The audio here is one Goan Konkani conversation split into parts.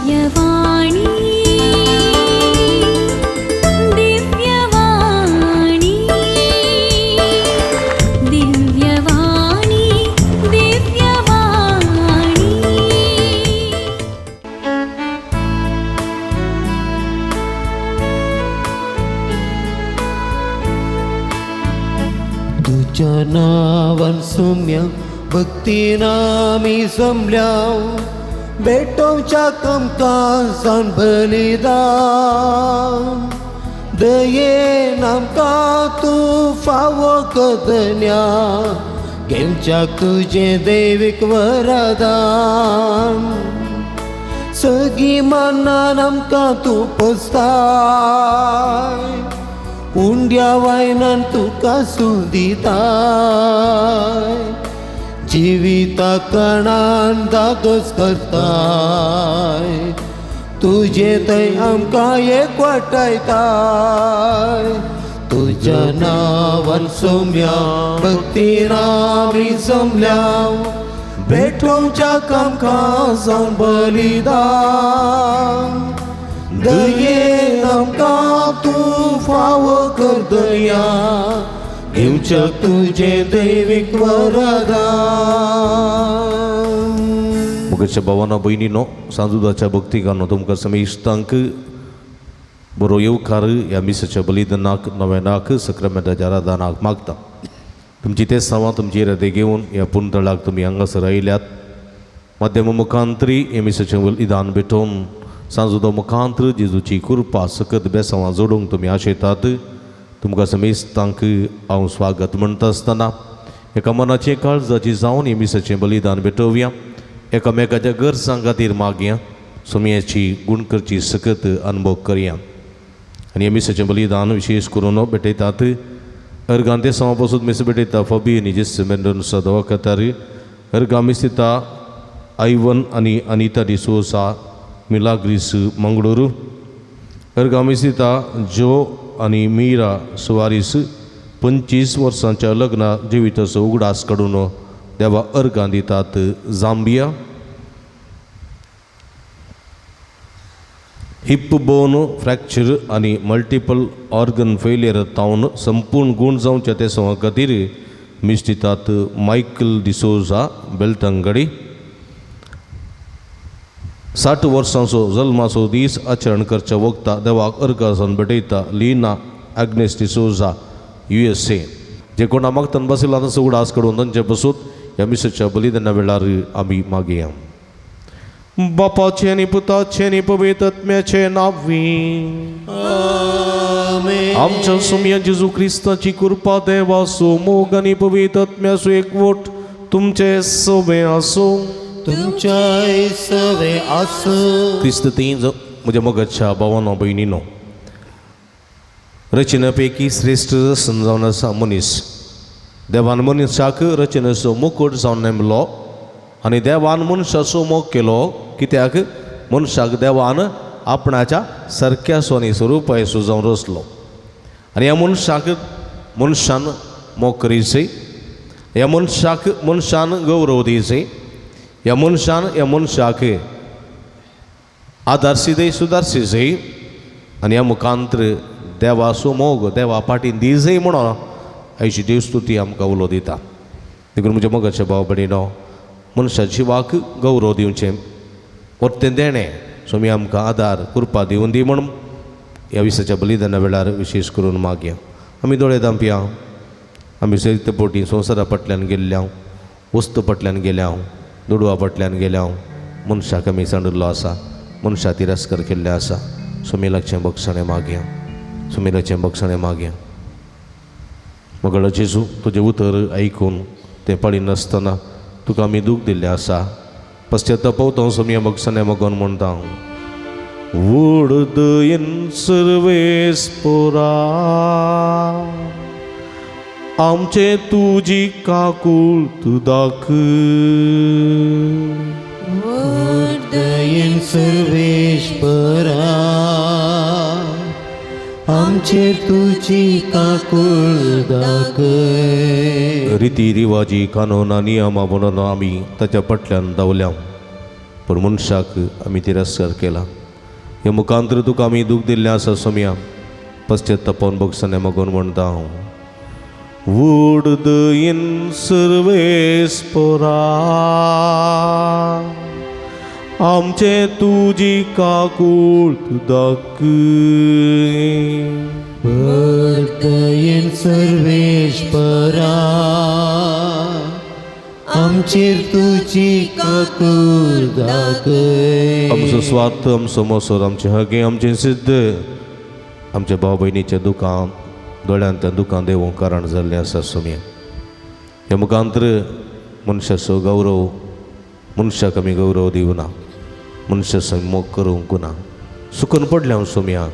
दिव्यवाणी दिव्यवाणी दिव्यवाणी दिव्यवाणी। तुझ्या नावान सुम्या भक्तीन आमी जमल्या भेटोवच्या कमकाजान बलिदान दयेन आमकां तूं फावो कदन्या घेवच्याक तुजें दैवीक वरदान सगळीं मनान आमकां तूं पोसताय उंड्या वायनान तुका सुदिताय जिविता कणान दादोस करताय तुजें थंय आमकां एकवटायताय तुज्या नांवान सोम्या भक्तीन आमी जमल्या भेटोवच्या कामकाजान बलिदान दयेन आमकां तूं फावो कर दया घेवच्याक तुजें दैवीक वरदान। मुखाच्या भावानो भयणीनो सांजुदाच्या भक्तिकानो तुमकां समेस्तांक बरो येवकार ह्या मिसाच्या बलिदानाक नव्यानाक सक्रामेंताच्या आराधनाक मागता। तुमची ते सावां तुमची इरादे घेवन ह्या पुंतळाक तुमी हांगासर आयल्यात। माध्यम मुखांतरी ह्या मिसाचें बलिदान भेटोवन सांजुदो मुखांतर जेजूची कृपा सकत बेसांवां जोडूंक तुमी आशेतात। तुमकां समेस्तांक हांव स्वागत म्हणटा आसतना एका मनाचें काळजाची जावन ह्या मिसाचें बलिदान भेटोवया। एकामेकाच्या गरजां खातीर मागया सुमयाची गुणकरची सकत अनुभव करया। आनी ह्या मिसाचें बलिदान विशेष करून भेटयतात अर्गान ते सवा पासून मिस भेटयता फबी आनी जेस मेंडोन्सा दवाखातार अर्गा मिस दिता आयवन आनी अनिता डिसोसा मिलाग्रीस मंगळुरू अर्गा मिस दिता जो आनी मीरा सुवारीस 25 वर्सांच्या लग्ना जिविताचो उगडास काडून देवा अर्गां दितात जांबिया। हिप बोन फ्रॅक्चर आनी मल्टिपल ऑर्गन फेलियर तावन संपूर्ण गूण जावच्या ते सवा खातीर मिस दितात मायकल डिसोजा बेलतंगडी। 60 वर्सांचो जल्माचो दीस आचरण करच्या वखता देवाक अर्गां जावन भेटयता लीना आग्नेस डिसोजा USA। जे कोणा मागतान बशिल्ला तांचो उगडास काडून तांचे बसूत ह्या मिसाच्या बलिदाना वेळार आमी मागया। बापाचें आनी पुताचें आनी पवित्र आत्म्याचें नांवी आमच्या सुमया जेजू क्रिस्ताची कृपा देवाचो मोग आनी पवित्र आत्म्याचो एकवट तुमचे सवे आसूं। तुमच्याय सवे आसूं। क्रिस्त तीन म्हज्या मोगाच्या भावानो भयणीनो रचना पैकी श्रेश्ठ रसन जावन आसा मनीस। देवान मनशाक रचनेचो मुकूट जावन नेमलो आनी देवान मनशाचो मोग केलो कित्याक मनशाक देवान आपणाच्या सारक्यासो आनी स्वरुपायसो जावन रचलो आनी ह्या मनशाक मनशान मोग करीचे, ह्या मनशाक मनशान गौरव दिवचे, ह्या मनशान ह्या मनशाक आदारशी दे सुदारशी जय आनी ह्या मुखांतर देवाचो मोग देवा फाटीन दी जय म्हणून आयची देवस्तुती आमकां उलो दिता। देखून म्हज्या मोगाच्या भाव भयणीनो मनशा जिवाक गौरव दिवचें परतें देणें स्वामी आमकां आदार कृपा दिवन दी म्हूण ह्या विसाच्या बलिदाना वेळार विशेष करून मागया। आमी दोळे धांपया। आमी सैत पोटी संवसारा फाटल्यान गेल्ल्या, वस्तू फाटल्यान गेल्या, दुडवा फाटल्यान गेल्या, मनशाक आमी सांडिल्लो आसा, मनशा तिरस्कार केल्ले आसा। स्वामी लागचें बक्षणें मागया, स्वामी लागचें बक्षणें मागया। मगळ जेजू तुजें उतर आयकून तें पाळिनासतना तुका आमी दूख दिल्लें आसा। पश्चाताप स्वामी बक्षणें मागून म्हणटा वडदयन सर्वेस्पोरा आमचे तुजी काकूळ तूं दाखय। वडदयन सर्वेस्पोरा आमचे तुजी काकूळ दाखय। रिती रिवाजी कानून नियमा म्हणून आमी ताच्या फाटल्यान धांवल्या। पूण मनशाक आमी तिरस्कार केला. हे मुखांतर तुका आमी दूख दिल्लें आसा सोमया, पश्चातापान भोगसणे मागून म्हणटा हांव. वूड दयेन सर्वेस्परा आमचे तुजी काकूळ दाखय. दयेन सर्वेस्परा आमचेर तुजी काकूळ दाखय. आमचो स्वार्थ, आमचो मोसोर, आमचें हगें, आमचें सिद्ध, आमच्या भाव भयणीच्या दुकान दोळ्यान त्या दुकान देवूंक कारण जाल्लें आसा सोमया. ह्या मुखांतर मनशाचो गौरव, मनशाक आमी गौरव दिवना, मनशाचो मोग करूंक ना, सुकून पडलें हांव सोमया,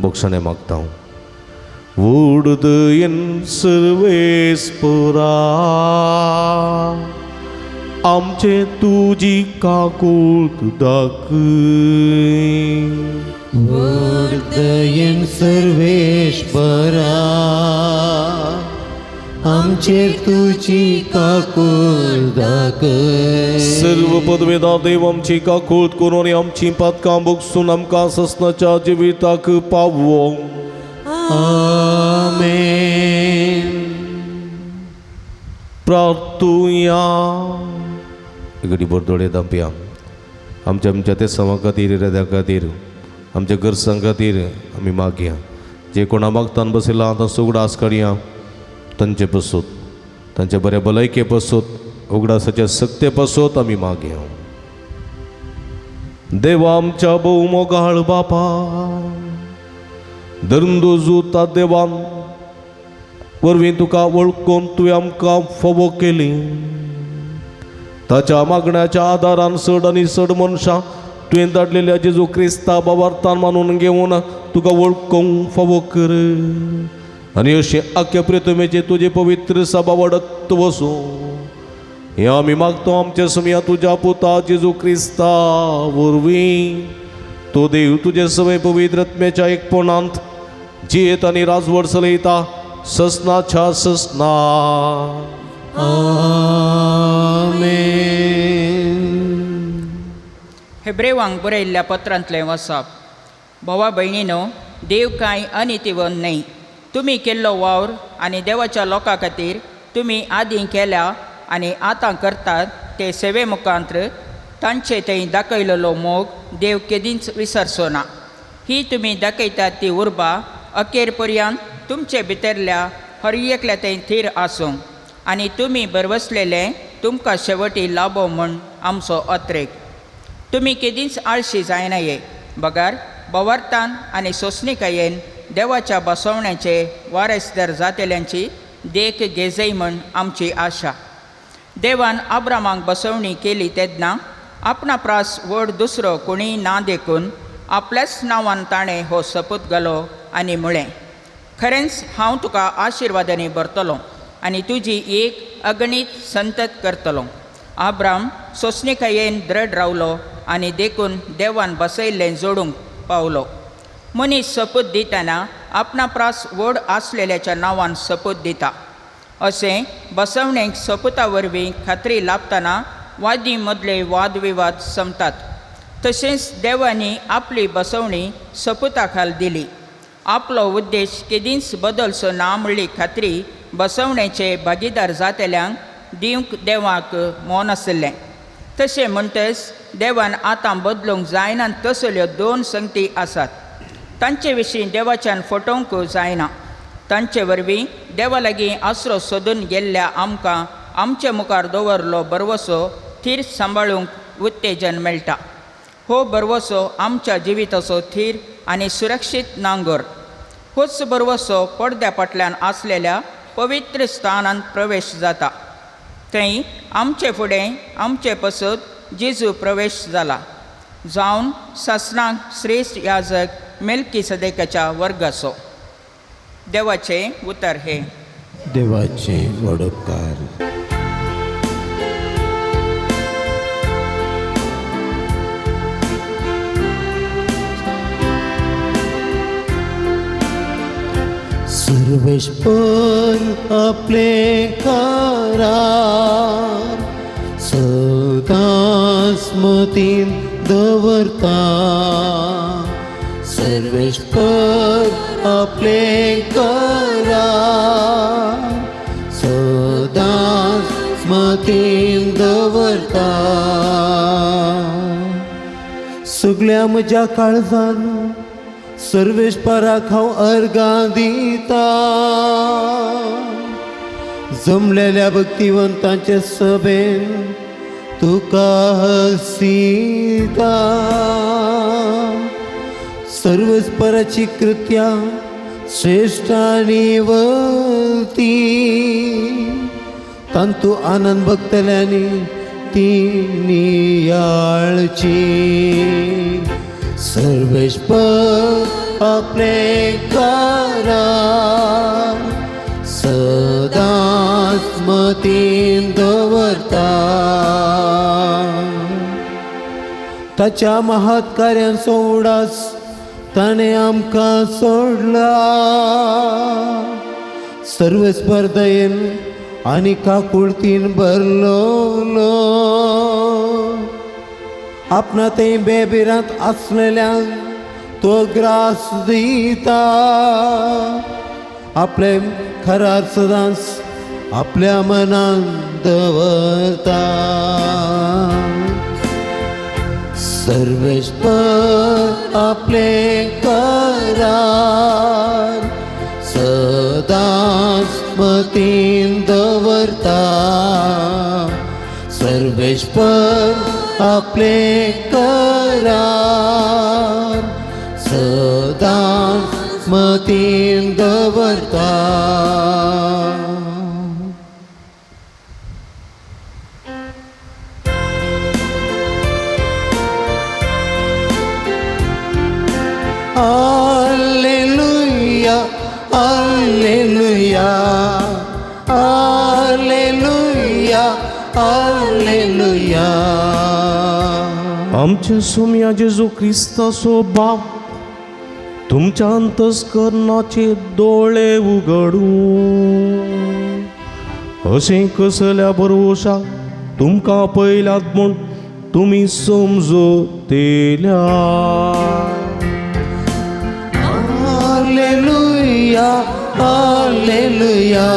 बोगसणें मागता हांव. वूड दयेन सर्वेस्परा आमचे तुजी काकूळ दाखय. दयेन सर्वेस्परा आमचेर तुजी काकूळ दाखय. सर्व पदवेदार देव आमची काकूळ करून आनी आमची पातकां भोगसून आमकां ससनाच्या जिविताक पावो. आमेन. प्रार्थुया. घडी भर दोळे धांपया. आमच्या आमच्या ते सवा खातीर, इराद्या खातीर, आमच्या गरजां खातीर आमी मागया. जे कोणा मागतान बसयला तांचो उगडास काडया, तांचे पसूत, तांच्या बऱ्या भलायके पसूत, उगडासाच्या सक्ते पसूत आमी मागया. देवा आमच्या भोव मोगाळ बापा, धर्मदोजूता देवान वरवीं तुका वळखून तुवें आमकां फावो केली. ताच्या मागण्याच्या आदारान चड आनी चड मनशां तुवें धाडलेल्या जेजू क्रिस्ता बाबार्थान मानून घेवन तुका वळखूंक फावो कर आनी अशें आख्या प्रितमेचे तुजे पवित्र सभा वाडत वसूं हें आमी मागतो आमच्या समया तुज्या पुता जेजू क्रिस्ता वरवीं. तो देव तुजे सवय पवित्र आत्म्याच्या एकपणांत जियेत आनी राजवट चलयता ससनाच्या ससना. आमेन. हेब्रेवांक बरयल्ल्या पत्रांतलें वसाप. भावा भयणीनो, देव कांय अनितीवन न्हय. तुमी केल्लो वावर आनी देवाच्या लोकां खातीर तुमी आदीं केल्या आनी आतां करतात ते सेवे मुखांत्र तांचे थंय दाखयलेलो मोग देव केदींच विसरचो ना. ही तुमी दाखयतात ती उर्बा अखेर पर्यंत तुमचे भितरल्या हर एकल्या थंय थीर आसूं आनी तुमी बरवसलेले तुमकां शेवटी लाबो म्हूण आमचो अत्रेक. तुमी केदींच आळशी जायनाये, बगर बवार्तान आनी सोंसणिकायेन देवाच्या बसवण्याचे वारसदार जातेल्यांची देख घेजय म्हूण आमची आशा. देवान आब्रामाक बसवणी केली तेन्ना आपणा प्रास व्हड दुसरो कोणीय ना देखून आपल्याच नांवान ताणें हो सपूत घालो आनी म्हळें, खरेंच हांव तुका आशिर्वादांनी भरतलो आनी तुजी एक अगणीत संतत करतलो. आब्राम सोंसणिकायेन दृढ रावलो आनी देखून देवान बसयल्लें जोडूंक पावलो. मनीस सपूत दितना आपणा प्रास व्हड आसलेल्याच्या नांवान सपूत दिता. अशें बसवणेक सपुता वरवीं खात्री लाभतना वादी मदले वादविवाद संपतात. तशेंच देवांनी आपली बसवणी सपुता खाल दिली. आपलो उद्देश केदींच बदलचो ना म्हणली खात्री बसवणेचे भागीदार जातेल्यांक दिवंक देवाक मौन आशिल्लें. तशें म्हणटच देवान आतां बदलूंक जायना तसल्यो दोन संगती आसात. तांचे विशीं देवाच्यान फटोवंक जायना. तांचे वरवीं देवा लागीं आसरो सोदून गेल्ल्या आमकां आमचे मुखार दवरलो बरवसो थीर सांबाळूंक उत्तेजन मेळटा. हो बरवसो आमच्या जिविताचो थीर आनी सुरक्षीत नांगर. होच बरवसो पडद्या फाटल्यान आसलेल्या पवित्र स्थानांत प्रवेश जाता. थंय आमचे फुडें आमचे पसत जेजू प्रवेश जाला, जावन सासणाक श्रेश्ठ याजक मेल्की सदेकाच्या वर्गाचो. देवाचें उतर हें. देवाचे वडोपकार. सर्वेस्पर आपले करार सदांच मतीन दवरता. सर्वेस्पर आपले करार सदांच मतीन दवरता. सगळ्या म्हज्या काळजान सर्वेस्पराक हांव अर्गां दिता. जमलेल्या भक्तिवंतांचे सभेन तुका हसिता. सर्वस्पराची कृत्या श्रेष्ठ आनी वती, तांतू आनंद भक्तल्यांनी ती नियाळची. सर्वेस्पर आपले करार सदांच मतीन दवरता. ताच्या महत् कार्यांचो उडास ताणें आमकां सोडला. सर्वस्पर्धयेन आनी काकुळतीन भरलोलो. आपणा थंय बेबिरांत आसलेल्यांक तो ग्रास दिता. आपले खरार सदांच आपल्या मनान दवरता. सर्वेस्पर आपले करार सदांच मतीन दवरता. सर्वेस्पर आपले करार सदांच मतीन दवरता. Alleluia, Alleluia, Alleluia, Alleluia. आमच्या सोम्या जेजू क्रिस्ताचो बाप तुमच्या अंतस्करणाचे दोळे उगडूं, अशें कसल्या भरवशाक तुमकां पयल्यात म्हूण तुमी समजतेल्या. Alleluia, Alleluia,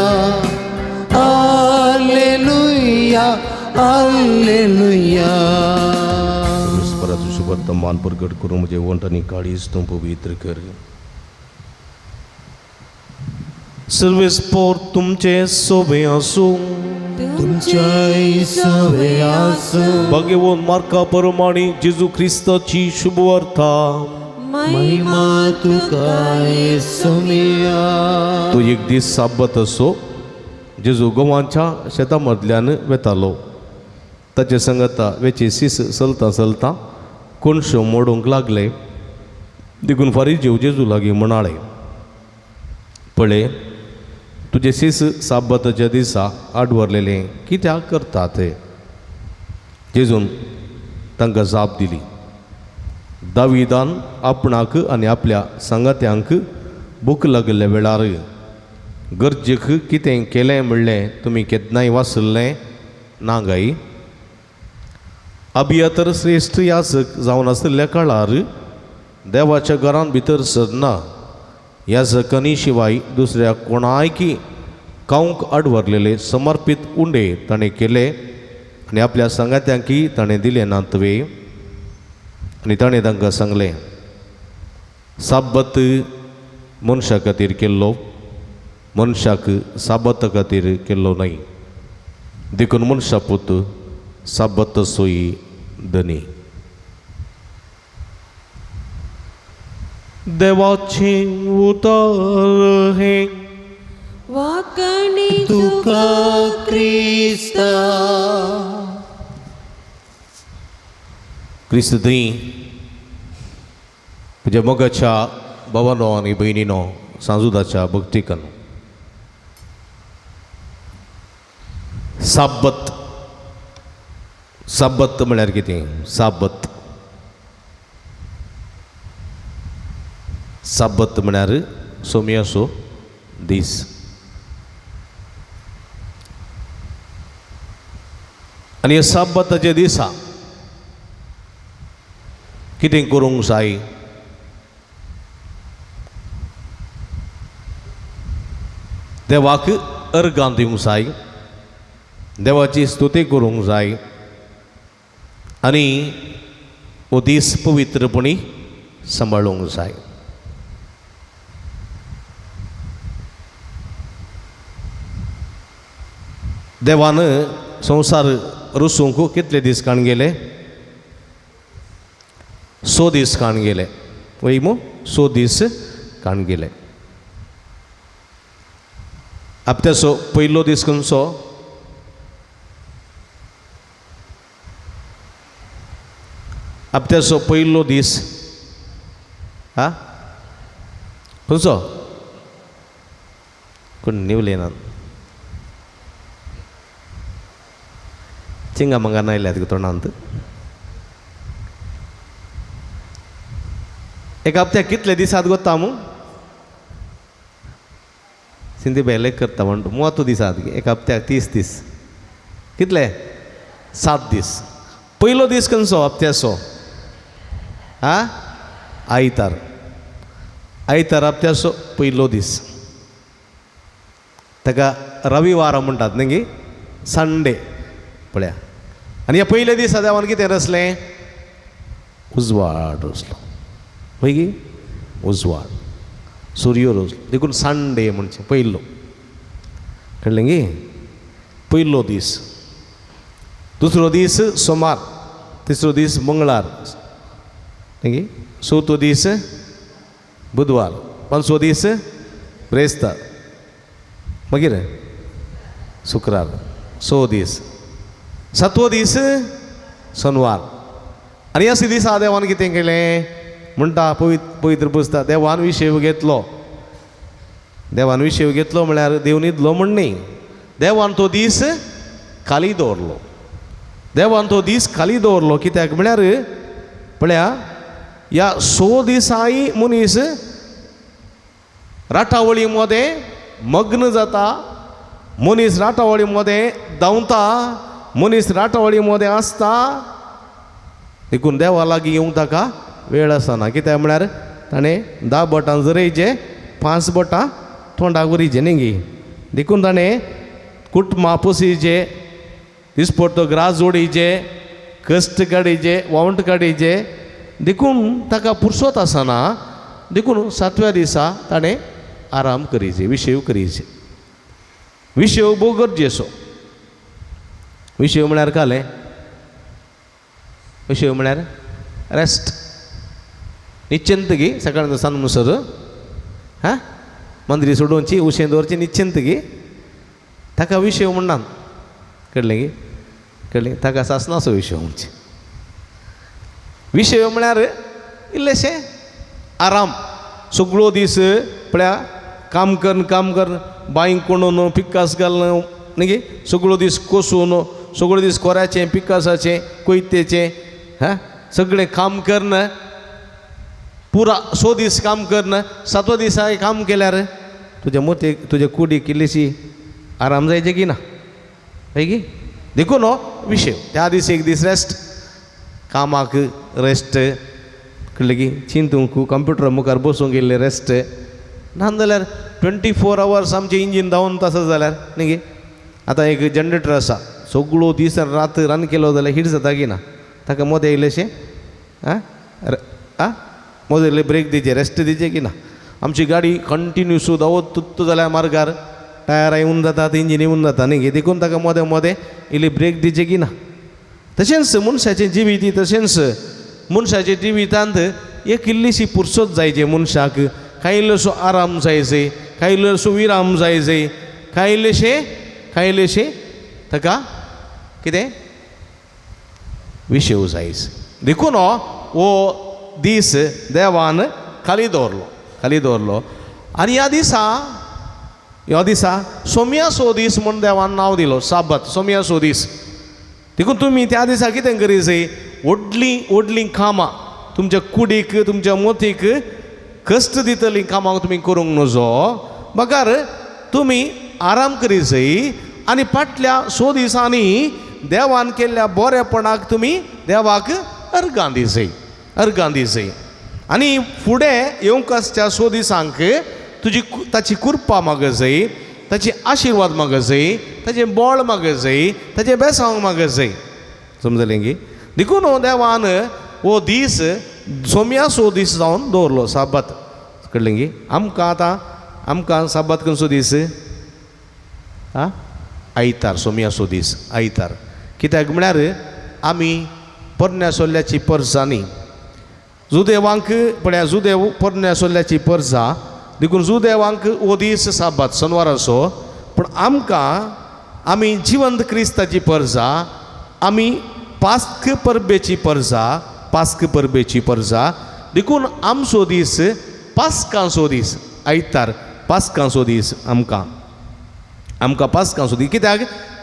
Alleluia, Alleluia. परस्पराचो शुभवर्तमान प्रगट करूं म्हजें वंठ आनी काळीज तूं पवित्र कर. सर्वेस्पोर तुमचे सोबे आसूं. तुमच्याय सवे आसूं. भाग्यवंत मार्का परमाणी जेजू क्रिस्ताची शुभवार्ता. महिमा तुका येसुमिया. तो एक दीस साब्बत असो जेजू गोवांच्या शेता मदल्यान वेतालो. ताचे संगता वेचे सीस चलता चलता कोणशो मोडूंक लागले. देखून फारीजेव जेजू लागीं म्हणाले, पळय तुजे सीस साब्बताच्या दिसा आडवरलेले कित्याक करतात? जेजून तांकां जाप दिली, दाविदान आपणाक आनी आपल्या सांगात्यांक भूक लागिल्ल्या वेळार गरजेक कितें केलें म्हणलें तुमी केन्नाय वाचल्लें ना गाय? अभियातर श्रेश्ठ याजक जावन आशिल्ल्या काळार देवाच्या घरान भितर सरना याजकांनी शिवाय दुसऱ्या कोणायकी खावंक आडवरलेले समर्पीत उंडे ताणें केले आनी आपल्या सांगात्यांकी ताणें दिले नात वे? आनी ताणें तांकां सांगलें, साब्बत मनशा खातीर केल्लो, मनशाक साबता खातीर केल्लो न्हय. देखून मनशा पूत साब्बत सोयी धनी. देवाचें उतर हें वाकणी तुका क्रिस्ता. क्रिस्त थंय म्हज्या मोगाच्या भावानो आनी भयणीनो सांजुदाच्या भक्तिकान साब्बत. साब्बत म्हळ्यार कितें? साब्बत, साब्बत म्हळ्यार सोम्याचो दीस. आनी ह्या साब्बताच्या दिसा कितें करूंक जाय? देवाक अर्गां दिवंक जाय, देवाची स्तुती करूंक जाय आनी हो दीस पवित्रपणी सांबाळूंक जाय. देवान संवसार रसूंक कितले दीस काण गेले? 6 दीस काण गेले. वय मू, 6 दीस काण गेले. हप्त्याचो पयलो दीस खंयचो? हप्त्याचो पयलो दीस हा खंयचो? कोण निवले ना चिंगा मंगा नायल्यात तोंडांत. एक हप्त्याक कितले दिसात गोता मू? सिंधी बेलेक करता म्हणटा 30 दिसात. एक हप्त्याक 30 दीस. कितले? 7 दीस. पयलो दीस खंयचो हप्त्याचो? हा, आयतार. आयतार हप्त्याचो पयलो दीस. ताका रविवार म्हणटात न्ही गी, संडे पळया. आनी ह्या पयल्या दिसा देवान कितें रचलें? उजवाड रचलो. वय गी, उजवाड, सूर्य रचलो. देखून संडे म्हणचें पयलो. कळ्ळें गी? पयलो दीस. दुसरो दीस सोमार, तिसरो दीस मंगळार न्ही गी, चवथो दीस बुधवार, पांचवो दीस ब्रेस्तार, मागीर शुक्रार, 6 दीस. 7वो दीस शनवार. आनी ह्या दिसा देवान कितें केलें म्हणटा पवित्र पुस्तक, देवान विशेव घेतलो. देवान विशेव घेतलो म्हळ्यार देव न्हिदलो म्हण न्ही, देवान तो दीस खाली दवरलो. देवान तो दीस खाली दवरलो कित्याक म्हळ्यार पळया ह्या 6 दिसांय मनीस राटावळी मदें मग्न जाता, मनीस राटावळी मदें धांवता, मनीस राटावळी मदें आसता. देखून देवा लागीं येवंक ताका वेळ आसना. कित्याक म्हळ्यार ताणें 10 बोटां जरयचे, 5 बोटां तोंडाक उरीचे न्ही गी. देखून ताणें कुटुंबां पोसीचे, दिसपट्टो ग्रास जोडीचे, कश्ट काडीचे, वावंट काडीचे. देखून ताका पुरसोत आसना. देखून 7व्या दिसा ताणें आराम करीचे, विशेव करीचे. विशेव भोव गरजेचो. विशेव म्हळ्यार कालें? विशेव म्हळ्यार रेस्ट, निश्चिंत गी. सकाळीं सांज म्हणसर हा मंदिरी सोडोवची, उशें दवरची, निश्चिंत गी. ताका विशेव म्हणनात. कळ्ळें गी? कळ्ळें? ताका सासणाचो विशेव म्हणचे. विशेव म्हळ्यार इल्लेशें आराम. सगळो दीस पळया काम करून काम करून बांयक कोणून पिकास घालून न्ही गी, सगळो दीस कोसून, सगळो दीस कोऱ्याचें, पिकासाचें, कोयतेचें, हा सगळें काम करून पुरा 6 दीस काम करून 7व्या दिसा काम केल्यार तुज्या मोतेक, तुज्या कुडीक इल्लीशी आराम जायचे की ना? हय गी? देखून हो विशय. त्या दीस एक दीस रेस्ट, कामाक रेस्ट. कळ्ळें की? चिंतूंक कंप्युटरा मुखार बसूंक इल्लें रेस्ट. ना जाल्यार 24 आवर्स आमचें इंजीन धांवून आसत जाल्यार न्ही गी. आतां एक जनरेटर आसा, सगळो दीस आनी रात रन केलो जाल्यार हीट जाता की ना? ताका मदें इल्लेशें आं मदें इल्लें ब्रेक दिवचें, रेस्ट दिवचें की ना? आमची गाडी कंटिन्यूस धांवत तुत्त जाल्यार मार्गार टायरां येवन जातात, इंजीन येवन जाता न्ही गी. देखून ताका मदें मदें इल्ली ब्रेक दिवचें की ना? तशेंच मनशाचें जिवीत, तशेंच मनशाच्या जिवितांत एक इल्लीशी पुरसत जायचे मनशाक, कांय इल्लोसो आराम जायचे, कांय इल्लोसो विराम जायचे, कांय इल्लेशें, कांय इल्लेशें ताका कितें विशेव जायच. देखून हो दीस देवान खाली दवरलो, खाली दवरलो. आनी ह्या दिसा, ह्या दिसा सोम्यासो दीस म्हूण देवान नांव दिलो, साबत, सोम्यासो दीस. देखून तुमी त्या दिसा कितें करी जाय? व्हडलीं व्हडलीं कामां तुमच्या कुडीक, तुमच्या मोतीक कश्ट दितलीं कामां तुमी करूंक नजो, बगर तुमी आराम करी जाय. आनी फाटल्या 6 दिसांनी देवान केल्ल्या बरेपणाक तुमी देवाक अर्गां दी जाय. अर्गां दी जय. आनी फुडें येवंक आसच्या सो दिसांक तुजी ताची कृपा माग जाय, ताची आशिर्वाद माग जाय, ताचें बळ माग जाय, ताचें बेसांव माग जाय. समजलें गी? देखून देवान हो दीस सोम्या सो दीस जावन दवरलो साबात. कळ्ळें गी? आमकां आतां आमकां साबात खंयचो दीस? आं, आयतार, सोम्या सो दीस आयतार. कित्याक म्हळ्यार आमी पोरण्या सोल्ल्याची परजा न्ही. जुदेवांक पळया, जुदेव पोरण्या सोल्ल्याची परजा, देखून जुदेवांक हो दीस साबात सनवाराचो. पूण आमकां आमी जिवंत क्रिस्ताची परजा, आमी पास्क परबेची परजा, पास्क परबेची परजा. देखून आमचो दीस पास्कांचो दीस आयतार, पास्कांचो दीस आमकां, आमकां पास्कांचो दीस. कित्याक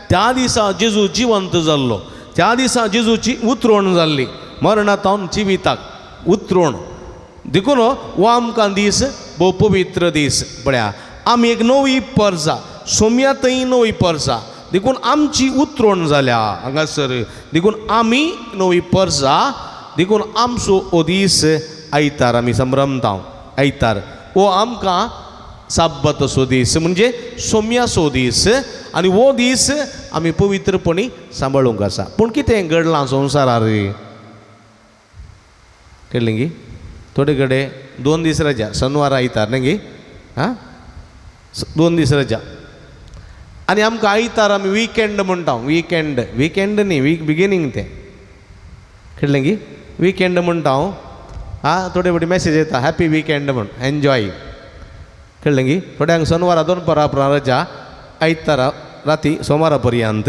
त्या दिसा जेजू जिवंत जाल्लो, त्या दिसा जेजूची उतरोण जाल्ली, मरणांत जिविताक उतरोण. देखून हो आमकां दीस भोव पवित्र दीस. पळया आमी एक नवी परजा, सोम्या थंय नवी परजा, देखून आमची उतरोण जाल्या हांगासर. देखून आमी नवी परजा, देखून आमचो हो दीस आयतार आमी संभ्रमता. आयतार हो आमकां साब्बाताचो दीस, म्हणजे सोम्याचो दीस. आनी हो दीस आमी पवित्रपणी सांबाळूंक आसा. पूण कितें घडलां संवसारार कळ्ळें गी? थोडे कडेन 2 दीस रजा, शनवार आयतार न्ही गी? आं, 2 दीस रजा. आनी आमकां आयतार आमी विकेंड म्हणटा. विकेंड, विकेंड न्ही, वीक बिगिनींग तें. कळ्ळें गी? विकेंड म्हणटा हांव. आं, थोडे फावटी मॅसेज येता हॅपी विकेंड म्हण, एन्जॉय. कळ्ळें गी? थोड्यांक शनवारा दोनपरां उपरांत रजा, आयतारा राती सोमारा पर्यंत.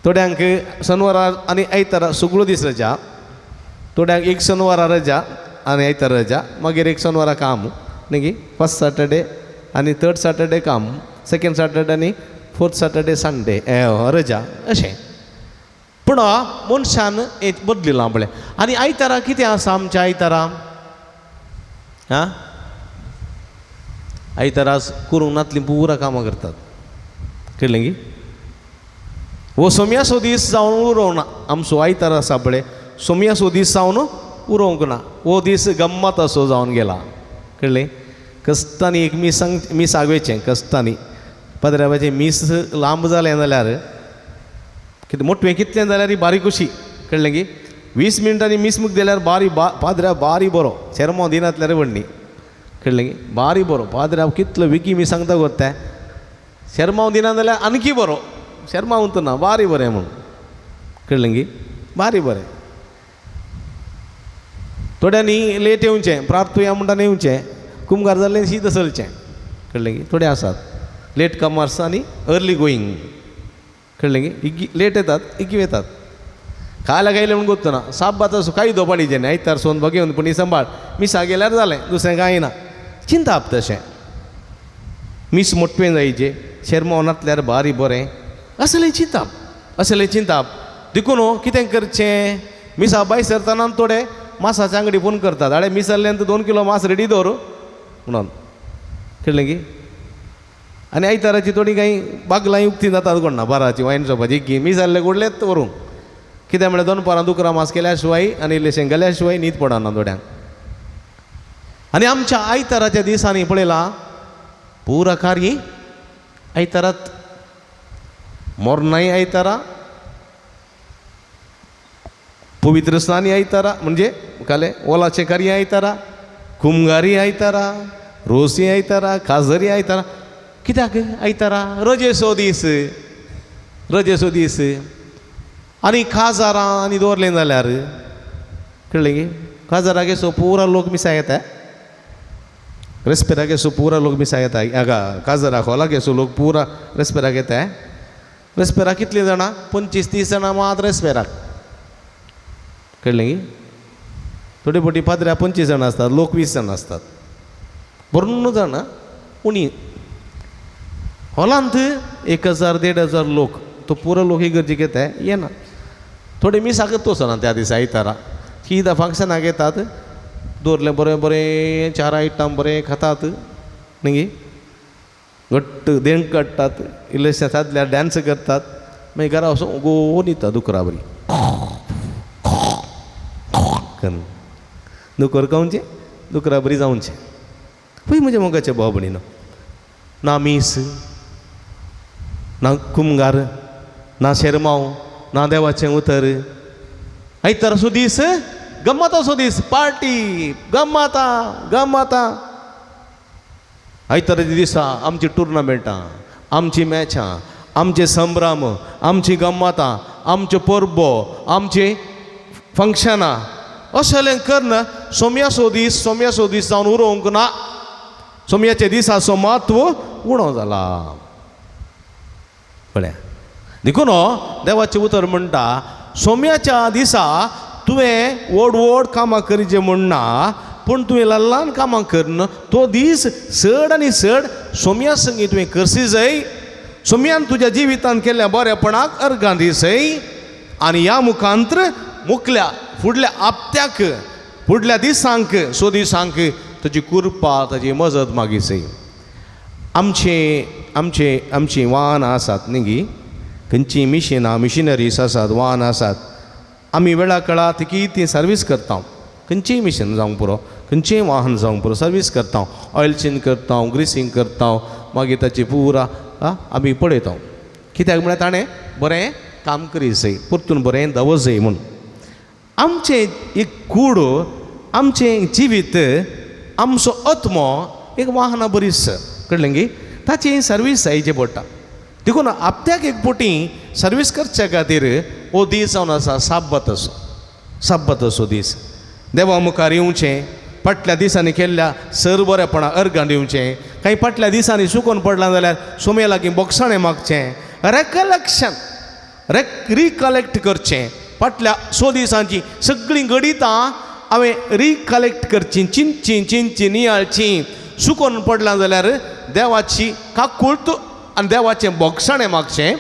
थोड्यांक शनवारा आनी आयतारा सगळो दीस रजा, थोड्यांक एक शनवारा रजा आनी आयतारा रजा, मागीर एक शनवारा काम न्ही गी? फर्स्ट सॅटर्डे आनी थर्ड सॅटर्डे काम, सेकेंड सॅटर्डे आनी फोर्थ सॅटर्डे संडे रजा, अशें. पूण मनशान हें बदलिलां पळय. आनी आयतारा कितें आसा आमच्या आयतारा? आं, आयतारा करूंक नातलीं पुरा कामां करतात. कळ्ळें गी? हो सोम्याचो दीस जावन उरोवंक ना आमचो आयतार आसा पळय, सोम्याचो दीस जावन उरोवंक ना. हो दीस गम्मत असो जावन गेला. कळ्ळें? कस्तांनी एक मिसांग मिसाक वयचें, कस्तांनी पदराबाचें मीस लांब जालें जाल्यार कितें मोटवें कितलें जाल्यार बारीक कशी. कळ्ळें गी? 20 मिनटांनी मीस मुख दिल्यार बारी पाद्र्या बारी बरो शेरमांव दिनातल्यार व्हडली. कळ्ळें गी? बारी बरो पाद्र्या कितलो विकी मी सांगता कोत्ता, शेरमांव दिना जाल्यार आणकी बरो, शेरमांव ना बारी बरें म्हूण. कळ्ळें गी? बारी बरें. थोड्यांनी लेट येवचें, प्रार्थुया म्हणटा येवचें, कुमगार जाल्लें शीत चलचें. कळ्ळें गी? थोडे आसात लेट कमर्स आनी अर्ली गोईंग. कळ्ळें गी? इग्गी लेट येतात, इग्गी येतात. खायला गायले म्हूण गोत्तना साबात असो कांय दोपाडीचें न्ही. आयतार सोन बघेवन पूण सांबाळ मिसा गेल्यार जालें, दुसरें कांय ना. चिंताप तशें मीस मोटवें जायचें, शेरमांव नातल्यार बारी बरें, असलें चिंताप, असलें चिंताप. देखून कितें करचें, मिसा बाय सरतना थोडे मासाच्या अंगडी फोन करतात, आडे मीस जाल्ल्यान 2 किलो मास रेडी दवर म्हणून. कळ्ळें गी? आनी आयताराची थोडी कांय बागलां उक्ती जातात कोण ना, बाराची वायन शॉपाची की मीस जाल्ले कुडलेच व्हरूंक. कित्याक म्हळ्यार दनपारां दुकरां मास केल्या शिवाय आनी इल्लेशें गेल्या शिवाय न्हीद पडना थोड्यांक. आनी आमच्या आयताराच्या दिसांनी पळयलां पुरा कार्य आयतारात, मोरनाय आयतारा, पवित्र स्नानी आयतारा, म्हणजे काले ओलाचें कार्य आयतारा, कुमगारी आयतारा, रोसी आयतारा, काजरी आयतारा. कित्याक आयतारा? रजेचो दीस, रजेचो दीस. आनी काजारां आनी दवरलें जाल्यार कळ्ळें गी? काजाराक सो पुरा लोक मिसां येता, रेस्पेराक सो पुरा लोक मिसां येता, हांगा काजाराक हॉलाक सो लोक पुरा रेस्पेराक येता. रेस्पेराक कितलीं जाणां? 25-30 जाणां मात रेस्पेराक. कळ्ळें गी? थोडी फावटी पाद्र्या 25 जाणां आसतात, लोक 20 जाणां आसतात, भरून जाणां उणी. हॉलांत 1000 1500 लोक, तो पुरो लोक इगर्जेक येता येना. थोडे मिसाकच वचना त्या दिसा आयतारा, किदां फंक्शनाक येतात, दवरलें बरें बरें 4 आयटम बरें खातात न्ही गी, घट्ट देण काडटात, इल्लेशें सादल्यार डांस करतात, मागीर घरा वचून गो न्हिदता दुकरा बरी. कन्न दुकर खावचें दुकरा बरी जावचें. पळय म्हज्या मोगाच्या भाव भयणीनो, ना मीस, ना कुमगार, ना शेरमांव, ना देवाचें उतर. आयतार असो दीस गम्मत असो दीस, पार्टी, गम्मता गम्मता. आयताराच्या दिसा आमची टुर्नामेंटां, आमची मॅचां, आमचे संभ्रम, आमची गम्मतां, आमच्यो परबो, आमची फंक्शनां असलें कन्न सोम्याचो दीस सोम्याचो दीस जावन उरोवंक ना. सोम्याच्या दिसाचो म्हत्व उणो जाला. पळया देखून देवाचें उतर म्हणटा सोम्याच्या दिसा तुवें व्हड व्हड कामां करचें म्हूण ना, पूण तुवें ल्हान ल्हान कामां करून तो दीस चड आनी चड सोम्या संगी तुवें करसी जाय. सोम्यान तुज्या जिवितान केल्ल्या बरेपणाक अर्गां दिसय आनी ह्या मुखांत्र मुखल्या फुडल्या आपत्याक फुडल्या दिसांक सो दिसांक ताजी कृपा ताजी मजत मागीसय. आमचे आमचे आमचीं वाहनां आसात न्ही गी, खंयचीं मिशिनां मिशिनरीज आसात, वाहनां आसात, आमी वेळा काळा तिकी ती सर्वीस करता. खंयचीय मिशीन जावंक पुरो, खंयचेंय वाहन जावंक पुरो, सर्वीस करता, ऑयल चेंज करता, ग्रिसींग करता, मागीर ताची पुरा आमी पळयता. कित्याक म्हळ्यार ताणें बरें काम करी जाय, परतून बरें दवर जाय म्हूण. आमचें एक कूड, आमचें जिवीत, आमचो आत्मो एक वाहना बरीच कळ्ळें गी, ताची सर्वीस जायची पडटा. देखून आपत्याक एक पोटी सर्वीस करच्या खातीर हो दीस जावन आसा साब्बत असो, साब्बत असो दीस. देवा मुखार येवचें, फाटल्या दिसांनी केल्ल्या सर बरेपणा अर्गां दिवचें. कांय फाटल्या दिसांनी चुकोन पडलां जाल्यार सोम्या लागीं बोगसाणें मागचें, रेकलेक्शन रिकलेक्ट करचें. फाटल्या सो दिसांची सगळीं गणितां हांवें रिकलेक्ट करचीं, चिंतचीं चिंतचीं नियाळचीं. चुकोन पडलां जाल्यार देवाची काकूळत आनी देवाचें बोगसाणें मागचें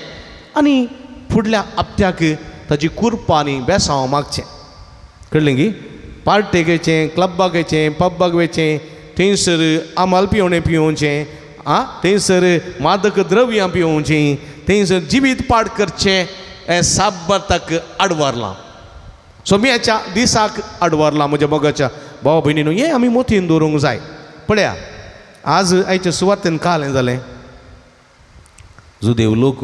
आनी फुडल्या हप्त्याक ताजी कृपा आनी बेसांव मागचें. कळ्ळें गी? पार्टेक वयचें, क्लबाक वयचें, पब्बाक वयचें, थंयसर आमाल पिवणें पिवचें, आं थंयसर मादक द्रव्यां पिवचीं, थंयसर जिवीत पाड करचें, हें साब्बाताक आडवारलां, सोम्याच्या दिसाक आडवारलां. म्हज्या मोगाच्या भावा भयणीनू, हें आमी मोतीन दवरूंक जाय. पळया आज आयचे सुवातेन काल हें जालें, जुदेव लोक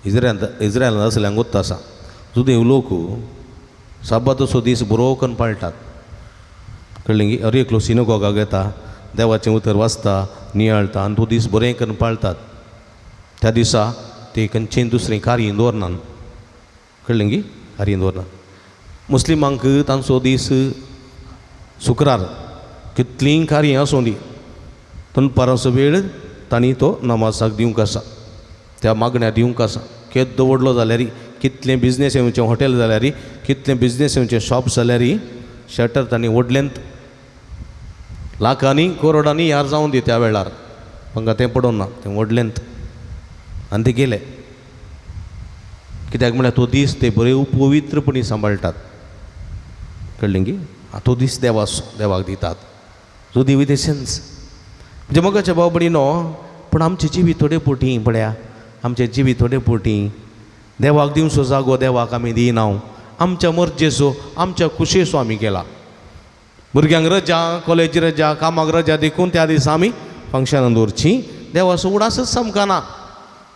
इज्रायलांत आसल्यांक गोत्त आसा, जुदेव लोक साबाताचो दीस बरो करून पाळटात. कळ्ळें गी? हर एकलो सिनोगोगाक येता, देवाचें उतर वाचता, नियाळटा आनी तो दीस बरें करून पाळटात. त्या दिसा ते खंयचें दुसरें कार्य दवरनात. कळ्ळें गी? कार्य दवरनात. मुस्लिमांक तांचो दीस शुक्रार, कितलीं कार्यां आसूं दी, दनपारांचो वेळ तांणी तो नमाजाक दिवंक आसा, त्या मागण्या दिवंक आसा. केदो व्हडलो जाल्यार, कितलें बिजनेस येवचें हॉटेल जाल्यार, कितलें बिजनेस येवचें शॉप जाल्यार, शटर तांणी व्हडलेंत लाखांनी करोडांनी यार जावन दी त्या वेळार, तांकां तें पडोन ना, तें व्हडलेंत आनी ते गेले. कित्याक म्हळ्यार तो दीस ते बरे पवित्रपणी सांबाळटात. कळ्ळें गी? तो दीस देवास देवाक दितात. जो देवी तेशेंच म्हणजे मोगाच्या भाव भयणीनो, पूण आमचें जिवीत थोडे पोटी पळया, आमचें जिवीत थोडे पोटी देवाक दिवचो जागो देवाक आमी दिना, आमच्या मर्जेचो आमच्या खुशेचो आमी केला. भुरग्यांक रजा, कॉलेज रजा, कामाक रजा, देखून त्या दिसा आमी फंक्शनां दवरचीं. देवाचो उडासच सामकां ना.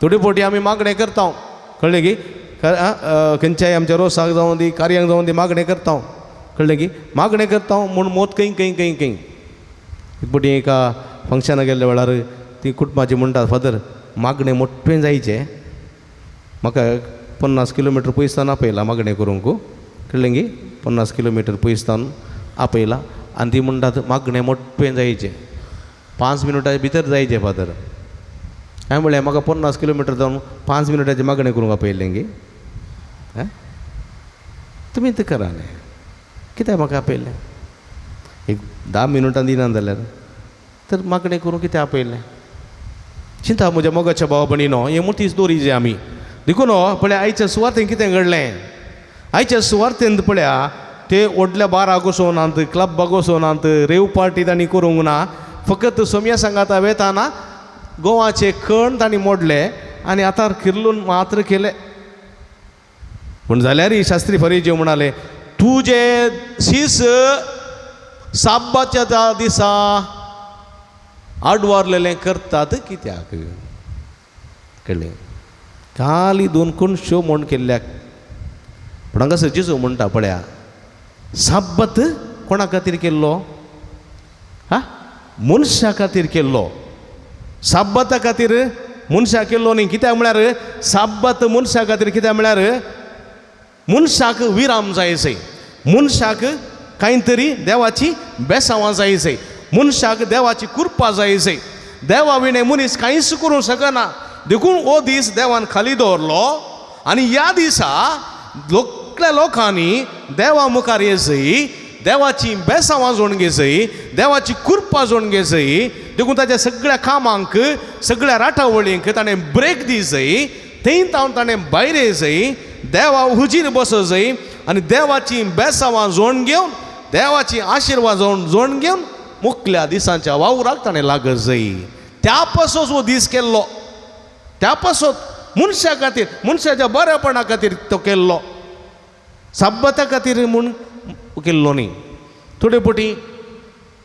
थोडे पोटी आमी मागणें करता. कळ्ळें गी? खंयच्याय आमच्या रोसाक जावं दी, कार्यांक जावं दी, मागणें करता. कळ्ळें गी? मागणें करता म्हूण मोत खंय खंय खंय खंय. एक फावटी एका फंक्शनाक गेल्ल्या वेळार ती कुटुंबाची म्हणटात, फादर मागणें मोठें जायचें, म्हाका 50 किलोमिटर पयसान आपयला मागणें करूंक. कळ्ळें गी? 50 किलोमिटर पयसान आपयला आनी ती म्हणटात मागणें मोठें जायचें, 5 मिनटां भितर जायचें फादर. हांवें म्हणलें म्हाका 50 किलोमिटर जावन 5 मिनटाचें मागणें करूंक आपयलें गी, तुमी तें करा न्ही, कित्याक म्हाका आपयलें? एक 10 मिनटां दिना जाल्यार तर मागणें करूंक कित्याक आपयलें? चिंता म्हज्या मोगाच्या भाव भयणीनो, हें मोतीच दवरी जाय आमी. देखून पळया आयच्या सुवातेन कितें घडलें, आयच्या सुवार्तेंत पळया ते व्हडल्या बाराक वचोनात, क्लबाक वचोनात, रेव पार्टी तांणी करूंक ना, फकत सोम्या सांगाता वेताना गोवाचे कण तांणी मोडले आनी आतां किर्लून मात्र केले. पूण जाल्यारय शास्त्री फरीजेव म्हणाले, तुजे शीस साब्बाच्या त्या दिसा आडवारलेलें करतात कित्याक? कळ्ळें? खाली दोन कोणश्यो म्हूण केल्ल्याक. पूण हांगासर जेजू म्हणटा पळया, साब्बत कोणा खातीर केल्लो? हा, मनशा खातीर केल्लो. साब्बता खातीर मनशा केल्लो न्ही. कित्याक म्हळ्यार साब्बत मनशा खातीर कित्याक म्हळ्यार मनशाक विराम जाय जाय, मनशाक कांय तरी देवाची बेसांवां जाय जाय, मनशाक देवाची कृपा जाय जाय. देवा विणें मनीस कांयच करूंक शकना. देखून हो दीस देवान खाली दवरलो आनी ह्या दिसा लोकल्या लोकांनी देवा मुखार येजय, देवाची बेसांवां जोडून घेजय, देवाची कृपा जोडून घेजय. देखून ताच्या सगळ्या कामांक, सगळ्या राटावळींक ताणें ब्रेक दी जाय. थंय तावन ताणें भायर येजय, देवा हुजीर बस जाय आनी देवाची बेसांवां जोडून घेवन, देवाची आशिर्वाद जोडून घेवन मुखल्या दिसांच्या वावराक ताणें लागत जाय. त्या पासत हो दीस केल्लो, त्या पासत मनशा खातीर, मनशाच्या बरेपणा खातीर तो केल्लो, साब्बता खातीर म्हूण केल्लो न्ही. थोडे पटी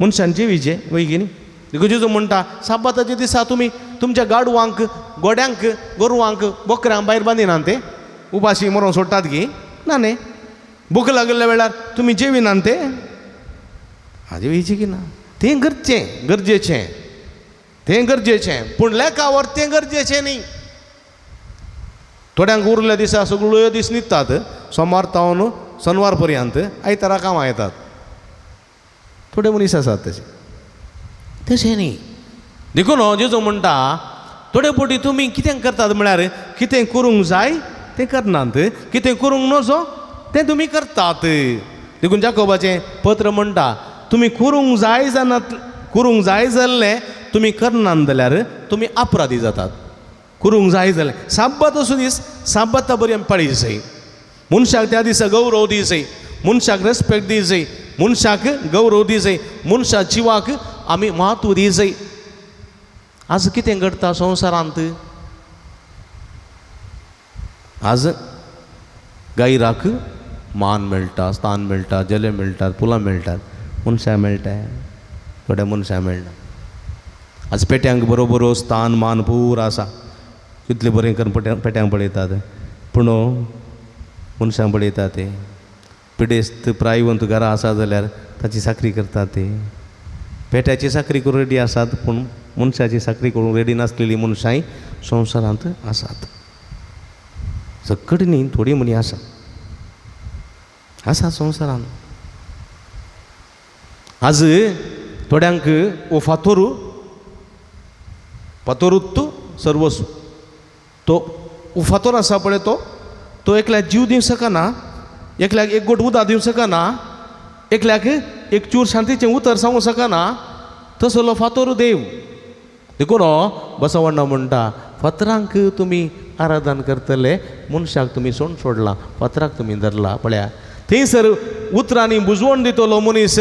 मनशान जिवीचे वय की न्ही. देखून जेजू म्हणटा साब्बाताच्या दिसा तुमी तुमच्या गाडवांक, गोड्यांक, गोरवांक, बोकऱ्यांक भायर बांदिनात, ते उपाशी मरोन सोडटात की ना न्ही. भूक लागिल्ल्या वेळार तुमी जेविनात ते हाजे वयचे की ना. तें गरजें गरजेचें, तें गरजेचें, पूण लेखावर तें गरजेचें न्ही. थोड्यांक उरल्या दिसा सगळ्यो दीस न्हिदतात, सोमार तावन शनवार पर्यंत, आयतारा कामां येतात. थोडे मनीस आसात तशे, तशें न्ही. देखून जेजू म्हणटा थोडे फावटी तुमी कितें करतात म्हळ्यार कितें करूंक जाय तें करनात, कितें करूंक नजो तें तुमी करतात. देखून जाकोबाचें पत्र म्हणटा तुमी करूंक जाय जाना, करूंक जाय जाल्लें तुमी करनात जाल्यार तुमी अपराधी जातात. करूंक जाय जालें साब्बात असो दीस, साब्बाता बरी आमी पाळी जाय. मनशाक त्या दिसा गौरव दी जाय, मनशाक रेस्पेक्ट दी जाय, मनशाक गौरव दी जाय, मनशा जिवाक आमी म्हत्व दी जाय. आज कितें घडटा संवसारांत? आज गायराक मान मेळटा, स्थान मेळटा, जले मेळटात, फुलां मेळटात, मनशां मेळटा, थोड्या मनशां मेळना. आज पेट्यांक बरो बरो स्थान मान पूर आसा, कितले बरें करून पेट्यांक पळयतात, पूण मनशां पळयतात ते पिडेस्त प्रायवंत घरां आसा जाल्यार ताची साकरी करतात ते. पेट्याची साकरी करूंक रेडी आसात, पूण मनशाची साकरी करूंक रेडी नासलेली मनशांय संवसारांत आसात. सकट न्ही, थोडी मनी आसा आसा संवसारांत. आज थोड्यांक हो फातोरू फातोरूत सर्वस्व, तो फातोर आसा पळय तो तो एकल्याक जीव दिवंक शकना, एकल्याक एक गोट उदक दिवंक शकना, एकल्याक एक चूर शांतीचें उतर सांगूंक शकना, तसलो फातोर देव. देखून बसवण्णा म्हणटा फातरांक तुमी आराधन करतले, मनशाक तुमी सोण सोडला, फातराक तुमी धरला. पळया थंयसर उतरांनी बुजवण दितलो मनीस,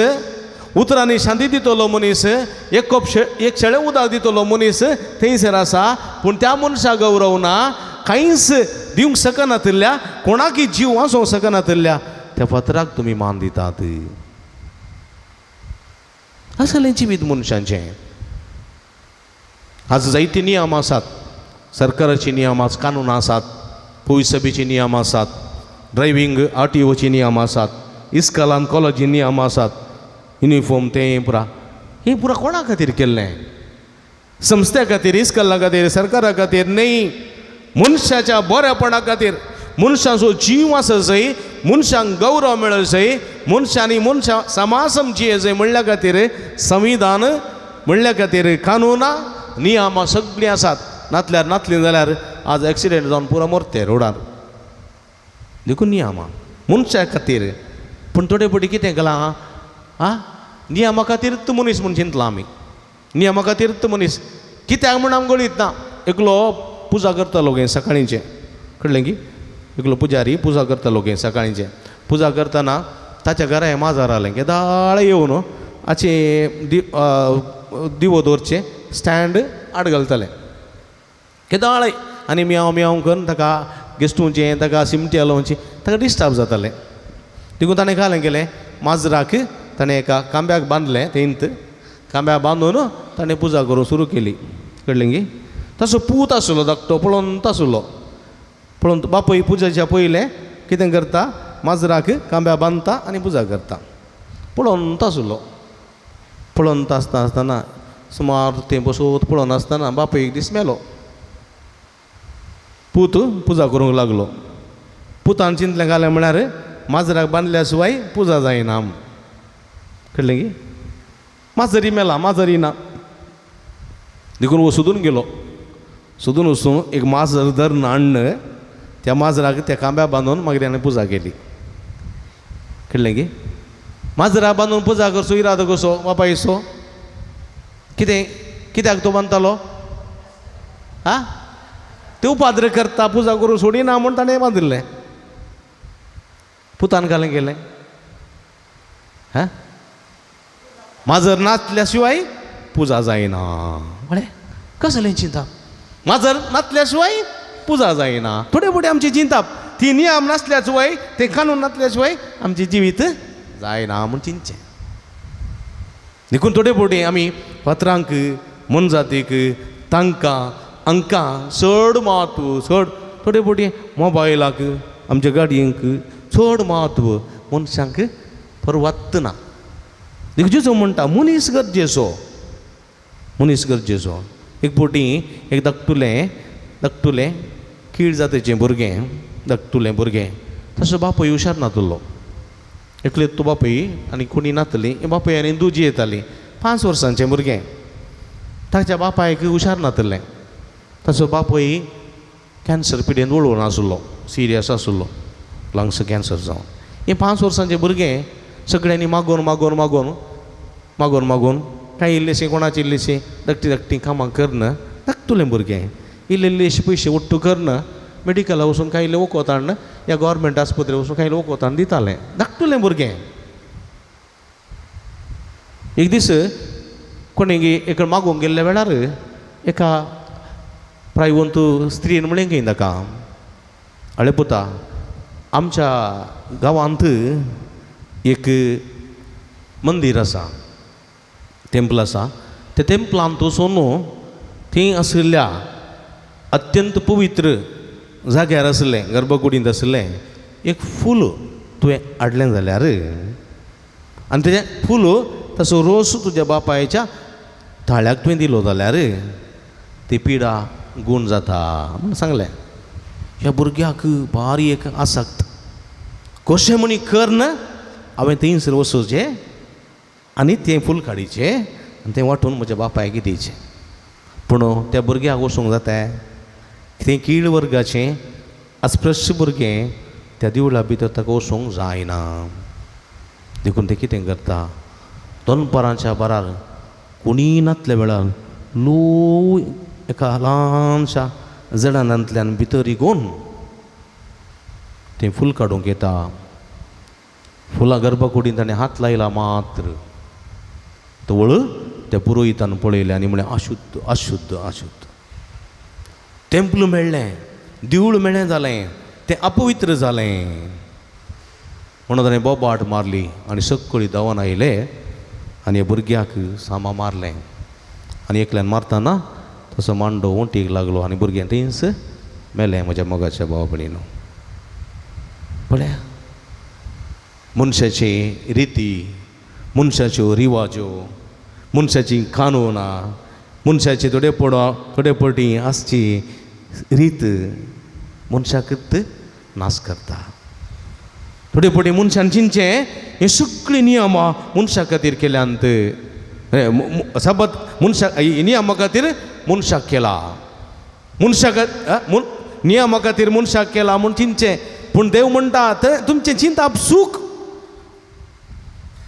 उतरांनी शांती दितलो मनीस, एक कप एक शेळें उदक दितलो मनीस थंयसर आसा, पूण त्या मनशाक गौरव ना, कांयच दिवंक शकनातिल्ल्या, कोणाकय जीव वाचोवंक शकनातिल्ल्या त्या फातराक तुमी मान दितात. असलें जिवीत मनशांचें. आज जायते नियम आसात, सरकाराचे नियम आसात, कानून आसात, पोलीस सभेचे नियम आसात, ड्रायव्हींग RTOचे नियम आसात, इस्कॉलान कॉलेजी नियम आसात, युनिफॉर्म तें पुरा हें पुरा कोणा खातीर केल्लें? संस्थे खातीर, इस्कॉला खातीर, सरकारा खातीर न्ही, मनशाच्या बरेपणा खातीर. मनशाचो जीव आसा जाय, मनशांक गौरव मेळ जाय, मनशांनी मनशां समाज समजी जाय म्हणल्या खातीर संविधान, म्हणल्या खातीर कानूनां नियमां सगळीं आसात. नातल्यार नातलीं जाल्यार आज एक्सिडेंट जावन पुरो मरते रोडार. देखून नियमां मनशा खातीर. पूण थोडे फावटी कितें केलां आं, नियमा खातीर मनीस म्हूण चिंतलां आमी, नियमा खातीर मनीस कित्याक म्हूण आमकां कळीत ना. एकलो पुजा करतालो गे सकाळींचें, कळ्ळें की एकलो पुजारी पुजा करतालो गे सकाळींचें. पुजा करतना ताच्या घरा हें माजर आलें, केदाळ येवन हाचे दिवो दवरचें स्टँड आड घालतालें केदाळ, आनी म्यांव म्यांव करून ताका गेस्टूचें, ताका सिमटी हालोवचें, ताका डिस्टर्ब जातालें. देखून ताणें घालें केलें माजराक ताणें एका खांब्याक बांदलें तेंत खांब्याक बांदून ताणें पुजा करूंक सुरू केली. कळ्ळें गी? तसो पूत आसलो धाकटो पळोवन आसलो. पळोवन बापूय पुजेच्या पयलें कितें करता माजराक खांब्या बांदता आनी पुजा करता. पळोवन आसलो. पळोवन आसता आसतना सुमार तें बसोत पळोवन आसतना बापूय एक दीस मेलो. पूत पुजा करूंक लागलो. पुतान चिंतलें घालें म्हळ्यार माजराक बांदल्या शिवाय पुजा जायना. कळ्ळें गी? माजरी मेला माजरी ना. देखून हो सोदून गेलो. सोदून वचून एक माजर धरून हाडून त्या माजराक त्या खांब्या बांदून मागीर ताणें पुजा केली. कळ्ळें गी? माजरा बांदून पुजा करचो इरादो कसो बापायचो? कितें कित्याक तो बांदतालो? आं, ते उपाद्र करता पुजा करूं सोडिना म्हूण ताणें बांदिल्लें. पुतान घालें गेलें हां माजर नाचल्या शिवाय पुजा जायना. म्हळें कसलें चिंताप? माजर नाचल्या शिवाय पुजा जायना. थोडे फुडें आमचें चिंताप ती नियम नासल्या शिवाय ते कानून नासल्या शिवाय आमचें जिवीत जायना म्हूण चिंतचें. देखून थोडे फावटी आमी फातरांक मनजातीक तांकां हांकां चड म्हत्व चड थोडे फावटी मोबायलाक आमच्या गाडयेंक चड म्हत्व मनशांक परवात्त ना. देखून जेजू म्हणटा मनीस गरजेचो मनीस गरजेचो. एक फावटी एक धाकटुलें धाकटुलें कीड जातेचें भुरगें धाकटुलें भुरगें तसो बापूय हुशार नातलो. एकले तो बापूय आनी कोणी नातली बापूय आनी दुजी येताली. 5 वर्सांचें भुरगें ताच्या बापायक हुशार नातलें. ताचो बापूय कॅन्सर पिडेन वळून आसलो सिरियस आसलो लंग्स कॅन्सर जावन. हें 5 वर्सांचें भुरगें सगळ्यांनी मागोवन मागोवन मागोवन मागोवन मागोवन कांय इल्लेशें कोणाची इल्लेशें धाकटी धाकटी कामां करन धाकटुलें भुरगें इल्ले इल्लेशे पयशे ओट्टू करन मेडिकला वचून कांय इल्लें वखद हाडून या गोवोरमेंट आस्पत्रे वचून कांय इल्लें वखद हाडून दितालें. धाकटुलें भुरगें. एक दीस कोणेगी एक मागूंक गेल्ल्या वेळार एका प्रायवंत स्त्रीन म्हणलें खंय ताका, आळे पुता आमच्या गांवांत एक मंदीर आसा टेम्पल आसा. त्या टेम्पलांत वचून थंय आशिल्ल्या अत्यंत पवित्र जाग्यार आसलें गर्भकुडींत आसलें एक फूल तुवें हाडलें जाल्यार आनी तेजें फूल ताचो रोस तुज्या बापायच्या ताळ्याक तुवें दिलो जाल्यार ती पिडा गूण जाता म्हूण सांगलें. ह्या भुरग्याक भारी एक आसक्त कशें म्हणी करन हांवें थंयसर वचोचें आनी तें फूल काडीचें आनी तें वांटून म्हज्या बापायक दिवचें. पूण त्या भुरग्याक वचूंक जाता तें कीळ वर्गाचें अस्पृश्य भुरगें त्या देवळा भितर ताका वचूंक जायना. देखून तें कितें करता दनपारांच्या बारार कोणी नातल्या वेळार ल्हव एका ल्हानशा जडानांतल्यान भितर रिगोवन तें फूल काडूंक येता. फुलां गर्भकुडीन ताणें हात लायला मात्र तवळ त्या पुरोहितान पळयलें आनी म्हणलें अशुद्ध अशुद्ध अशुद्ध. टेम्पल मेळ्ळें देवूळ मेळ्ळें जालें तें अपवित्र जालें म्हणून ताणें बोबाट मारली आनी सगळीं धांवन आयले आनी भुरग्याक सामा मारलें आनी एकल्यान मारतना तसो मांडो वंटीक लागलो आनी भुरगें थंयच मेलें. म्हज्या मोगाच्या भाव भयणीनो पळया मनशाची रिती मनशाच्यो रिवाज्यो मनशाची कानूनां मनशाची थोडे पडो थोडे पटी आसची रीत मनशाकच नाश करता. थोडे पटी मनशान चिंतचें हे सगळीं नियमां मनशा खातीर केल्यांत सबत मनशा नियमा खातीर मनशाक केला मनशाक नियमा खातीर मनशाक केला म्हूण चिंतचें. पूण देव म्हणटा तुमचें चिंताप सूख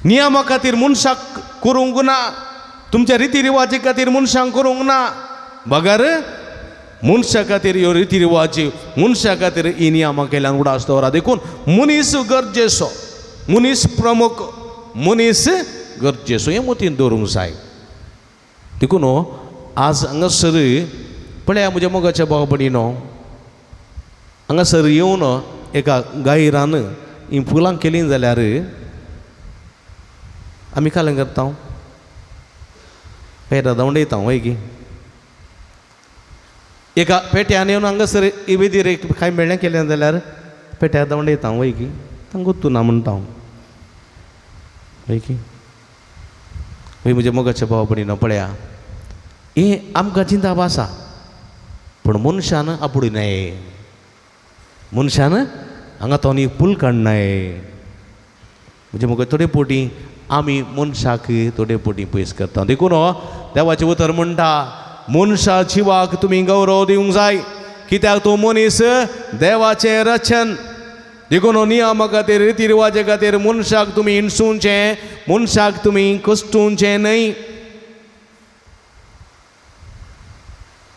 नियमा खातीर मनशाक करूंक ना तुमच्या रिती रिवाजी खातीर मनशांक करूंक ना बगर मनशा खातीर ह्यो रिती रिवाजी मनशा खातीर ही नियमां केल्यान उडास दवरा. देखून मनीस गरजेचो मनीस प्रमुख मनीस गरजेचो हें मतीन दवरूंक जाय. देखून आज हांगासर पळया म्हज्या मोगाच्या भाव भयणीनो हांगासर येवन एका गायरान ही फुलां केलीं जाल्यार आमी कालें करता पेटा धांवडयता वय की एका पेट्यान येवन हांगासर इवेदीर एक कांय मेळ्ळें केलें जाल्यार पेट्यार धांवडयता वय की तांकां गुत्तू ना म्हणटा हांव वय की वय म्हज्या मोगाच्या भाव भयणीनो पळया हें आमकां चिंताप आसा पूण मनशान आपुडी न्हय मनशान हांगा तो न्ही पूल काडनाय म्हणजे म्हाका थोडे पोटी आमी मनशाक थोडे पोटी पयस करता. देखून देवाचें उतर म्हणटा मनशा जिवाक तुमी गौरव दिवंक जाय कित्याक तूं मनीस देवाचें रचन. देखून नियमा खातीर रिती रिवाजे खातीर मनशाक तुमी हिणसुचें मनशाक तुमी कश्टुचें न्हय.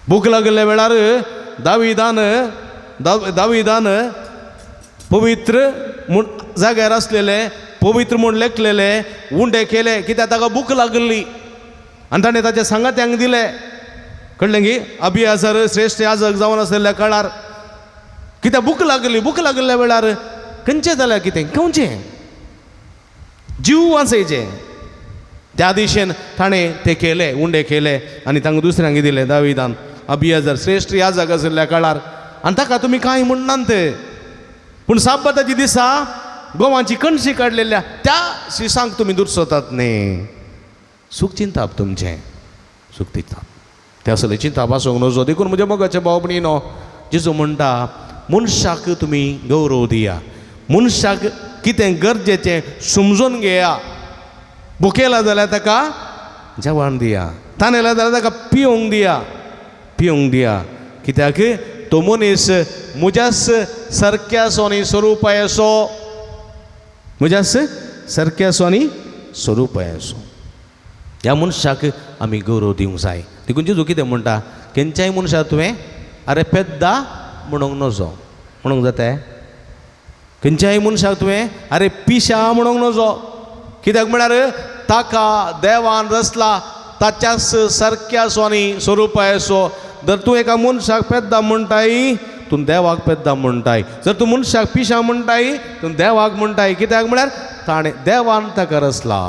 भूक लागल्या वेळार दाविदान दाविदान पवित्र म्हूण जाग्यार आसलेले पवित्र म्हूण लेखलेले उंडे केले कित्याक ताका भूक लागली आनी ताणें ताच्या सांगात्यांक दिले. कळ्ळें की अभियासर श्रेश्ठ याजक जावन आसलेल्या काळार कित्याक भूक लागली. भूक लागल्या वेळार खंयचें जाल्यार कितें खावचें जीव वाचयचें. त्या दिशेन ताणें ते केले उंडे केले आनी तांकां दुसऱ्यांक दिले दाविदान अभियाजर श्रेश्ठ याजक आशिल्ल्या काळार. आनी ताका तुमी कांय म्हणनात पूण साबाताच्या दिसा गोवाची कणशी काडलेल्या त्या शिसांक तुमी दुरसतात न्ही. सूख चिंताप तुमचें सूख चिंताप त्या असलें चिंताप आसूंक नजो. देखून म्हज्या मोगाच्या भाव भयणीनो जेजू म्हणटा मनशाक तुमी गौरव दिया मनशाक कितें गरजेचें समजून घेया. भुकेला जाल्यार ताका जेवण दिया तानेला जाल्यार ताका पिवंक दिया पिवंक दिया कित्याक तो मनीस म्हज्याच सारक्याचो आनी स्वरुपाचो म्हज्याच सारक्याचो आनी स्वरुपाचो. ह्या मनशाक आमी गौरव दिवंक जाय. देखून जेजू कितें म्हणटा खंयच्याय मनशाक तुवें आरे पेद्दा म्हणूंक नजो म्हणूंक जाता. खंयच्याय मनशाक तुवें आरे पिशा म्हणूंक नजो कित्याक म्हळ्यार ताका देवान रचला ताच्याच सारक्याचो आनी स्वरुपाचो. जर तूं एका मनशाक पेद्दा म्हणटाय तूं देवाक पेद्दा म्हणटाय. जर तूं मनशाक पिशा म्हणटाय तूं देवाक म्हणटाय कित्याक म्हळ्यार ताणें देवान ताका रचला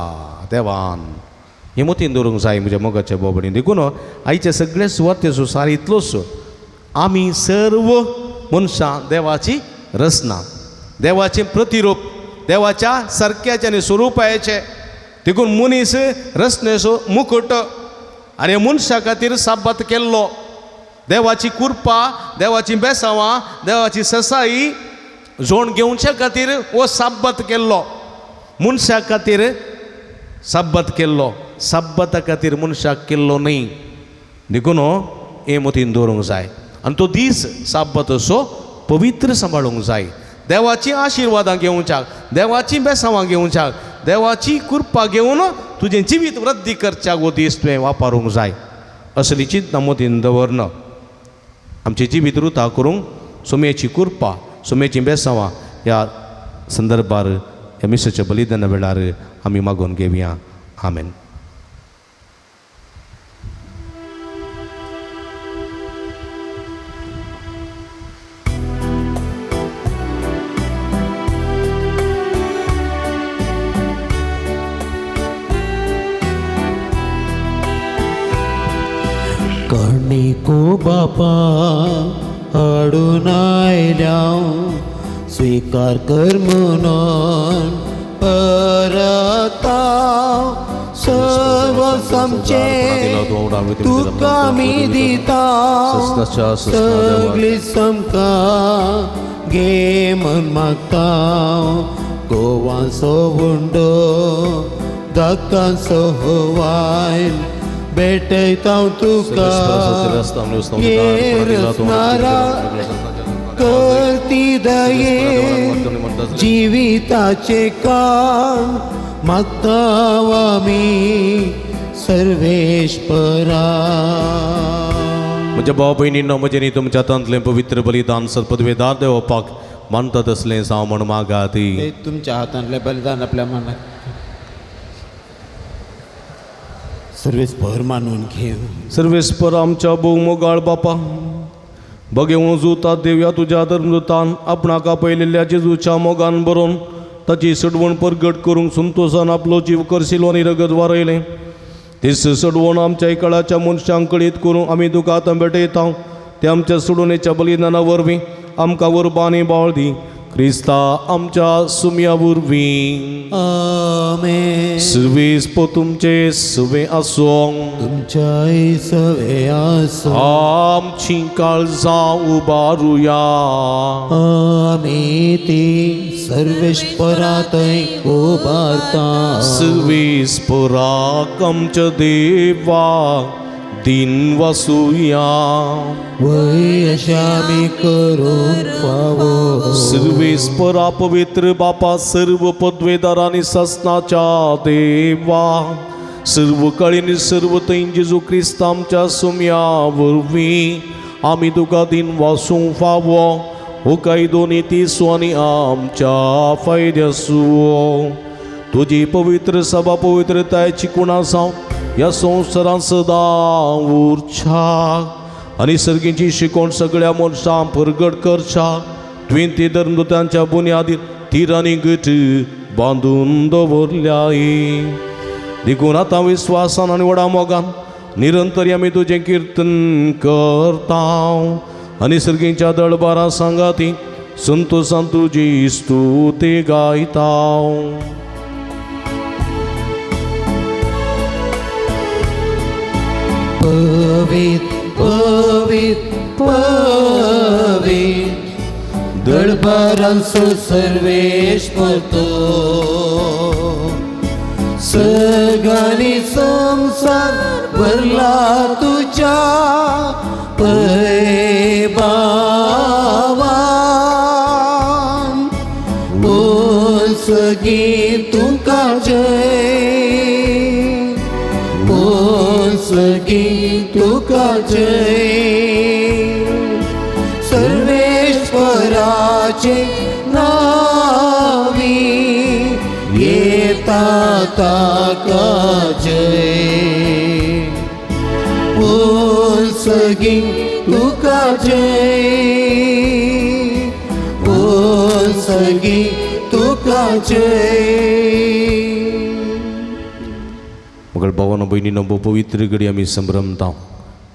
देवान. हें मतीन दवरूंक जाय म्हज्या मोगाच्या बोबडी. देखून आयचे सगळे सुवातेचो सार इतलोच आमी सर्व मनशां देवाची रचना देवाचें प्रतिरूप देवाच्या सारक्याचें आनी स्वरुपाचें. देखून मनीस रचनेचो मुकुट आनी मनशा खातीर साबात केल्लो देवाची कृपा देवाची बेसावां देवाची ससाई जोण घेवचे खातीर हो साब्बत केल्लो मनशा खातीर साब्बत केल्लो साब्बता खातीर मनशाक केल्लो न्हय. देखून हें मतीन दवरूंक जाय आनी तो दीस साब्बत असो पवित्र सांबाळूंक जाय. देवाची आशिर्वादां घेवच्याक देवाची बेसावां घेवच्याक देवाची कृपा घेवन तुजें जिवीत वृद्धी करच्याक हो दीस तुवें वापरूंक जाय. असली चिंतना मतीन दवरन आमचें जिवीत रुता करूंक सोम्याची कृपा सोम्याची बेसावां ह्या संदर्भार ह्या मिसाच्या बलिदाना वेळार आमी मागून घेवया. आमेन. को बापा हाडून आयल्या स्वीकार कर म्हणून परता सर्व आमचे तुका आमी दिता सगळी समकां घे म्हण मागता. गोवांचो उंडो दाकांचो वायन भेटयता तुका रचणारा करती दये जिविताचे काम मागता आमी सर्वेश्वरा. म्हज्या भाव भयणींनो म्हजें न्ही तुमच्या हातांतलें पवित्र बलिदान सत्पदवेदार देवपाक मानता तसलें जावं म्हण मागात. तुमच्या हातांतलें बलिदान आपल्या मनात सर्वेस्पर मानून घेव. सर्वेस्पर आमच्या भोव मोगाळ बापा बगेवन जुता देवया तुज्या धर्मदूतान आपणाक आपयलेल्या जेजूच्या मोगान बरोवन ताची सडवण परगट करूंक संतोशान आपलो जीव करशिलो आनी रगत वारयलें. तीच सडवण आमच्या काळाच्या मनशांक कळीत करूंक आमी तुका आतां भेटयता. ते आमच्या सोडवणेच्या बलिदाना वरवीं आमकां उर्बा आनी बाळ दी. क्रिस्ता आमच्या सुम्या वरवीं. आमेन. सुर्वेस पो तुमचे सुवे आसूं. तुमच्याय सवे आसो. आमची काळजां उबारुया. आमी ती सर्वेश्वरातय उबारता. सुर्वेस पोराक आमच्या देवा दिन वासुया. वय अशा आमी करूंक फावो. सर्वेस परा पवित्र बापा सर्व पदवेदार आनी सासनाच्या देवा सर्व कळीन सर्व थंय जेजू क्रिस्त आमच्या सुम्या वरवीं आमी तुका दिन वासूंक फावो. हो कायदो नितीसो आनी आमच्या फायद्यासो. तुजी पवित्र सभा पवित्रतायची कुणा जावं ह्या संवसारांत सदां उरच्या आनी सर्गीची शिकवण सगळ्या मनशां परगट करच्या. तुवें ती धर्मदूतांच्या बुन्यादीर तीर आनी गट बांदून दवरल्याय. देखून आतां विस्वासान आनी व्हडा मोगान निरंतर आमी तुजें किर्तन करता आनी सर्गीच्या दळबारा सांगाती संतोशान तुजी स्तुती गायता. पवित पवित पवित दळबारांचो सर्वेश्वर तो सगळ्यांनी संसार भरला तुझ्या पैबावान. बोल सगी तुका जय, बोल सगी तुका जय. सर्वेश्वराचे नावी येता ताका जय. बोल सगी तुका जय, बोल सगी तुका जय. मगळ भावानो भयणीनो भोव पवित्र घडी आमी संभ्रमता.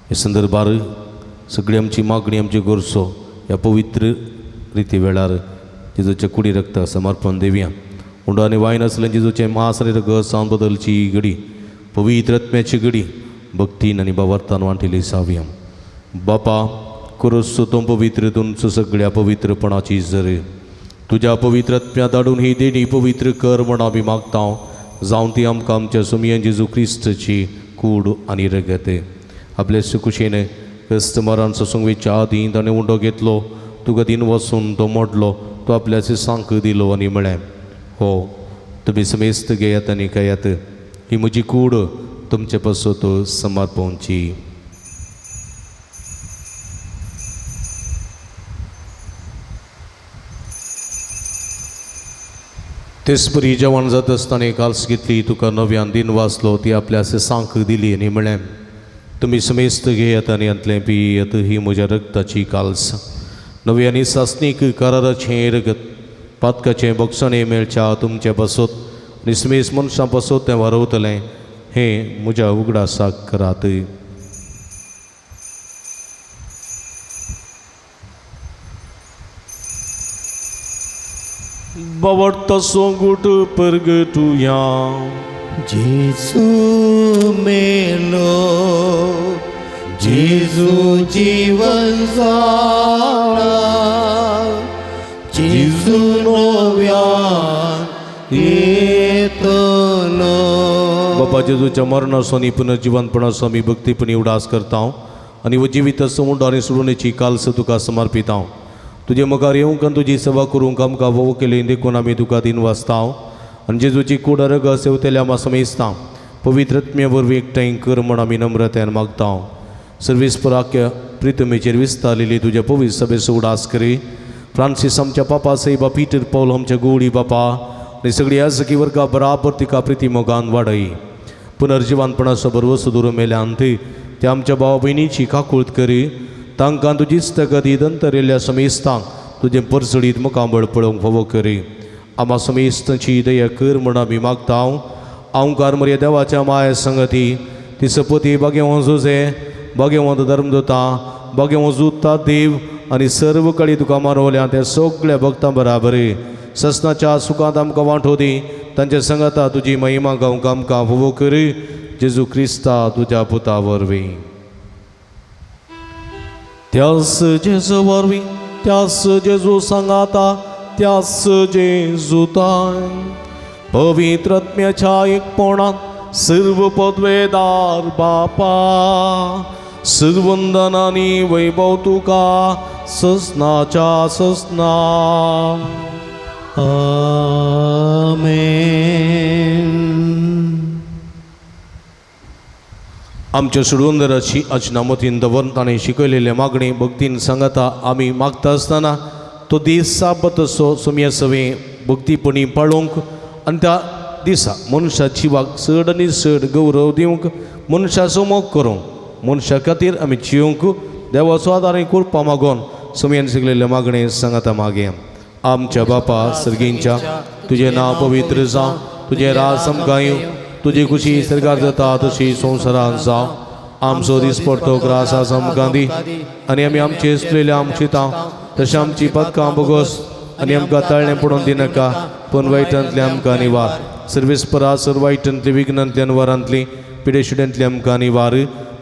हे संदर्भार सगळी आमची मागणी आमची गरजो ह्या पवित्र रिती वेळार जेजूच्या कुडी रक्त समर्पण देवया. उंडो आनी वायन आसलें जेजूचें मास आनी रगत सावन बदलची घडी पवित्र आत्म्याची घडी भक्तीन आनी भावार्थान वांटिली जावया. बापा कुरस तो पवित्र तुमचो सगळ्या पवित्रपणाची जर तुज्या पवित्र आत्म्या धाडून ही देणी पवित्र कर म्हण आमी मागता. जावन ती आमकां आमच्या सुमयन जेजू क्रिस्तची कूड आनी रगत. आपले सुकुशेन क्रिस्त मरण सोसूंक आदीं ताणें उंडो घेतलो, तुका दिन वसून तो मोडलो, तो आपल्या सांक दिलो आनी म्हळें, हो तुमी समेस्त घेयात आनी खायात, ही म्हजी कूड तुमचे पासत समर्पणची. तेचपरी जेवण जाता आसतना काल्स घेतली, तुका नव्यान दिन वाचलो, ती आपल्या सांक दिली आनी म्हळें, तुमी समेस्त घेयात आनी हांतलें पियेत, ही म्हज्या रक्ताची काल्स नवी आनी सासणीक कराराचें रगत पातकाचें बक्षणें मेळच्या तुमचे पासत आनी समेस्त मनशां पासत तें वारवतलें. हें म्हज्या उगडासाक करात. बावडतो सोंगूट परगटुया. जेजू मेलो, जेजू जीवन जाला, जेजू नव्यान येतलो. बापा जेजूच्या मरणाचो आनी पुनर्जिवनपणाचो आमी भक्तीपणी उडास करता आनी वो जिवीत समुंड आनी सोडूनेची कालस तुका समर्पिता. तुजे मुखार येवंक आनी तुजी सेवा करूंक आमकां वोव केली देखून आमी तुका दिन वाचता आनी जेजूची कूड रगत सेवतेल्या आमा समेस्ता पवित्र आत्म्या वरवीं एकठांय कर म्हण आमी नम्रतायेन मागता. सर्वीस पराख्य प्रितमेचेर विस्तारलेली तुज्या पवित्र सभेचो उडास करी. फ्रांसीस आमच्या पापा साहेबा, पीटर पावल आमच्या गोडी बापा आनी सगळी याजकी वर्गा बराबर तिका प्रिती मोगान वाडय. पुनर्जिवानपणाचो भरवसो दवरून मेल्या अंती त्या आमच्या भाव भयणीची काकूळत करी. तांकां तुजीच तगदी दंतरेल्ल्या समेस्तांक तुजें परसडीत मुखामळ पळोवंक फावो करी. आमा समेस्तांची दया कर म्हण आमी मागता. आंवकार मरिया देवाच्या माया संगती ती सपती भाग्यवंत जुजे भाग्यवंत धर्मदूता भाग्यवंत जुता देव आनी सर्व कडेन तुका मानवल्या त्या सगळ्या भक्तां बराबर ससनाच्या सुखांत आमकां वांटो दी. तांच्या संगता तुजी महिमा गावंक आमकां फावो कर जेजू क्रिस्ता तुज्या पुता वरवीं. त्यास जेजू वरवीं त्यास जेजू सांगाता त्यास जेजूताय पवित्र आत्म्याच्या एकपणांत सर्व पदवेदार बापा सर्वंदनानी वैभव तुका ससनाच्या ससना. आमेन. आमच्या सुडवंदराची अजनामतीन दवरून ताणें शिकयलेले मागणी भक्तीन सांगता आमी मागता आसतना तो दीस साबत असो सोमया सवे भक्तीपणी पाळोवंक आनी त्या दिसा मनशा जिवाक चड आनी चड गौरव दिवंक मनशाचो मोग करूंक मनशा खातीर आमी जिवंक देवाचो आदार आनी कृपा मागोन सोमयान शिकलेले मागणे सांगता मागें. आमच्या बापा सर्गींच्या तुजें नांव पवित्र जावं, तुजें राज आमकां येवं, तुजी खुशी सरकार जाता तशी संवसारांत जावं. आमचो दिसपडतो ग्रास आज आमकां दी आनी आमी आमचे चुकलेले आमची तांव तशें आमची पदकां बोगस आनी आमकां ताळणें पडोवन दिनाका पूण वायटांतलें आमकां निवार. सर्वेस्परा सर वायटांतली विघ्नांतली अनवरांतली पिडेशिड्यांतली आमकां निवार.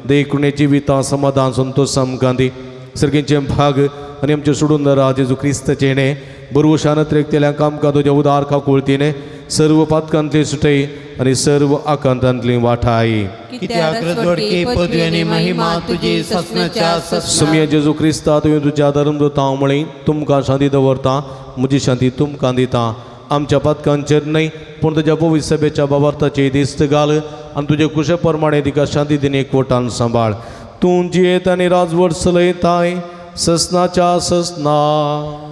देखुणे जिवितां समाधान संतोश आमकां दी. सर्गींचे भाग आनी आमचे सोडून राज जेजू क्रिस्ताचें हेणें बरवशान त्रेकतेल्या कामकां तुज्या उदार काकुळतीने सर्व पातकांतली सुटय आनी सर्व आकांतांतली वाठाय. कित्याक रजवडकी पदवी आनी महिमा तुजी ससनाच्या ससना. सुमया जेजू क्रिस्ता तुवें तुज्या धर्मदूतां म्हळी तुमकां शांती दवरता म्हजी शांती तुमकां दिता. आमच्या पातकांचेर न्हय पूण तुज्या पवित्र सभेच्या बाबार्थाची दिस्त घाल आनी तुजे कुशे प्रमाणे तिका शांती दिनी एकवटान सांबाळ. तूं जियेत आनी राजवट चलयताय ससनाच्या ससना.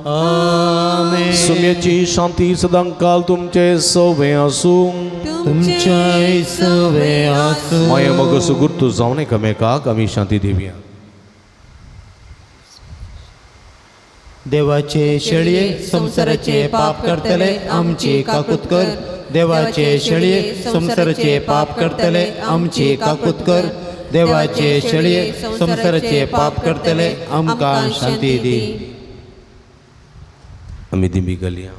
आमेन. सुम्याची शांती सदांकाल तुमचे सवे आसूं. तुमच्याय सवे आसूं. माया मग सुगुर्तू जावन एकामेकाक आमी शांती दिवया. देवाचे शेळये संवसाराचे पाप करतले आमची काकूत कर. देवाचे शेळये संवसाराचे पाप करतले आमची काकूत कर. देवाचे शेळये संवसाराचे पाप करतले आमकां शांती दी. आमी दिंबी घालया.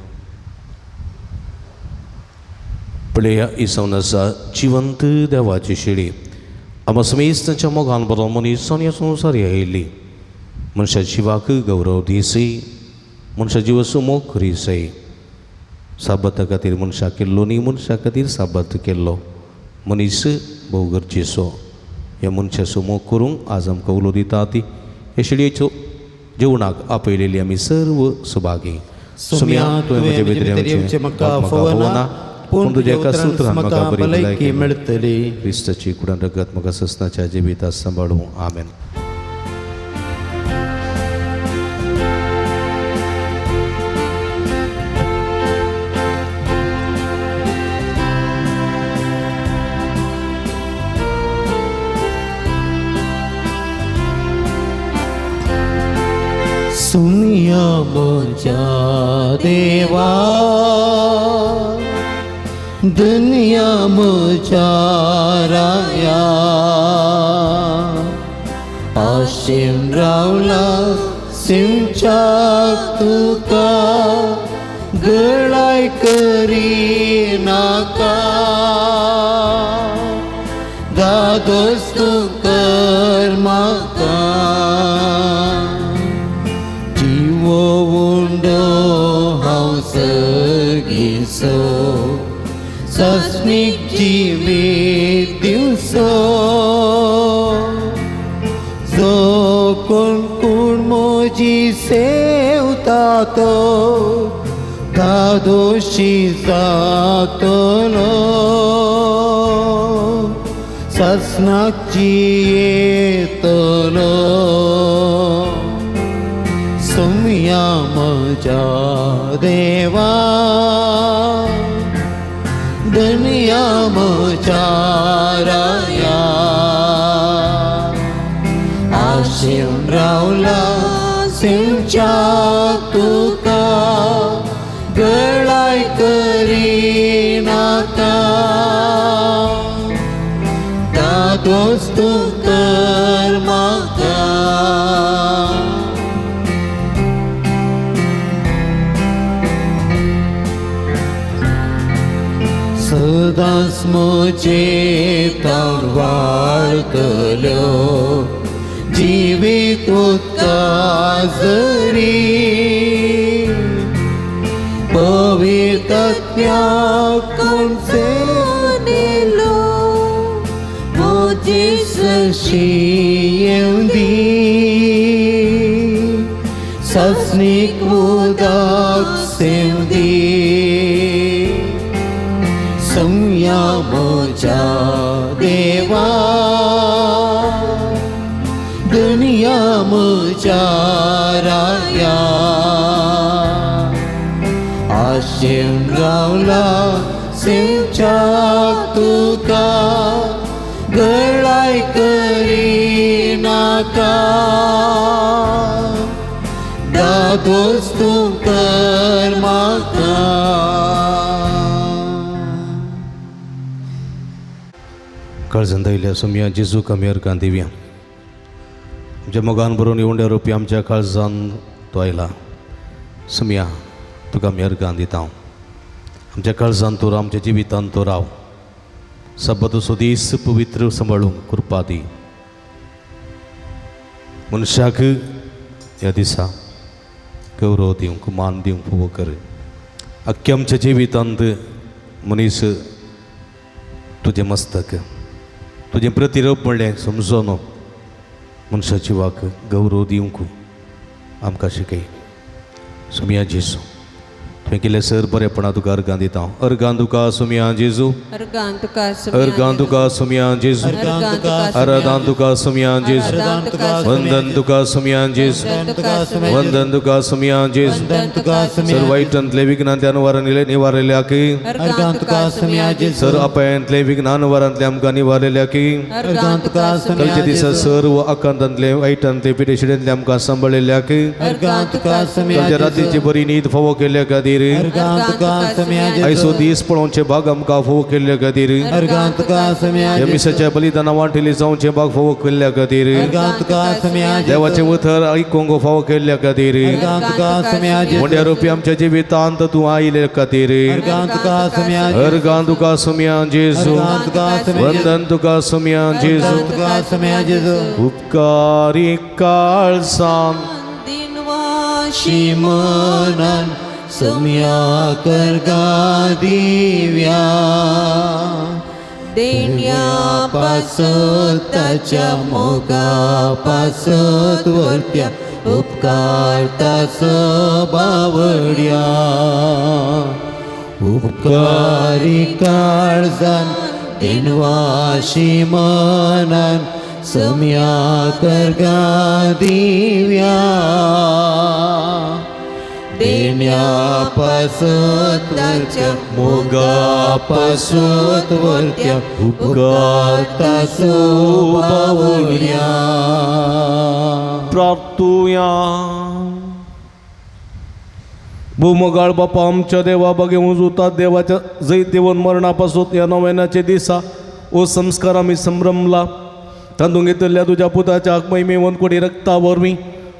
पळया इसवण आसा जिवंत देवाची शेळी. आमा समेस्तांच्या मोगान बरो मनीस ह्या संवसार आयिल्ली मनशा जिवाक गौरव दिसय मनशा जिवाचो मोग करीसय. साबता खातीर मनशा केल्लो न्ही मनशा खातीर साबात केल्लो मनीस भोव गरजेचो. ह्या मनशाचो मोग करूंक आज आमकां उलो दिता ती हे शेळयेचो जेवणाक आपयलेली आमी सर्व सुभागी. सुम्या तुवें म्हजे भितर येवचें म्हाका फवना पूण तुज्या एका सुत्रान म्हाका भलायकी मेळटली. क्रिस्ताची कुडान रगत म्हाका ससनाच्या जिवितात सांबाळूं. आमेन. सुनिया म्हज्या देवा दुनिया म्हज्या राया आशेन रावला सिंचाक तुका गळाय करी नाका दादोस तूं कर म्हाका जिवो उंडो हांव सर्गीसो सस्नीक जिवीत दिवसो जो कोण कोण म्हजी सेवता तो दादोशी जातलो ससनाक जियेतलो. सुमया म्हज्या देवा दुनिया म्हज्या राया आशेन रावला सिंच्या तुका गळाय दादोस तूं कर म्हाका. सदांच म्हजे तोंड वाळटल्यो जिवीत उदका झरी पवित्रत्या कोणचे नेलो म्हजे सरशी येवंदी सस्नीक उदक सेवंदी संया म्हज्या देवा दुनिया म्हज्या राया आशेन रावला सेवच्याक तुका गळाय करिनाका दादोस तूं कर म्हाका. काळजान दायल्या सोमया जेजूक आमी अर्गां दिवया. आमच्या मोगान भरून येवंड्या रोपी आमच्या काळजान तो आयला. सोमया तुका आमी अर्गां दिता. आमच्या काळजान तूं राव, आमच्या जिवितान तूं राव. सब्बतचो दीस पवित्र सांबाळूंक कृपा दी. मनशाक ह्या दिसा गौरव दिवंक मान दिवंक फावो कर. आख्ख्या आमच्या जिवितांत मनीस तुजें मस्तक तुजें प्रतिरूप म्हणलें समजून मनशाची जिवाक गौरव दिवंक आमकां शिकय. सोमया जेजू तुवें केलें सर बरेपणा तुका अर्गां दिता. अर्गां तुका सोमया जेजू. अर्गां तुका अर्गां तुका सोमया जेजू. आराधान तुका सोमया जेजू. वंदन तुका सोमया जेजू. वंदन तुका सोमया जेजू. सर वायटांतले विघ्नांतल्यान निवारलेल्या की सर अपायांतले विघ्नान वारांतले आमकां निवारलेल्या की कालच्या दिसा सर्व आकांतांतले वायटांतले पिडेशिडेंतले आमकां सांबाळिल्ल्या की कालच्या रातीची बरी न्हीद फावो केल्ल्या खातीर आयचो दीस पळोवचे भाग आमकां फावो केल्ल्या खातीर ह्या मिसाच्या बलिदाना वांटेली जावचे भाग फावो केल्ल्या खातीर देवाचे उतर आयकूंक फावो केल्ल्या खातीर मोट्या रुपी आमच्या जिवितांत तूं आयिल्ल्या खातीर अर्गां तुका सोमया जेजू. वंदन तुका सोमया जेजू. उपकारी काळजान मनान सम्या करगा दिव्या देण्या पासत ताच्या मोगा पासत वरत्या उपकारतास बावड्या उपकारी काळजान दिनवाशी मनान सम्या करगा दिव्या देण्या पासत वरत्या मोगा पासत वरत्या उपकारतास बावड्या. प्रार्थुया. भूमगाळ बापा आमच्या देवा बगे उजुतात देवाच्या जैत देवन मरणापासून ह्या नव्यानाचे दिसा ओ संस्कार आमी संभ्रमला. तांतूंत घेतिल्ल्या तुज्या पुताच्या महिमेवन कोडी रक्ता वरवीं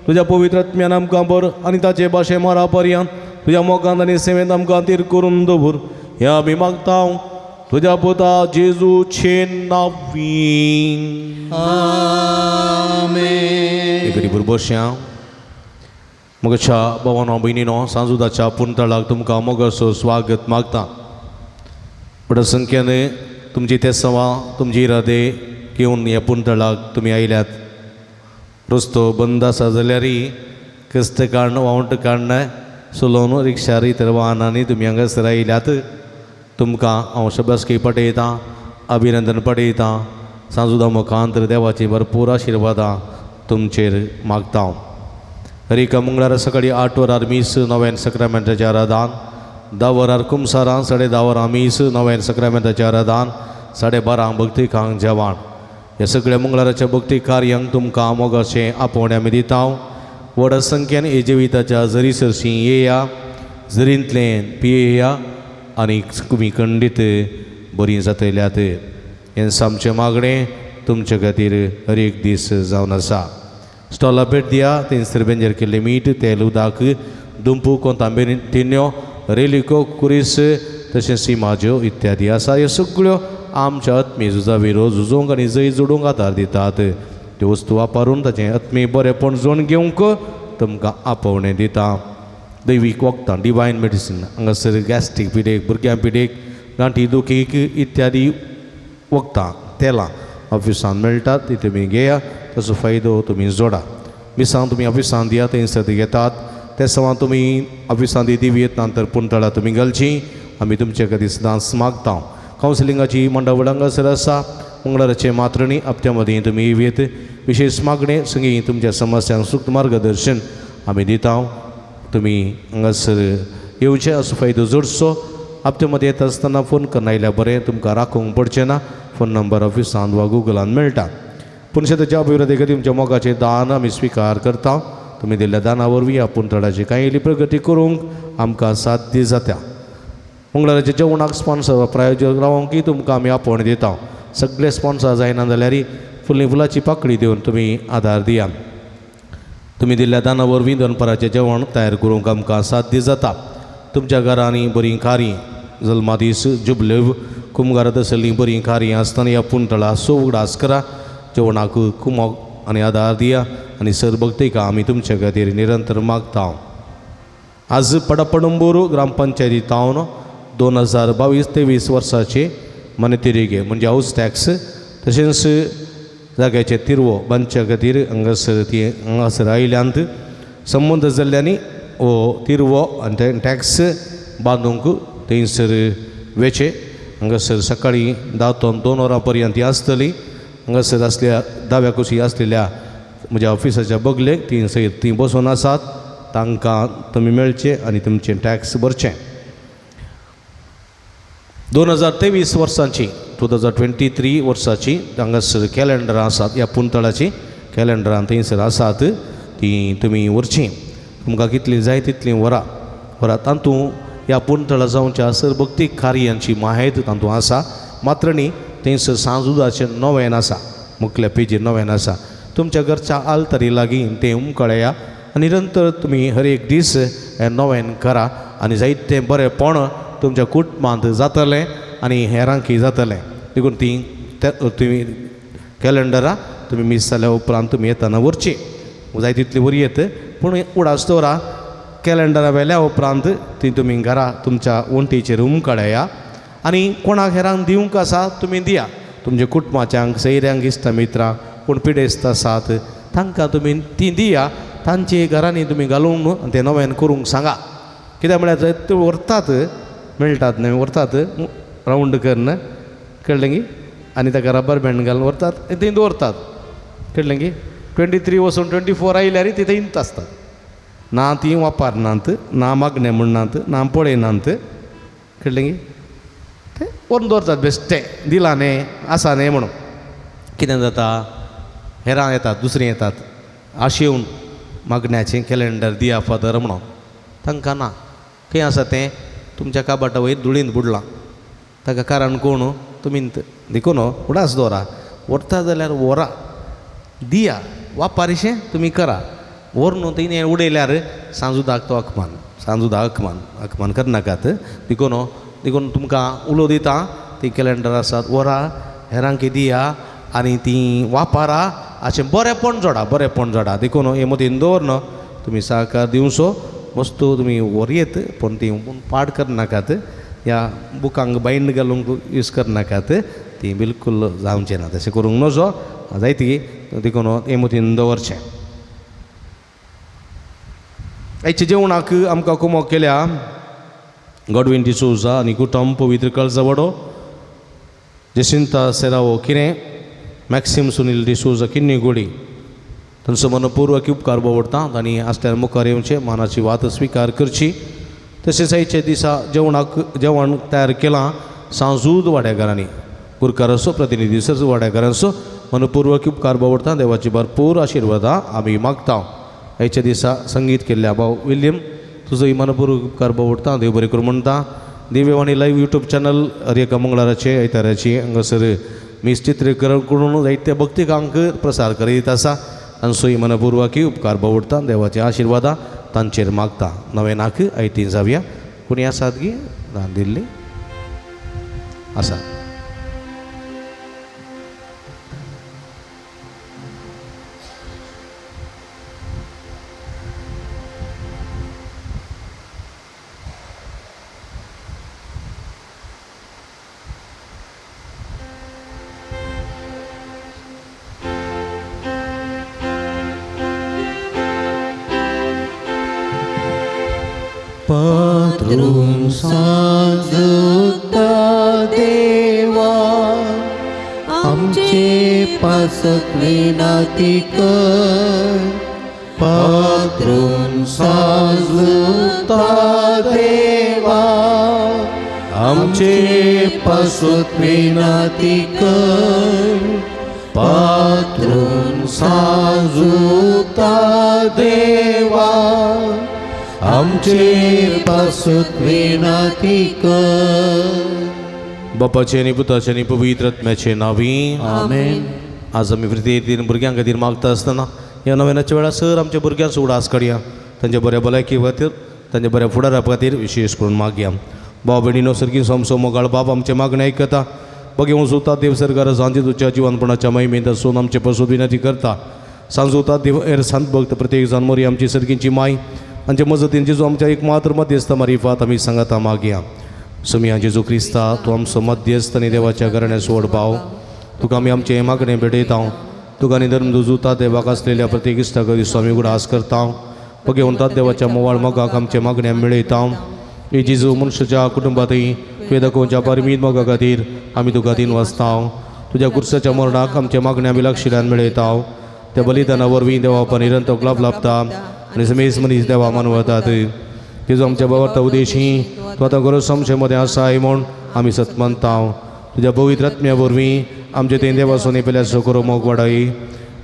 तुज्या पवित्र आत्म्यान आमकां बर आनी ताचे भाशे मरा पर्यंत तुज्या मोगान आनी सेवेंत आमकां तीर करून दवर ह्या आमी मागता तुज्या पुता जेजूचे नांवी. आमेन. एक बरोबर म्हज्या भावानो भयणीनो सांजुदाच्या पुंतळाक तुमकां मोगाचो स्वागत मागता. व्हड संख्येन तुमची तेसवां तुमची इरादे घेवन ह्या पुंतळाक तुमी आयल्यात. रस्तो बंद आसा जाल्यारय कश्ट काडून वावंट काडून चलोवन रिक्षार इतर वाहनांनी तुमी हांगासर आयल्यात. तुमकां हांव शबासकी पटयतां, अभिनंदन पटयतां. सांजुदा मुखांतर देवाची भरपूर आशिर्वादां तुमचेर मागता. हर एका मंगळारा सकाळी 8 वरार मीस नव्यान सक्रामेंटाचें आराधान, 10 वरार कुमसारां, 10:30 वरां मीस नव्यान सक्रामेंटाचें आराधान, 12:30 भक्तिकांक जेवण. ह्या सगळ्या मंगळाराच्या भक्ती कार्यांक तुमकां मोगाचें आपोवणें आमी दिता. व्हड संख्येन हे जिविताच्या जरी सरशीं येया, जरींतलें पियेया आनी तुमी खंडीत बरीं जातल्यात. हें आमचें मागणें तुमचे खातीर हर एक दीस जावन आसा. स्टॉला भेट दिया, थंयसर बेंजर केल्लें मीठ, तेल, उदक, दुंपू, कोंतांबेर, तिन्यो, रेलिको, कुरीस, तशेंच सिमाज्यो इत्यादी आसा. ह्यो सगळ्यो आमच्या आत्मी झुजाविरो झुजोवंक आनी जैत जोडूंक आदार दितात. त्यो वस्तू वापरून ताचें आत्मी बरेपण जोडून घेवंक तुमकां आपोवणें दिता. दैवीक वखदां, डिवायन मेडिसीन, हांगासर गॅस्ट्रीक पिडेक, भुरग्यां पिडेक, गांठी दुखीक इत्यादी वखदां, तेलां ऑफिसान मेळटात, ती तुमी घेया, ताचो फायदो तुमी जोडा. मिसांव तुमी ऑफिसान दिया, थंयसर ती घेतात. ते सवां तुमी ऑफिसान ती दिवयेत, ना तर पुणतळा तुमी घालची. आमी तुमचे खातीर सदांच मागता. कावन्सिलिंगाची मंडळ हांगासर आसा. मंगळाराचे मात्रणी हप्त्या मदीं तुमी येवयेत. विशेश मागणें संगी तुमच्या समस्यांक सूक्त मार्गदर्शन आमी दिता. तुमी हांगासर येवचें, असो फायदो जोडचो. हप्त्या मदीं येता आसतना फोन करून आयल्यार बरें, तुमकां राखूंक पडचें ना. फोन नंबर ऑफिसान वा गुगलान मेळटा. पूण शेताच्या अभिवृद्धी खातीर तुमच्या मोगाचें दान आमी स्विकार करता. तुमी दिल्ल्या दाना वरवीं आपूण थळाची कांय इल्ली प्रगती करूंक आमकां साध्य जाता. मंगळाराच्या जेवणाक स्पॉन्सर वा प्रायोजक रावोंक तुमकां आमी आपोवणें दिता. सगळे स्पॉन्सर जायना जाल्यार फुडली फुलाची पाकळी दिवन तुमी आदार दिया. तुमी दिल्ल्या दाना वरवीं दनपाराचें जेवण तयार करूंक आमकां साध्य जाता. तुमच्या घरांनी बरीं खारीं, जल्मादीस, जुबलेव, कुमगारात आसलीं बरीं खारीं आसतना ह्या पुणतळा सो उगडास करा. जेवणाक कुमोक आनी आदार दिया आनी सर भक्तिका आमी तुमच्या खातीर निरंतर मागता. आज पडपणंबूर ग्रामपंचायती तावन 2022-23 वर्साचे मनेतिरिगे म्हणजे हाऊस टॅक्स तशेंच जाग्याचे तिरवो बांदच्या खातीर हांगासर ती हांगासर आयल्यांत. संबंद जाल्ल्यांनी हो तिरवो आनी टॅक्स बांदूंक थंयसर वेचे. हांगासर सकाळीं 10 ते 2 वरां पर्यंत ती आसतली. हांगासर आसल्या दाव्या कुशी आसलेल्या म्हज्या ऑफिसाच्या बगलेक ती सयत ती बसून आसात. तांकां तुमी मेळचे आनी तुमचें टॅक्स भरचें. 2023 वर्सांची 2023 वर्साची हांगासर कॅलेंडरां आसात. ह्या पुंतळाची कॅलेंडरां थंयसर आसात, ती तुमी व्हरचीं. तुमकां कितलीं जाय तितलीं व्हरा व्हरा. तातूंत ह्या पुंतळा जावच्या सरभक्तीक कार्यांची माहेत तातूंत आसा. मात्र न्ही, थंयसर सांजुदाचें नवेन आसा, मुखल्या पेजीर नवेन आसा. तुमच्या घरच्या आलतरी लागीं तें उमकळया आनी निरंतर तुमी हर एक दीस हें नवेन करा आनी जायतें बरेंपण तुमच्या कुटुंबांत जातलें आनी हेरांकय जातलें. देखून ती तुमी कॅलेंडरां तुमी मीस जाल्या उपरांत तुमी येतना व्हरची, जाय तितली व्हरी येत, पूण उडास दवरा. कॅलेंडरा व्हेल्या उपरांत ती तुमी घरा तुमच्या वण्टीचेर उमकळया आनी कोणाक हेरांक दिवंक आसा तुमी दिया. तुमच्या कुटुंबाच्यांक, सैऱ्यांक, इश्टा मित्रांक, कोण पिडेस्त आसात तांकां तुमी ती दिया. तांचे घरांनी तुमी घालून आनी तें नव्यान करूंक सांगा. कित्याक म्हळ्यार ते व्हरतात, मेळटात न्हय, व्हरतात रावंड करून, कळ्ळें गी, आनी ताका रबर बँड घालून व्हरतात, थंय दवरतात, कळ्ळें गी. 23 वचून 24 आयल्यार ती थंयच आसतात. ना ती वापरनात, ना मागणें म्हणनात, ना पळयनात, कळ्ळें गी. ते व्हरून दवरतात बेश्टें, दिलां न्ही, आसा न्ही म्हणून. कितें जाता, हेरां येतात, दुसरीं येतात आशेवन मागण्याचें कॅलेंडर दिया फादर म्हणून. तांकां ना. खंय आसा तें तुमच्या काबाटा वयर धुळींत बुडलां. ताका कारण कोण तुमी. देखून उडास दवरा, व्हरता जाल्यार व्हरा, दिया, वापारिशें तुमी करा. व्हर न्हू थंय उडयल्यार सांजुदाक तो अकमान, सांजुदा अकमान, अकमान करनाकात. देखून देखून तुमकां उलो दिता, ती कॅलेंडर आसात व्हरा, हेरांक दिया आनी ती वापरा. अशें बरेंपण जोडा, बरेंपण जोडा. देखून हे मतीन दवर न्हू तुमी सहकार दिवचो. वस्तू तुमी व्हरयेत पूण ती पाड करनाकात, ह्या बुकांक बायंड घालूंक यूज करनाकात, ती बिलकूल जावचें ना, तशें करूंक नजो जायती. देखून हे मतीन दवरचें. आयच्या जेवणाक आमकां कुमोक केल्या गॉडविन डिसोजा आनी कुटुंब, पवित्र कळजावडो, जेसिंता सेरावो किरें, मॅक्सिम सुनील डिसोजा किन्नी गोडी, तांचो मनपूर्वक उपकार बोवडटा. तांणी आसल्यार मुखार येवचें, मानाची वात स्विकार करची. तशेंच आयच्या दिसा जेवणाक जेवण तयार केलां सांजूद वाड्याकारांनी, गुरकारांचो प्रतिनिधी सर वाड्याकारांचो मनपूर्वक उपकार बोवडटा. देवाची भरपूर आशिर्वादां आमी मागता. आयच्या दिसा संगीत केल्ल्या भाव विल्यम, तुजोय मनपूर्वक उपकार बोवडटा. देव बरें करूं म्हणटा. दिव्यवाणी लायव्ह यूट्यूब चॅनल हर एका मंगळाराचे आयताराची हांगासर मीस चित्रीकरण करून जायते भक्तिकांक प्रसार करीत आसा. तांचोय मनपूर्वकी उपकार बावडटा, देवाचे आशिर्वादा तांचेर मागता. नवेनाक आयतीन जावया. कोणी आसात गी रांदिल्ली आसा? पात्रून सांजुता देवा आमचे पासत विनाती कर. पात्रून सांजुता देवा आमचे पासत विनाती कर. पात्रून सांजुता देवा आमचे पासत विनाती कर. बापाचे आनी पुताचे आनी पवित्र आत्म्याचे नांवी आमेन. आज आमी वृत्ती भुरग्यां खातीर मागता आसतना ह्या नव्यानाच्या वेळार सर आमच्या भुरग्यांचो उडास काडया, तांच्या बऱ्या भलायकी खातीर, तांच्या बऱ्या फुडारा खातीर विशेश करून मागया. भाव भयणीनो, सर्गी सोमसो मोगाळ बाप आमचें मागणें आयकता. बघेवन सुता देव सरकार सांजे तुज्या जिवनपणाच्या महिमेंत आसून आमचे पसून विनंती करता. सांजोता देव एर संत भक्त प्रत्येक जाण मोरी आमची सर्गींची माय आमचे मजतीन जेजू आमच्या एक मात्र मध्यस्थ मारिफात आमी सांगाता मागया. समिया जेजू क्रिस्ता, तूं आमचो मध्यस्थ आनी देवाच्या घराण्या सोड भाव, तुका आमी आमचें मागणें भेटयता. तुका आनी धर्म दुजुता देवाक आसलेल्या प्रत्येक इश्टा दिसो आमी उगडास करता. बघेवन देवाच्या मोवाळ मोगाक आमचें मागणें मेळयता. हे जेजू मनशाच्या कुटुंबांतय तुवें दाखोवच्या परमीत मोगा खातीर आमी तुका दिन वाचता. तुज्या कुर्साच्या मरणाक आमचें मागणें आमी लक्षिल्यान मेळयता. त्या बलिदाना वरवीं देवा आपण निरंतर लाभ लाभता आनी समेस मनीस देवा मानवतात. तेजो आमच्या बाबा उद्देशी तूं आतां गरज समशे मदें आसाय म्हूण आमी सत मानता. तुज्या पवित्र आत्म्या वरवीं आमचे ते देवासून पेल्याचो करो मोग वाडाय.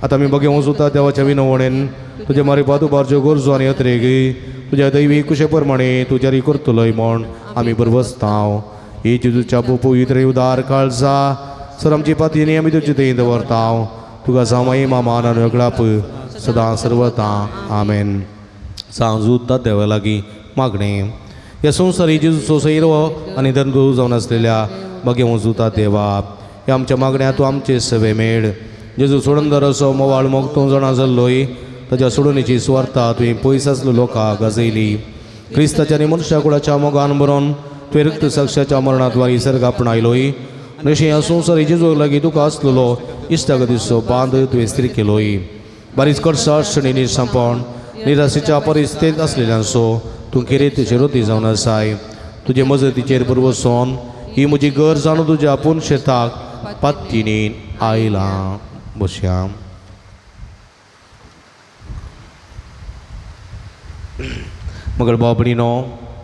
आतां आमी बघेवन सुद्दां देवाच्या विनवणेन तुज्या मारिफात उबारच्यो गरजो आनी अत्रेग तुज्या दैवी कुशे प्रमाणे तूं जारी करतलोय म्हूण आमी बरबसता. ही जेजूच्या पवित्र उदार काळजा सर आमची पातयेनी आमी तुजे थंय दवरता. तुका सामाई मामान आनी वेगळाप सदां सर्वता. आमेन. सांजूता देवा लागीं मागणें. ह्या संवसारी जेजूचो सैरो आनी धर्मगुरू जावन आसलेल्या बघेवन जुता देवा, ह्या आमच्या मागण्या तूं आमचे सवे मेळ. जेजू सोडंदर असो मोवाळ मोग तूं जाणा जाल्लोय, ताच्या सोडणीची सुवार्ता तुवें पयस आसलो लोकांक गाजयली. क्रिस्ताच्या आनी मनशा कुळाच्या मोगान बरोवन तुवें रक्त साक्षाच्या मरणाद्वारी सर्ग आपणायलोय. अशें ह्या संवसारी जेजू लागीं तुका आसलेलो इश्टागतीचो बांद तुवें स्थिर केलोय. बारीच कडसा शणीनी सांपण निराशेच्या परिस्थितींत आसलेल्यांचो तूं खेरीत शिरोती जावन आसाय. तुजे मजतीचेर बरवसोन ही म्हजी गरज जाणून तुज्या आपूण शेताक पात्तीनी आयलां. बसया. मगळ भाव भयणीनो,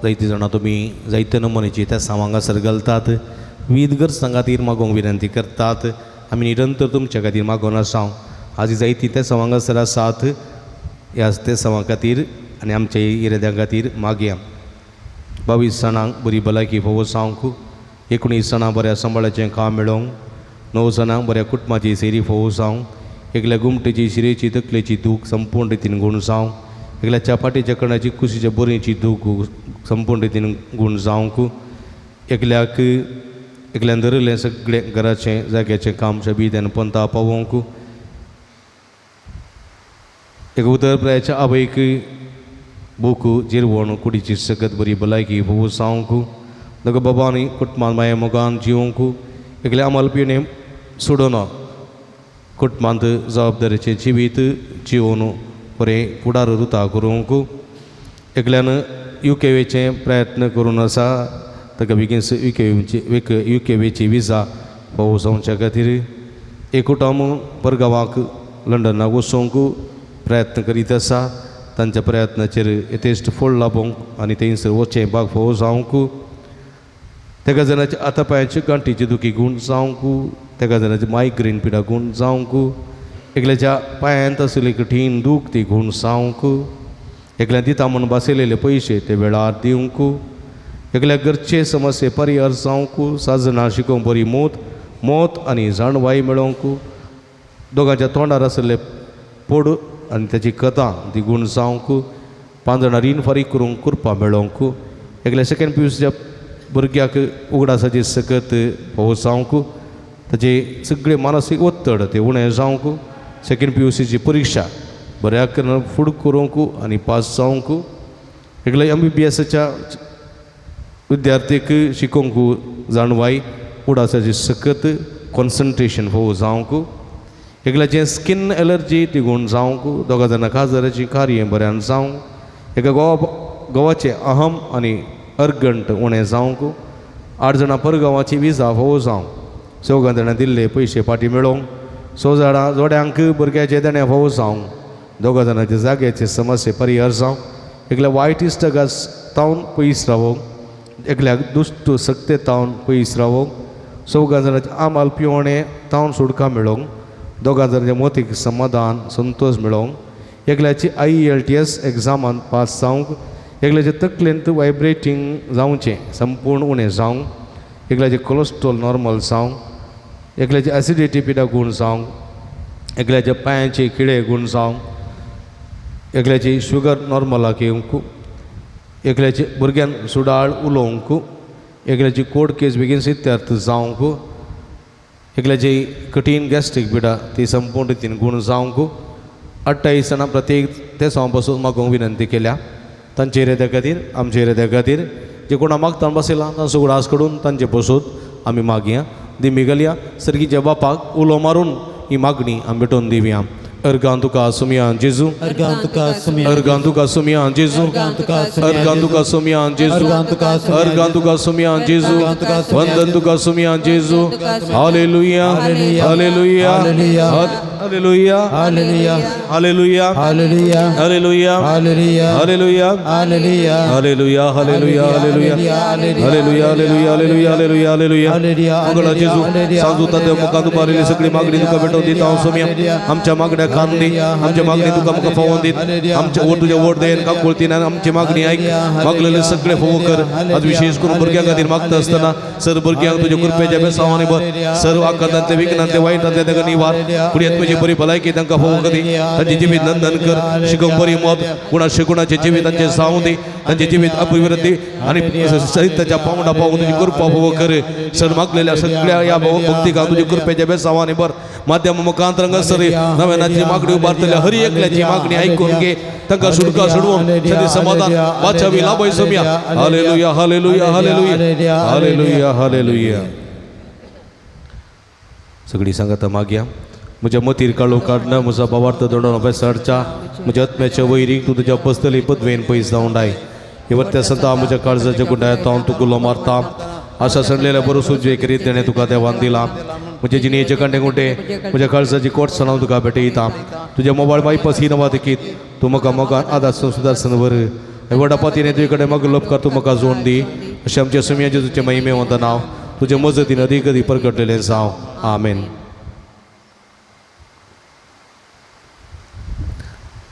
जायतीं जाणां तुमी जायते नमुन्याची त्या हांगासर घालतात, विविध गरजां खातीर मागोवंक विनंती करतात. आमी निरंतर तुमच्या खातीर मागोवन आसा. आज जायतीं त्या हांगासर आसात, ह्या ते सवां खातीर आनी आमच्या इराद्यां खातीर मागया. 22 जाणांक बरी भलायकी फावो जावंक, 19 जाणां बऱ्या सांबाळाचें काम मेळोवंक, 9 जाणांक बऱ्या कुटुंबाची सेरी फावो जावंक, एकल्या गुमटेची शिरेची तकलेची दूख संपूर्ण रितीन गूण जावंक, एकल्या चपाटीच्या कणाची कुशीच्या बोरीची दूख संपूर्ण रितीन गूण जावंक, एकल्याक एकल्यान धरिल्लें सगळें घराचें जाग्याचें काम शबीत आनी पंता पावोवंक, एक उतर प्रायाच्या आवयक बूक जिरवण कुडीची सगत बरी भलायकी फावो जावंक, दोगा बाबांनी कुटुंबान माया मोगान जिवंक, एकल्या अमल पिणे सोडून कुटुंबांत जबाबदारीचें जिवीत जिवन बरें फुडार रुता करूंक, एकल्यान युकेवेचें प्रयत्न करून आसा ताका बेगीन युकेवेची विजा फावो जावच्या खातीर, एक कुटुंब परगांवाक लंडनाक वचूंक प्रयत्न करीत आसा, तांच्या प्रयत्नाचेर यथेश्ट फळ लाबोवंक आनी थंयसर वचचें भाग फावो जावंक, तेका जाणाच्या आतां पांयाची गांठीची दुखी गूण जावंक, तेका जाणाची मायग्रेन पिडा गूण जावंक, एकल्याच्या पांयांत आशिल्ली कठीण दूख ती गूण जावंक, एकल्यान दिता म्हूण बसयलेले पयशे ते वेळार दिवंक, एकल्या घरचे समस्ये परिहार जावंक, साजनां शिकोवंक बरी मोत मत आनी जाणवाय मेळोवंक, दोगांच्या तोंडार आशिल्ले पोड आनी ताची कथा ती गूण जावंक, 5 जाणां रीण फारीक करूंक कृपा मेळोवंक, एकल्या सेकंड पियूसच्या भुरग्याक उगडासाची सकत फावो जावंक, ताचे सगळे मानसीक ओत्तड ते उणें जावंक, सेकंड पी यू सीची परिक्षा बऱ्याक फुड करूंक आनी पास जावंक, एकल्या एम बी बी एसाच्या विद्यार्थीक शिकोवंक जाणवाय उडासाची सकत कॉन्सन्ट्रेशन फावो जावंक, एकल्याचें स्कीन एलर्जी तिगून जावंक, दोगा जाणां काजाराची कार्य बऱ्यान जावंक, एका गोवा गोवाचें अहम आनी अर्गंट उणें जावंक, 8 जाणां परगांवाची विजा फावो जावंक, 4 जाणां दिल्ले पयशे फाटीं मेळोवंक, 6 जाणां जोड्यांक भुरग्याचे देणें फावो जावंक, 2 जाणांचे जाग्याचे समस्ये परिहार जावंक, एकल्या वायट इश्टागास तावन पयस रावोंक, एकल्याक दुश्ट सक्ते तावन पयस रावोंक, 4 जाणांचे आमाल पिवणें तावन सुटका मेळोवंक, 2 जाणांच्या मोतीक समाधान संतोश मेळोवंक, एकल्याची IELTS एग्जामान पास जावंक, एकल्याचे तकलेंत वायब्रेटींग जावचें संपूर्ण उणें जावंक, एकल्याचें कोलेस्ट्रॉल नॉर्मल जावंक, एकल्याची एसिडिटी पिडा गूण जावंक, एकल्याच्या पांयांचे किडे गूण जावंक, एकल्याची शुगर नॉर्मलाक येवंक, एकल्याची भुरग्यान सुडाळ उलोवंक, एकल्याची कोर्ट केस बेगीन सिद्धार्थ जावंक, एकल्याची कठीण गॅस्ट्रीक पिडा ती संपूर्ण रितीन गूण जावंक. 28 जाणां प्रत्येक ते पासून मागूंक विनंती केल्या. तांचे इराद्या खातीर, आमचे इराद्या खातीर, जे कोणा मागतान बसयला तांचो उगडास काडून तांचे पसून आमी मागया. दिमी घालया सर्गीच्या बापाक उलो मारून ही मागणी आमी भेटोवन दिवया. अर्गां तुका सुमया जेजू, अर्गां तुका सुमया, अर्गां तुका सुमया जेजू, अर्गां तुका सुमया, अर्गां तुका सुमया जेजू, अर्गां तुका सुमया, अर्गां तुका सुमया जेजू, वंदन तुका सुमया जेजू. Hallelujah, hallelujah, hallelujah, hallelujah, hallelujah, hallelujah, hallelujah, hallelujah, hallelujah, hallelujah, hallelujah, hallelujah, hallelujah, hallelujah, hallelujah, hallelujah, hallelujah, hallelujah. Hallelujah, Mangala जेजू, सांजू तात्या मुखार उबारिल्ली सगळी मागणी तुका भेटोवन दिता हांव सोमया. आमच्या मागण्या कान दी, आमच्या मागणी तुका म्हाका फावोवन दीत. आमच्या वट तुज्या वट दयेन काकुळतीन आनी आमची मागणी आयक. मागलेले सगळे फोवो कर. आज विशेष करून भुरग्यां खातीर मागता आसतना सर भुरग्यांक तुज्या कृपेच्या बेसांवांनी भर. सर्व आकांतांतले, विघ्नांतले, वायटांतले तांकां निवार. फुडें तुजी बरी भलायकी तांकां फोवो करी. तांचे जिवीत नंदन कर. शिकोवंक बरी मत गुणा शिकुणाचें जिवीत तांचें जावं दी. तांचें जिवीत अभिवृद्धी आनी सहिताच्या पावंडा पावून तुजी कृपा फोवो कर. सर मागलेल्या सगळ्या ह्या भक्तिकांक तुज्या कृपेच्या बेसांवांनी भर. माध्यम मुखांतरंग सर नव्यानाची मागणी उबारतल्या हर एकल्याची मागणी ऐकून घे. तांकां सुटका सोडवून सदी समाधान वाचावी लाभय Somaiya. Hallelujah, hallelujah, hallelujah, hallelujah, hallelujah. सगळी सांगता मागया. म्हज्या मतीर काळो काडना, म्हजो बावार्थ दोडोन अभ्यासाडच्या म्हज्या आत्म्याच्या वैरीक तूं तुज्या बसतली पदवेन पयस जावन डाय. हे सदां म्हज्या काळजाच्या गुंडायत हांव तुका उलो मारता. आशा सणलेल्या बरो सुजवे करीत तेणें तुका देवान दिला. म्हजे जिणेचे कांटे कुंटे म्हज्या काळजाची कोट सणाव तुका भेटयता. तुज्या मोबायल बायपास ही नवा देखीत तूं म्हाका मोगान आदार सुदारसन वर व्हडा पातीने तुजे कडेन म्हाका लोपकार तूं म्हाका जोड दी. अशें आमच्या सुमया जेजूचे महिमे वंदन नांव तुजे मजतीन अदीक अदीक परगटलेलें जावं. आमेन.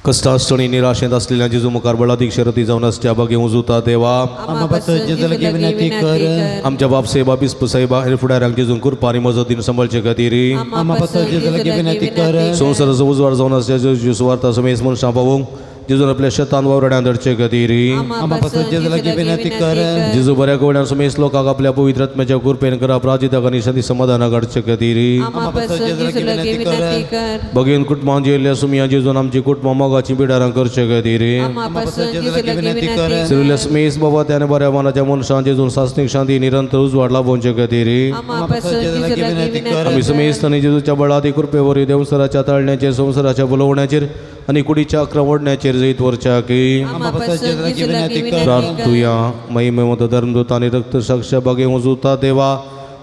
कश्टासणी निराशेंत आसलेल्या जेजू मुखार बळादीक शरती जावन आसच्या बागे उजुता देवा. आम्हा पासून जेजूला विनंती कर. आमच्या बाप साहेबा बिस्प साहेबा हे फुडाऱ्यांक जेजून कृपा आनी मजतीन सांबाळचे खातीर. आम्हा पासून जेजूला विनंती कर. संवसाराचो उजवाड जावन आसच्या जेजू सुवार्ता समेस मनशां पावोवंक जेजून आपल्या शेतान वावराड्यान धाडचे खातीर. आम्हा पासून जेजूला विनंती कर. जेजू बऱ्या कवड्यान समेस लोकांक आपल्या पवित्र आत्म्याच्या कृपेन करा प्राजिताक आनी शांती समाधानाक हाडचे खातीर. आम्हा पासून जेजूला विनंती कर. बगेन कुटुंबां जियेल्ल्या सुमया जेजून आमची कुटुंबां मोगाची बिडारां करचे खातीर. आम्हा पासून जेजूला विनंती कर. सिरुल्या समेस बाबा त्याने बऱ्या मनाच्या मनशां जेजून सासणीक शांती निरंतर उजवाड लाभोवचे खातीर. आम्हा पासून जेजूला विनंती कर. आमी समेस्त आनी जेजूच्या बळादी कृपेवरी देवसराच्या ताळण्याचेर संवसाराच्या बोलवण्याचेर आनी कुडीच्या अक्रमोडण्याचेर जैत वरच्या की आम्हा पासून जेजूला विनंती कर. प्रार्थुया. महिमेवंत धर्मदूत आनी रक्तसाक्ष बागे उजुता देवा,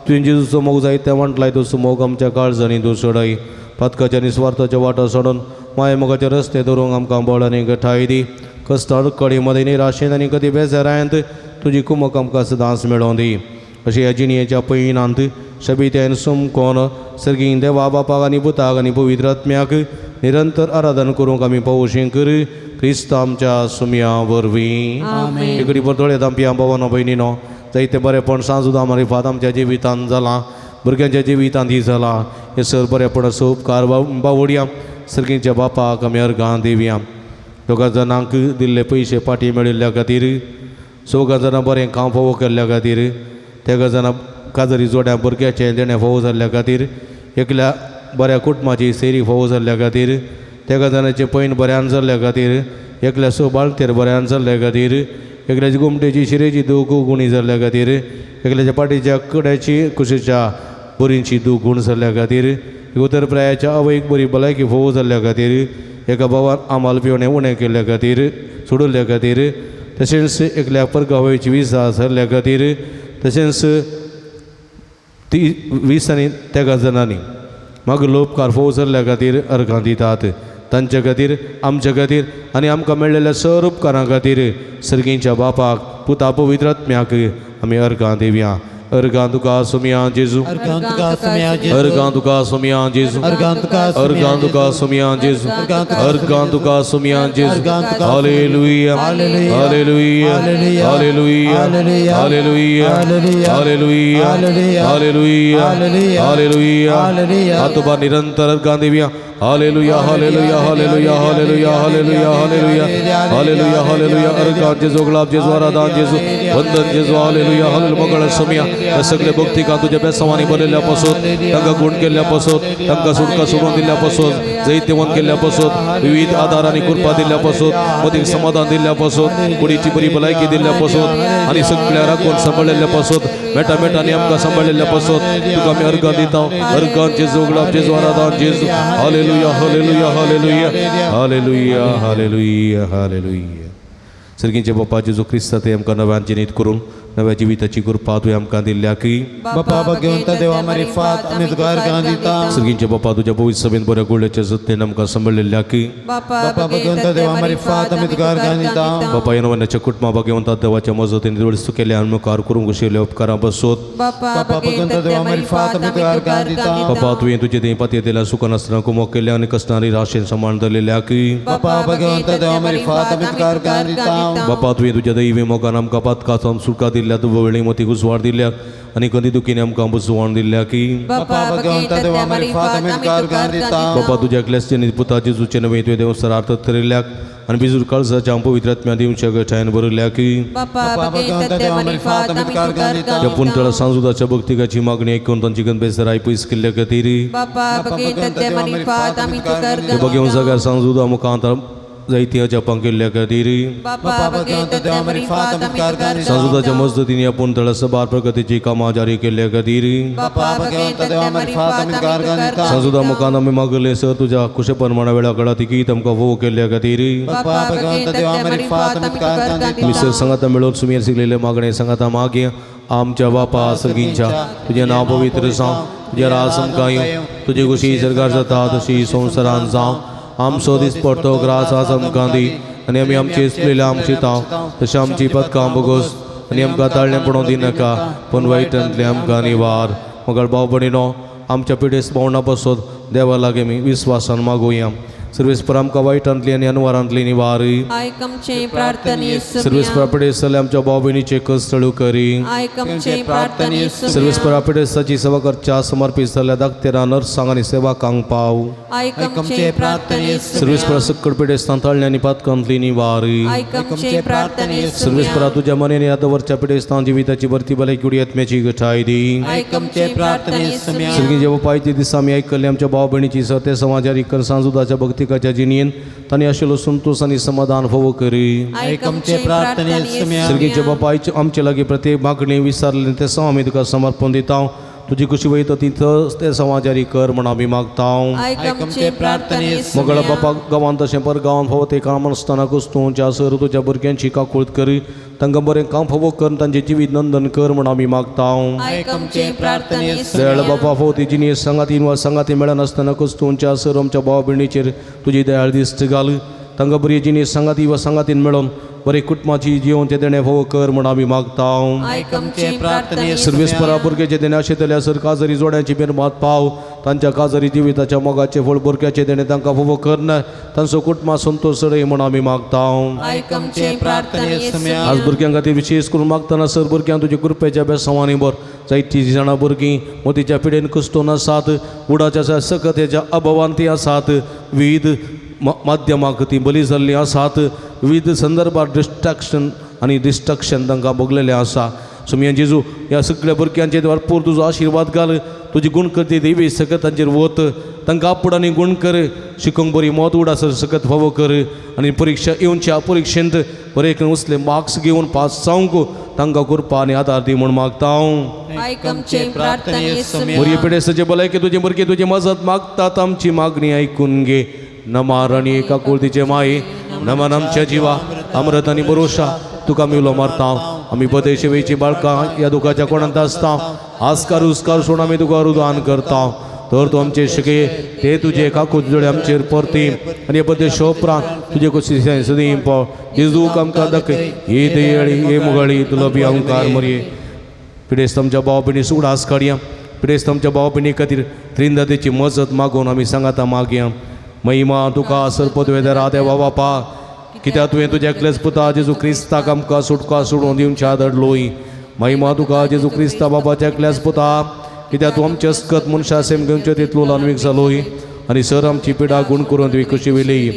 तुवें जेजूचो मोग जायते म्हटलाय तसो मोग आमच्या काळजांनी दुसडाय. पातकाच्या आनी स्वार्थाच्या वाटा सोडून माया मोगाचे रस्ते धरूंक आमकां बळ आनी गठाय दी. कश्ट अडकळी मदें निराशेन आनी कदी बेजारायंत तुजी कुमक आमकां सदांच मेळोवन दी. अशें ह्या जिणयेच्या पयनांत शबित्यान सुमकोन सर्गीं देवा बापाक आनी पुताक आनी पवित्र आत्म्याक निरंतर आराधन करूंक आमी पावोशी कर क्रिस्त आमच्या सुमया वरवीं. इकडे परतोळे तांपया बाबानो भयणीनो, जायते बरेपण सांजुदा मारिफात आमच्या जिवितान जालां. भुरग्यांच्या जिवितांत ही जाला हे सर बरेपणाचो उपकार बावडया सर्गींच्या बापाक आमी अर्गां दिवया. दोगा जाणांक दिल्ले पयशे फाटीं मेळिल्ल्या खातीर, चवगां जाणां बरें काम फावो केल्ल्या खातीर, तेगा जाणां काजरी जोड्या भुरग्याचें देणें फावो जाल्ल्या खातीर, एकल्या बऱ्या कुटुंबाची सेरी फावो जाल्ल्या खातीर, तेगा जाणांचें पैन बऱ्यान जाल्ल्या खातीर, एकल्या स बाळंतेर बऱ्यान जाल्ल्या खातीर, एकल्याची गोमटेची शिरेची दूख गुणी जाल्ल्या खातीर, एकल्याच्या पाटीच्या कड्याची कुशीच्या बरींची दूख गूण जाल्ल्या खातीर, उतर प्रायाच्या आवयक बरी भलायकी फावो जाल्ल्या खातीर, एका भावान आमाल पिवणें उणें केल्ल्या खातीर सोडुल्ल्या खातीर, तशेंच एकल्या परगांवची विजा जाल्ल्या खातीर, तशेंच ती 20 आनी 13 जाणांनी मागीर उपकार फावो जाल्ल्या खातीर अर्गां दितात. तांच्या खातीर, आमच्या खातीर आनी आमकां मेळिल्ल्या सर उपकारां खातीर सर्गींच्या बापाक, पुता, पवित्र आत्म्याक आमी अर्गां दिवया. अर्गां तुका सोमया जेजू, अर्गां तुका सोमया जेजू, अर्गां तुका सोमया जेजू, अर्गां तुका अर्गां तुका सोमया जेजू, अर्गां तुका सोमया जेजू. Hallelujah, hallelujah, hallelujah, hallelujah, hallelujah, hallelujah, hallelujah. हातोबा निरंतर अर्गां दिवया. Hallelujah, hallelujah, hallelujah, hallelujah, hallelujah, hallelujah, hallelujah, hallelujah. अर्गां जेजू, गुलाब जेजू, आराधन जेजू, वंदन जेजू. Hallelujah, hallelujah. मंगळ सोमया ह्या सगळे भक्तिकां तुज्या बेसावांनी बरयल्ल्या पासून, तांकां गुण केल्ल्या पासून, तांकां सुटका सोडून दिल्ल्या पासून, जैत्यवंत केल्ल्या पासून, विविध आधार आनी कृपा दिल्ल्या पासून, मदीं समाधान दिल्ल्या पासून, कुडीची बरी भलायकी दिल्ल्या पासून आनी सगळ्या राखून सांबाळिल्ल्या पासून, मेटा मेटांनी आमकां सांबाळिल्ल्या पासून तुका आमी अर्गां दिता. अर्गां जेजू, गुलाब जेजू, आराधन जेजू. Hallelujah, hallelujah, hallelujah, hallelujah, hallelujah, hallelujah. सर्गींचे बापा जेजू क्रिस्ता ते आमकां नव्यान जिनीत करून नव्या जिविताची कृपा तुवें आमकां दिल्ल्या की बापा भगवंत देवा मारिफात आमी तुका अर्गां दिता. सर्गींचे बापा तुज्या पवित्र सभेन बऱ्या गोळ्याच्या जतनेन आमकां सांबाळिल्ल्या की बापा बापा भगवंत देवा मारिफात आमी तुका अर्गां दिता. बापा येनवन्याच्या कुटुंबा भगवंता देवाच्या मजतीन दुरुस्त केल्या आनी मुखार करूंक आशिल्ल्या उपकारां बसोत. बापा बापा भगवंत भगवंत देवा मारिफात आमी तुका अर्गां दिता. बापा तुवें तुजे थंय पातयेंतल्या सुखान आसतना कुमोक केल्या आनी कसणारी राशेन सांबाळून धरलेल्या की बापा भगवंत देवा मारिफात आमी तुका अर्गां दिता. बापा तुवें तुज्या दैवी मोगान आमकां पातकां सुटका दिल्ल्या, दुबळी मतीक उजवाड दिल्या आनी कंदी दुखीन आमकां बुजवण दिल्ल्या की बापा भगवंत देवा मारिफात आमी तुका अर्गां दिता. बापा तुज्या एकल्याच पुता जेजूचे नवे तुवें देवसर अर्थ थरयल्याक आनी बिजूर काळजाच्या पवित्र आत्म्या दिवच्या गठायन भरल्या की बापा भगवंत देवा मारिफात आमी तुका अर्गां दिता. त्या पुंतळा सांजुदाच्या भक्तिकाची मागणी ऐकून तांची गणपेसराय पयस केल्ल्या खातीर बापा भगवंत देवा मारिफात आमी तुका अर्गां ते बघेवन दिता. जाग्यार सांजुदा मुखांत जायती अजापां केल्ल्या खातीर बापा भगवंत देवा मारिफात आमी तुका अर्गां सांजुदाच्या दिता. मजदतीन आपूण तळा सबार प्रगतीची कामां जारी केल्ल्या खातीर बापा भगवंत देवा मारिफात आमी तुका अर्गां दिता. सांजुदा मुखान आमी मागले सर तुज्या कुशेपरमाणा वेळा कळा तिकीत आमकां फोव केल्ल्या खातीर बापा भगवंत देवा मारिफात आमी तुका अर्गां दिता. मिसर सांगाता मेळोवन सुमेर शिकलेले मागणे सांगाता मागे. आमच्या बापा सर्गींच्या तुजें नांव पवित्र जावं, तुजें राज आमकां येवं, तुजी खुशी सरकार जाता तशी संवसारान जावं. आमचो दीस पडतो ग्रास आज आमकां दी आनी आमी आमचे चुकलेल्या आमची तांव तशें आमची पदकां बोगोस आनी आमकां ताळणें पडोवंक दिनाका पूण वायटांतलें आमकां निवार. मगळ भाव भयणीनो आमच्या पिडेस्त भावना पासत देवा लागीं आमी विस्वासान मागुया. सर्वेस्पर आमकां वायटांतली आनी अनवारांतली निवार. आयक आमचे प्रार्थने सर्वेस्पर पिडेस्त जाल्ल्या आमच्या भाव भयणीचे कश्ट करी. आयक आमचे प्रार्थने सर्वेस्पर पिडेस्ताची सेवा करच्या समर्पीत जाल्ल्या दाक्तेरां नर्सांक आनी सेवकांक पाव. आयक आमचे प्रार्थने सर्वेस्पर सक्कड पिडेस्तां ताळणी आनी पातकांतली निवार. आयक आमचे प्रार्थने सर्वेस्परा तुज्या मनेन यादवरच्या पिडेस्तां जिविताची भरती भलायकी उडी आत्म्याची गठाय दी. आयक आमचे प्रार्थने सर्गी जेव्हा पायचे दिसा आमी आयकल्ले आमच्या भाव भयणीची सते समाजारी कर सांजुदाच्या भक्तिकाच्या जिणेन तांणी आशिल्लो संतोष आनी समाधान फावो करी. आयक आमचे प्रार्थने सर्गीचे बापा आमचे लागीं प्रत्येक मागणी विसरले ते सव आमी तुका समर्पण दिता. तुजी खुशी वयता तिथं ते समाजारी कर म्हण आमी मागता. आयक आमचे प्रार्थने मगळ बापा गांवांत तशें पर गांवांत फावो ते काम आसतना कुस्तूंच्या सर तुज्या भुरग्यांची काकूळत करी तांकां बरें काम फावो कर तांचें जिवीत नंदन कर म्हण आमी मागता. आयक आमचे प्रार्थने दयाळ बापा फावो ती जिणी सांगातीन वा सांगाती मेळनासतना कुस्तूंच्या सर आमच्या भाव भयणीचेर तुजी दयाळ दिश्ट घाल. तांकां बरी जिणी सांगाती वा सांगातीन मेळोन बरे कुटुंबाची जिवनचें देणें फावो कर म्हूण आमी मागता. आयक आमचे प्रार्थने सर्वेस्परा भुरग्याचें देणें आशिल्ल्या सर काजरी जोड्यांची मिरमात पाव तांच्या काजरी जिविताच्या मोगाचें फळ भुरग्याचें देणें तांकां फावो कर तांचो कुटुंबा संतोश चडय म्हूण आमी मागता. आयक आमचे प्रार्थने आज भुरग्यां खातीर विशेष करून मागतना सर भुरग्यांक तुज्या कृपेच्या बेसांवांनी भर. जायतीं जाणां भुरगीं मोतीच्या पिडेन कुस्तून आसात, उडाच्या सकतेच्या अभावान ती आसात, विविध माध्यमाक ती बली जाल्लीं आसात, विविध संदर्भार डिस्ट्रक्शन आनी डिस्ट्रक्शन तांकां भोगलेलें आसा. सुमया जेजू ह्या सगळ्या भुरग्यांचेर भरपूर तुजो आशिर्वाद घाल. तुजी गुण करती देवी सकत तांचेर वत, तांकां आपूण आनी गुण कर, शिकोंक बरी मत उडासर सकत फावो कर आनी परिक्षा येवच्या परिक्षेंत बरे उसले मार्क्स घेवन पास जावंक तांकां कृपा आनी आदार दी म्हूण मागता हांव. आयक आमचे प्रार्थने बरी पिडेस्ताचे भलायकी तुजे भुरगे तुजी मजत मागतात, आमची मागणी आयकून घे. नमा राणी काकुळतीचे माये, नमन आमच्या जिवा अमृत आनी भरोशा तुका आमी उलो मारता. आमी पदेशेवेची बाळकां ह्या दुखाच्या कोणांत आसता, आस्कार उस्कार सोड आमी तुका रुदान करता. तर तूं आमचे शिके ते तुजे काकूत जोडे आमचेर परती आनी हे पदेश उपरांत तुजे कशी सदीं पाव जेजूक आमकां दाखय. हे दयेळी हे मुगाळी तुला बी आमकार मरये. पिडेस्त आमच्या भाव भयणी उडास काडया. पिडेस्त आमच्या भाव भयणी खातीर त्रिंदादेची मजत मागून आमी सांगाता मागया. महिमा तुका सर पदवेदरा देवा बापा, कित्याक तुवें तुज्या एकल्याच पुता जेजू क्रिस्ताक आमकां सुटका सोडून दिवच्या धाडलोय. महिमा तुका जेजू क्रिस्ता बाबाच्या एकल्याच पुता, कित्याक तूं आमचे अस्कत मनशा सेम घेवचे तितलो ल्हानवीक जालोय आनी सर आमची पिडा गुण करून तुवें कशी वेली.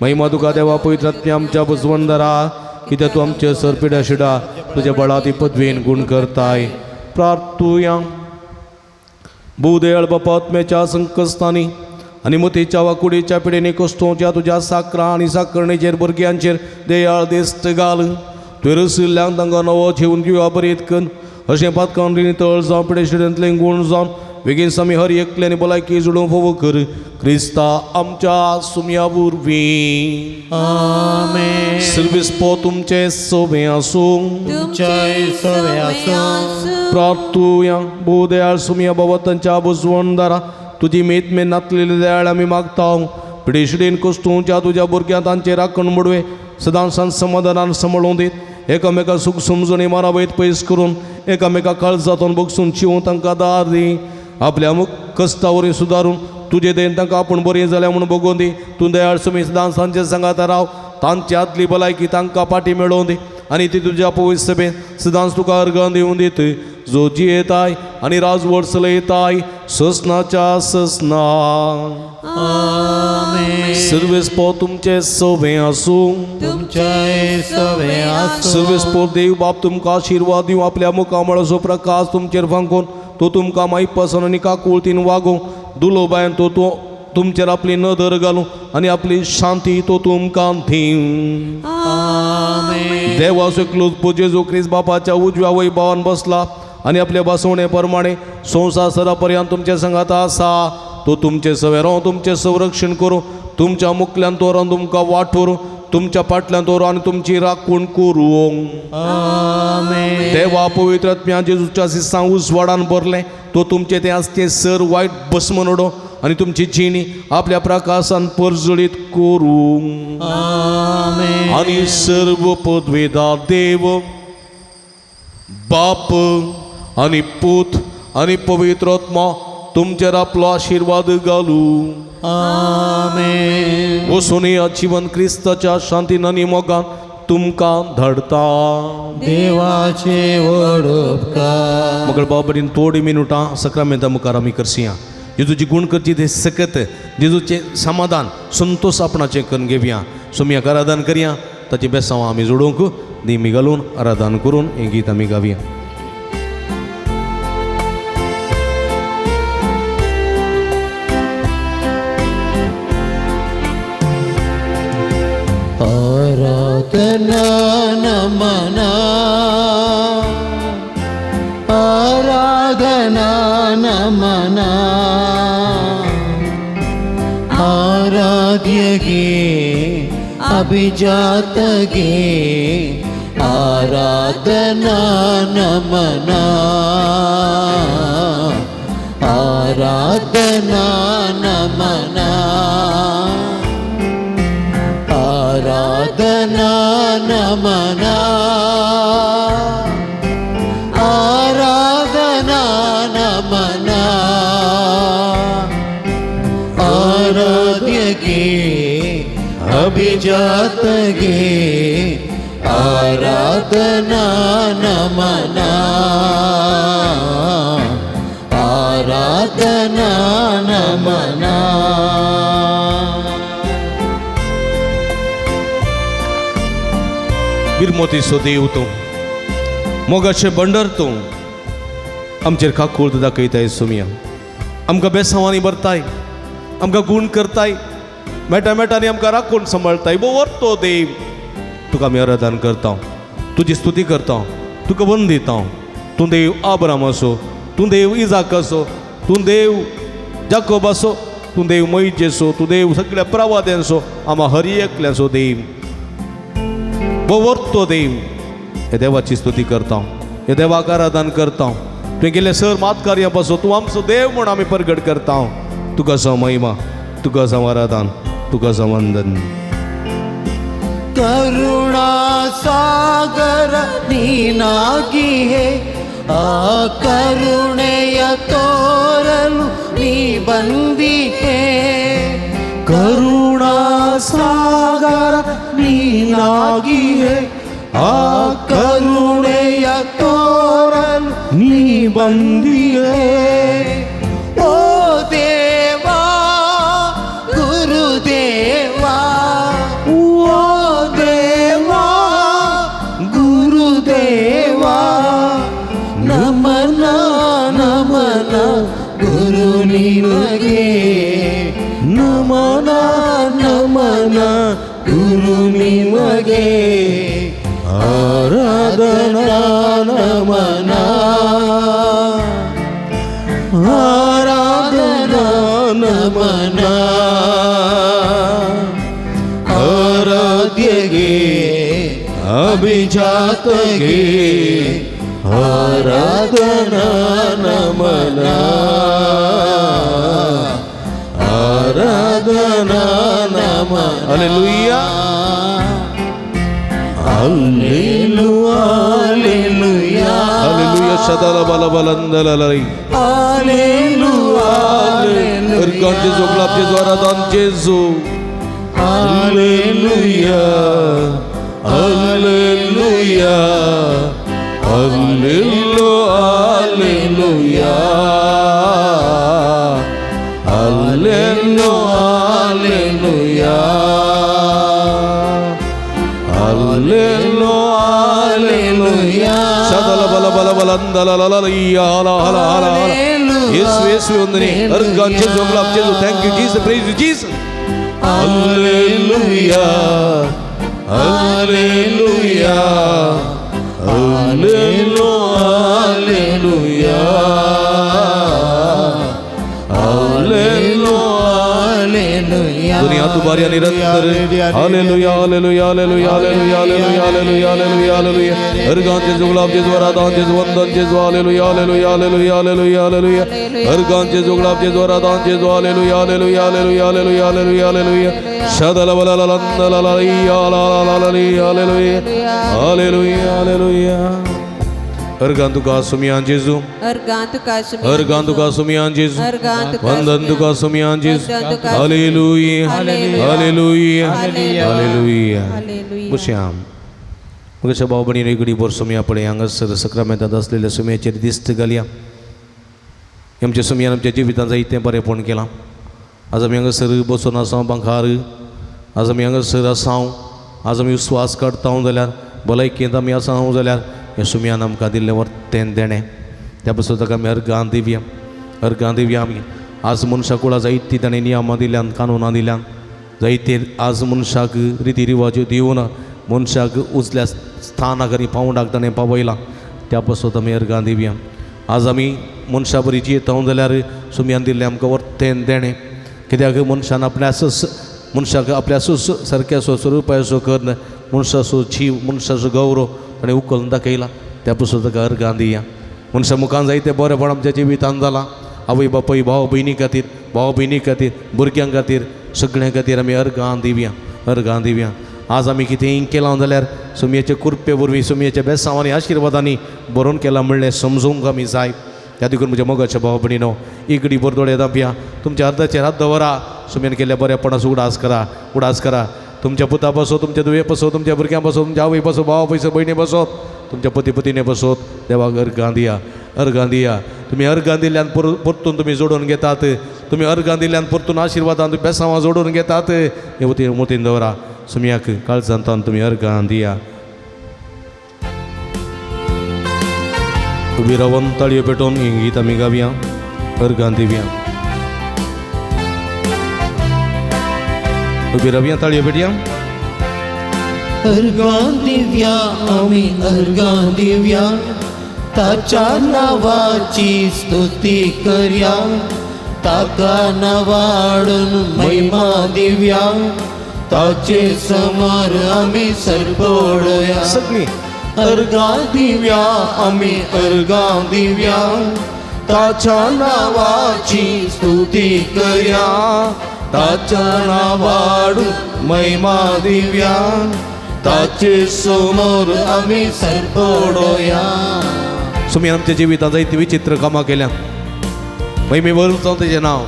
महिमा तुका देवा पवित्र आमच्या बुजवंदरा, कित्याक तूं आमचे सर पिडा शिडा तुज्या बळाती पदवेन गुण करताय. प्रार्थुया. भूदयाळ बापा आत्म्याच्या संकस्तांनी आनी मतीच्या वा कुडीच्या पिडेनी कोस्तोच्या तुज्या साकरा आनी साकरणेचेर भुरग्यांचेर दयाळ दिश्ट घाल. तुवें रसिल्ल्यान तांकां नवो जेवन जिवा बरीत कर. अशें पातकान रिणी तळ जावं पिडे शिडेंतलें गूण जावन बेगीन आमी हर एकल्यानी भलायकी जुडूंक फावो कर. क्रिस्ता आमच्या सुमया वरवीं. आमेन. सर्वेस्पो तुमचे सोबें आसूं. तुमच्याय सवे आसूं. प्रार्थुया. भूदयाळ सुमया बाबा तांच्या बुजवणदारा तुजी मेत मेन नातलेली दयाळ आमी मागता. पिडेशिडेन कोस्तूच्या तुज्या भुरग्यां तांचे राखण मोडवे सदां सांज समाधानान सांबाळून दीत. एकामेका सूख समजणी मारावयत पयस करून एकामेका काळजातून बगसून चिवून तांकां दार दी. आपल्या मुख कश्टा वरवीं सुदारून तुजे दयेन तांकां आपूण बरीं जाल्या म्हूण बगोवन दी. तूं दयाळ सुमी सदां सांजे सांगाता राव. तांची आदली भलायकी तांकां फाटी मेळोवन दी आनी ती तुज्या पवित्र सभेंत सदांच तुका अर्गां दिवन दीत. जो जियेताय आनी राजवट चलयताय ससनाच्या ससना. सर्वेस्पो तुमचे सवे आसूं. तुमच्याय सवे आसूं. सर्वेस्पो देव बाप तुमकां आशिर्वाद दिवं. आपल्या मुखामळाचो प्रकाश तुमचेर फांकून तो तुमकां मायपासून आनी काकुळतीन वागोवं. दुलोबायन तो तो तुमचेर आपली नदर घालूं आनी आपली शांती तो तुमकां दिवं. देवाचो एकलोच पूत जेजू क्रिस्त बापाच्या उजव्या वैभवान बसला आनी आपल्या बसवणे प्रमाणे संवसार सरा पर्यंत तुमच्या संगात आसा. तो तुमचे सवेरो तुमचें संरक्षण करूं. तुमच्या मुखल्यान तोरान तुमकां वाट व्हरूं. तुमच्या फाटल्यान तोरो आनी तुमची राखण करूं. देवा पवित्र आत्म्या जेजूच्या सिसां उजवाडान भरलें तो तुमचें तें आसचें सर वायट भस्म उडोवं आनी तुमची जिणी आपल्या प्रकाशान परजळीत करूं. आनी सर्व पदवेदा देव बाप आनी पूत आनी पवित्र आत्मा तुमचेर आपलो आशिर्वाद घालूं. आमेन. वचून ह्या जिवन क्रिस्ताच्या शांतीन आनी मोगान तुमकां धाडता. देवाचे व्हड उपकार. मगळ बाबरीन थोडी मिनुटां सक्रामेंता मुखार आमी करसया. जेजूची गुण करची ते सकत जेजूचें समाधान संतोष आपणाचें करून घेवया. सोमयाक आराधन करया. ताची बेसांव आमी जोडूंक दिमी घालून आराधन करून हें गीत आमी गावया. आराधना नमना आराधना नमना आराध्य गे अभिजात गे आराधना नमना आराधना नमना आराधना ನಮನ, ಆರಾಧನಾ ನಮನ, ಆರಾಧ್ಯಗೆ ಅಭಿಜಾತಗೆ ಆರಾಧನಾ ನಮನ, ಆರಾಧನಾ ನಮನ. बिरमोतीचो देव तूं, मोगाचें भंडार तूं, आमचेर काकूळत दाखयताय सुमिया. आमकां बेसांवांनी भरताय, आमकां गूण करताय, मेटा मेटांनी आमकां राखून सांबाळताय. तो देव, तुका आमी आराधन करता, तुजी स्तुती करता, तुका वंदिता. तूं देव आब्राम आसो, तूं देव इजाक आसो, तूं देव जाकोब आसो, तूं देव मोयजेसो, तूं देव सगळ्या प्रवाद्यांचो, आमा हर एकल्याचो देव. तो देव, हे देवाची स्तुती करता, हे देवाक आराधन करता. तुवें केल्लें सर मात कार्या पासून तूं आमचो देव म्हूण आमी परगट करता. तुका जावं महिमा, तुका जावं आराधन, तुका जावं वंदन. करुणा सागर ನೀನಾಗಿಹೆ, ಆ ಕರುಣೆಯ ತೋರಲು ನೀ ಬಂದಿಹೆ. ಕರುಣಾ ಸಾಗರ ನೀನಾಗಿಯೇ, ಆ ಕರುಣೆಯ ತೋರಲು ನೀ ಬಂದಿಯೇ. ಓ ದೇವಾ ಗುರುದೇವಾ, ಓ ದೇವಾ ಗುರುದೇವಾ, ನಮನ ನಮನ ಗುರು ನಿನಗೆ, ನಮನ ನಮನ ಗುರು ನಿನಗೆ, ಆರಾಧನಾ ನಮನ, ಆರಾಧನಾ ನಮನ, ಆರಾಧ್ಯಗೆ ಅಭಿಜಾತಗೆ ಆರಾಧನಾ ನಮನ, ಆರಾಧನಾ ನಮನ. Hallelujah, hallelujah, hallelujah. ಸದಲ ಬಲ ಬಲಂದಲಲೈ. Hallelujah, Ergan Jesu, glab Jesu, Aradhan Jesu. Hallelujah, hallelujah, hallelujah, hallelujah, hallelujah. ಸದಲ ಬಲ ಬಲ ಬಲಂದಲಲಲಯ್ಯ, ಹಲ ಹಲ ಹಲ ಹಲ. ಯೇಸು ಯೇಸು ವಂದನೆ. Ergan Jesu, glab Jesu. Thank you Jesus, praise you Jesus. Hallelujah, hallelujah, hallelujah, hallelujah. दुनिया तुम्हारी निरंतर. Hallelujah, hallelujah, hallelujah, hallelujah, hallelujah, hallelujah, hallelujah, hallelujah. हरगान जेजू, गुलाब जेजू, आराधन जेजू, वंदन जेजू. Hallelujah, hallelujah, hallelujah, hallelujah, hallelujah. हरगान जेजू, गुलाब जेजू, आराधन जेजू. Hallelujah, hallelujah, hallelujah, hallelujah, hallelujah, hallelujah. शदल बल ललंदललैया ललललैया. Hallelujah, hallelujah, hallelujah. अर्गान तुका सुमियान जेजू, अर्गां तुका सुमियान अर्गान तुका सुमियान जेजू, अर्गां तुका वंदन तुका सुमियान जेजू. वंदन तुका. Hallelujah, hallelujah, hallelujah. Hallelujah. बसया. मगाच्या भाव भयणींनो, एक घडी भर सुमया पळय हांगासर सक्रामेंतांत आसलेल्या सुमयाचेर दिस्त घालया. आमच्या सुमयान आमच्या जिवितांत जायतें बरेंपण केलां. आज आमी हांगासर बसून आसा बांकार, आज आमी हांगासर आसा, आज आमी श्वास काडटा जाल्यार, भलायकेंत आमी आसा जाल्यार ह्या सुमयान आमकां दिल्लें वर्तें देणें. त्या पासून ताका आमी अर्गां दिवया, अर्गां दिवया. आमी आज मनशाक कुळां जायतीं ताणें नियमां दिल्यान, कानुनां दिल्यान, जायते आज मनशाक रिती रिवाज दिवन मनशाक उजल्या स्थानाक आनी पावंडाक ताणें पावयलां. त्या पासून आमी अर्गां दिवया. आज आमी मनशा बरी जियेता जाल्यार सुमयान दिल्लें आमकां वर्तें देणें. कित्याक मनशान आपल्या मनशाक आपल्या सारक्याचो स्वरुपाचो करून मनशाचो जीव, मनशाचो गौरव ताणें उखलून दाखयला. त्या पासून ताका अर्गां दिया. मनशा मुखान जायते बरेंपण आमच्या जिवितांत जालां. आवय बापूय, भाव भयणी खातीर, भाव भयणी खातीर, भुरग्यां खातीर, सगळ्यां खातीर आमी अर्गां दिवया, अर्गां दिवया. आज आमी कितेंय केलां जाल्यार सुमयेचे कृपे वरवीं, सुमयेच्या बेसांव आनी आशिर्वादांनी बरोवन केलां म्हणलें समजूंक आमी जाय. त्या देखून म्हज्या मोगाच्या भाव भयणीनो, इगडी बोरदोळे दाबया, तुमच्या अर्दाचेर हात दवरा, सुमयेन केल्ल्या बऱ्यापणाचो उडास करा, उडास करा. तुमच्या पुता बसो, तुमच्या दुये बसो, तुमच्या भुरग्यां बसो, तुमच्या आवय बसो, भावा पयसो, भयणी बसो, तुमच्या पती पतीने बसोत देवाक अर्गां दिया, अर्गां दिया. तुमी अर्गां दिल्ल्यान परतून तुमी जोडून घेतात, तुमी अर्गां दिल्ल्यान परतून आशिर्वादान तुमी बेसांवां जोडून घेतात. हे वतीन मोतीन दवरा, सुमयाक काळजांतान तुमी अर्गां दिया. उबी रावन ताळयो पेटोवन ही गीत आमी गावया, अर्गां दिवया. उबी रावया, ताळयो पेटया. अर्गां दिव्या आमी अर्गां दिव्या, ताच्या नांवाची स्तुती करया, ताका नावाडून महिमा दिव्या, ताचे समोर आमी सरपडया. सगळीं अर्गां दिव्या आमी अर्गां दिव्या, ताच्या नांवाची स्तुती करया, ताच्या नावाडून महिमा दिव्या, ताचे समोर आमी सरपडोया. सुमी आमच्या जिवितांत जायती विचित्र कामां केल्या. महिमे वरून तेजें नांव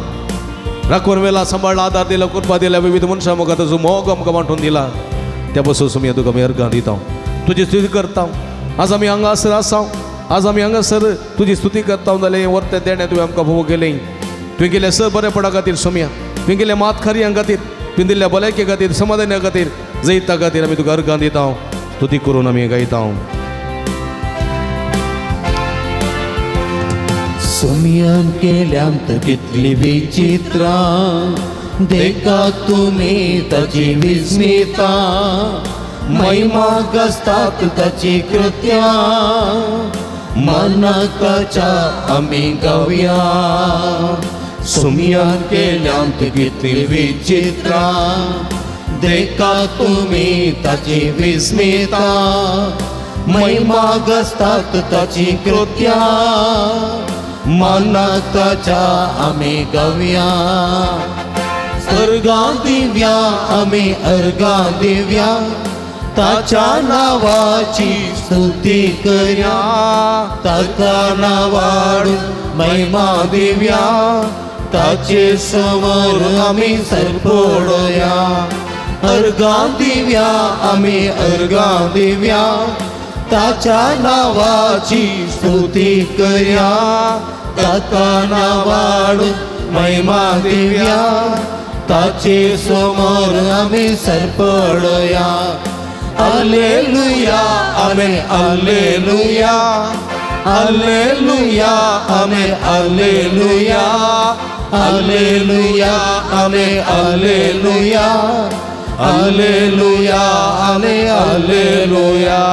राखून वेला, सांबाळला, आदार दिला, कृपा दिल्या, विविध मनशां मुखार ताजो मोग आमकां वांटून दिला. त्या पासून सुमी तुका आमी अर्गां दिता, तुजी स्तुती करता. आज आमी हांगासर आसा, आज आमी हांगासर तुजी स्तुती करता जाल्यार हें वर्तें देणें तुवें आमकां फावो केलें. तुवें केलें सर बरेपणा खातीर सुमया, तुवें केलें मात खरयां खातीर, तुवें दिल्ल्या भलायके खातीर, समाधाना खातीर, जैता खातीर आमी तुका अर्गां दिता, स्तुती करून आमी गायता. सुमयान केल्यांत कितली विचित्रां, देखा तुमी ताची विस्मिता, महिमा गाजतात ताची कृत्यां, मनाक ताच्या आमी गावया. सुमयान केल्यांत कितली विचित्रां, देखा तुमी ताची विस्मिता, महिमा गाजतात ताची कृत्यां, मनाक ताच्या आमी गावया. अर्गां दिव्या आमी अर्गां दिव्या, ताच्या नांवाची स्तुती करया, ताका नावाडून महिमा दिव्या, ताचे समोर आमी सरपडोया. अर्गां दिव्या आमी अर्गां दिव्या, ताच्या नांवाची स्तुती करया, ताका नावाडून महिमा दिव्या, ताचे समोर आमी सरपडोया. Alleluia amen alleluia, alleluia amen alleluia, alleluia amen alleluia, alleluia amen alleluia,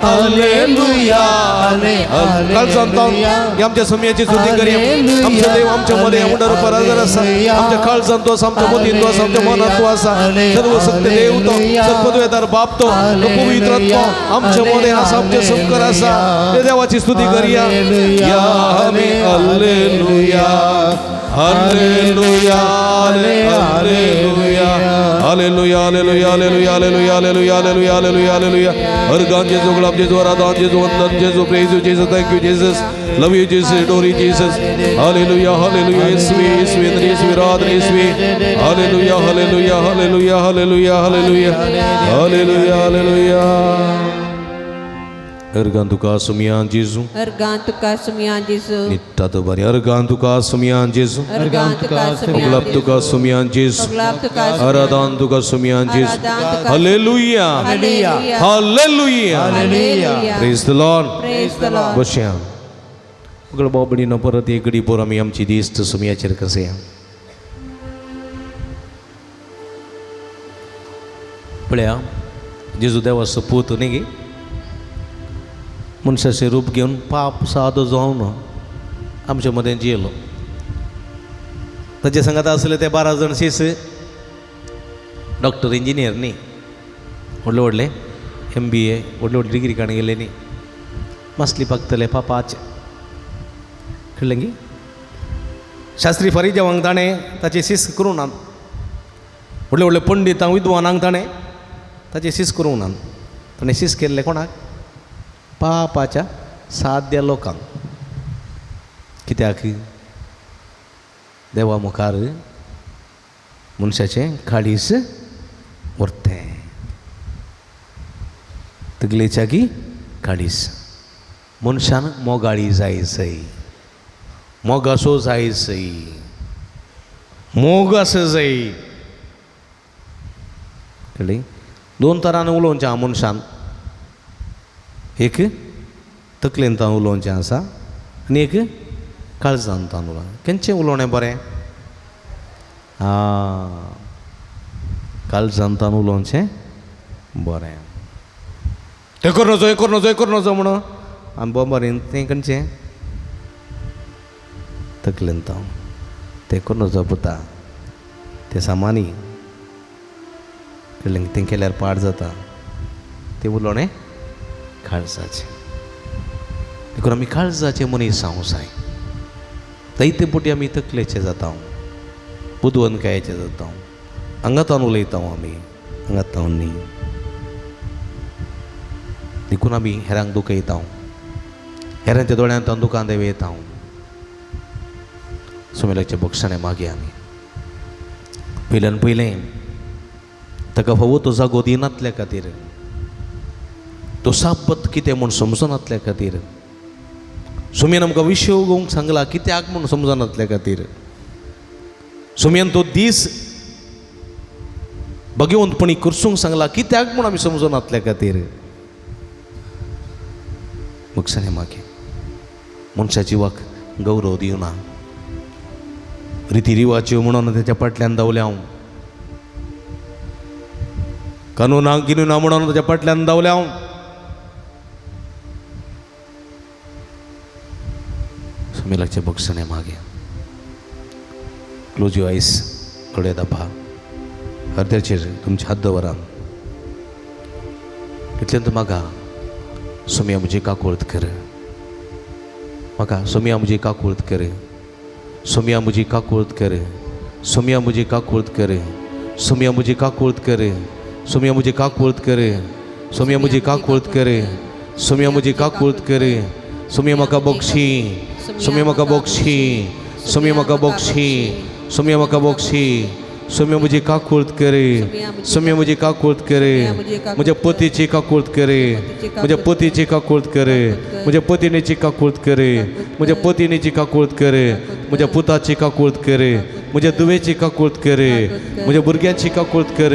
alleluia amen alleluia. आमच्या सुमयाची स्तुती करूया. आमचो देव आमच्या मध्ये उंडर रुपार हजर आसा. आमच्या काळजांत तो आसा, आमच्या मतींत तो आसा, आमच्या मनांत तो आसा. सर्वशक्त देव तो, सर्वपदवेदार बाप तो, पवित्र आत्मो आमच्या मध्ये आसा, आमच्या संकर आसा. ते देवाची स्तुती करूया. या आमी alleluia, alleluia, alleluia, alleluia, alleluia, alleluia, alleluia, alleluia, alleluia, alleluia, alleluia. अर्गां जेजू, गुलाब जेजू, आराधन जेजू, वंदन जेजू, praise you Jesus, thank you Jesus, love you Jesus, adore you Jesus. Hallelujah, hallelujah, येसुवे, येसुवे, येसुवे, Aradhana येसुवे. Hallelujah, hallelujah, hallelujah, hallelujah, hallelujah, hallelujah, hallelujah. अर्गां तुका सुमयां जेजू, अर्गां तुका सुमयां जेजू, नित्ता तो बरी. अर्गां तुका सुमयां जेजू, अर्गां तुका सुमयां गुलाब तुका सुमयां जेजू, गुलाब तुका आराधन तुका सुमयां जेजू. Hallelujah, hallelujah, hallelujah. Praise the Lord. Praise the Lord. बसया सगळो बाबडीनो परत एक घडी पोर आमी आमची दिस्त सुमयाचेर कसया. पळया जेजू देवाचो पूत न्ही गी, मनशाचें रूप घेवन पाप सादो जावन आमच्या मदें जियेलो. ताचे सांगात आसले ते 12 जाण शीस, डॉक्टर इंजिनियर न्ही, व्हडले व्हडले MBA, व्हडले व्हडले डिग्री काडून गेले न्ही, मासली पाकतले पापाचे कळ्ळें गी. शास्त्री फरिजावांक ताणें ताचे शिस्त करूं ना, व्हडले व्हडले पंडितांक विद्वानांक ताणें ताचे शीस करूंक ना. ताणें शीस केल्लें कोणाक? पापाच्या साद्या लोकांक. कित्याक? देवा मुखार मनशाचें काळीज उरतें, तकलेच्या की काळीज. मनशान मोगाळी जाय सय, मोगासो जाय सय, मोग आसा जाय. कळ्ळी? दोन तरान उलोवचें आहा मनशान. एक तकलेन तान उलोवचें आसा आनी एक काळजान तान उलोवचें. खंयचें उलोवणें बरें? आं, काळजान तान उलोवचें बरें. तें कर नजो, हें कर नजो, हें कर नजो म्हणून आनी बोंबरीन तें खंयचें? तकलेन तान. तें कर नजो पुता, तें सामानी. कळ्ळें? तें केल्यार पाड जाता. तें उलोवणें काळजाचें. देखून आमी काळजाचें मनीस जावंक जाय. जायते फावटी आमी तकलेचे जाता, बुदवंतकायेचे जाता, आंगातान उलयता आमी, आंगातान न्ही. देखून आमी हेरांक दुखयता, हेरांच्या दोळ्यांत दुकान देंवयता. सुमेलाचें बक्षाणें मागीर आमी पयल्यान पयलें ताका फावो तो जागो दिनातल्या खातीर, तो सापत कितें म्हूण समजनातल्या खातीर, सुमयन आमकां विशय उगोवंक सांगला कित्याक म्हूण समजनातल्या खातीर, सुमयन तो दीस भगवंतपणी करसूंक सांगला कित्याक म्हूण आमी समजनातल्या खातीर. बक्षाणें मागीर मनशा जिवाक गौरव दिवना, रिती रिवाच्यो म्हणून तेच्या फाटल्यान धांवल्या हांव, कानूना गिनुना म्हणून ताच्या फाटल्यान धांवल्या हांव. सुमेलाचें बक्षणें मागीर. क्लोज your eyes, दोळे दापा, हरद्याचेर तुमचे हात दवरा. इतल्यान म्हाका सोम्या म्हजी काकुळत कर, म्हाका सोम्या म्हजी काकुळत कर, सोम्या म्हजी काकुळत कर, सोम्या म्हजी काकुळत कर, सोम्या म्हजी काकुळत कर, सोम्या म्हजी काकुळत कर, सोम्या म्हजी काकुळत कर, सोम्या म्हजी काकुळत कर, सोम्या म्हाका बक्षी, सोम्या म्हाका बक्षी, सोम्या म्हाका बक्षी, सोम्या म्हाका बक्षी, सोम्या म्हजी काकुळत कर, सोम्या म्हजी काकुळत कर, म्हज्या पतीची काकुळत कर, म्हज्या पतीची काकुळत कर, म्हज्या पतिणेची काकुळत कर, म्हज्या पतिणेची काकुळत कर, म्हज्या पुताची काकुळत कर, म्हज्या दुवेची काकुळत कर, म्हज्या भुरग्यांची काकुळत कर,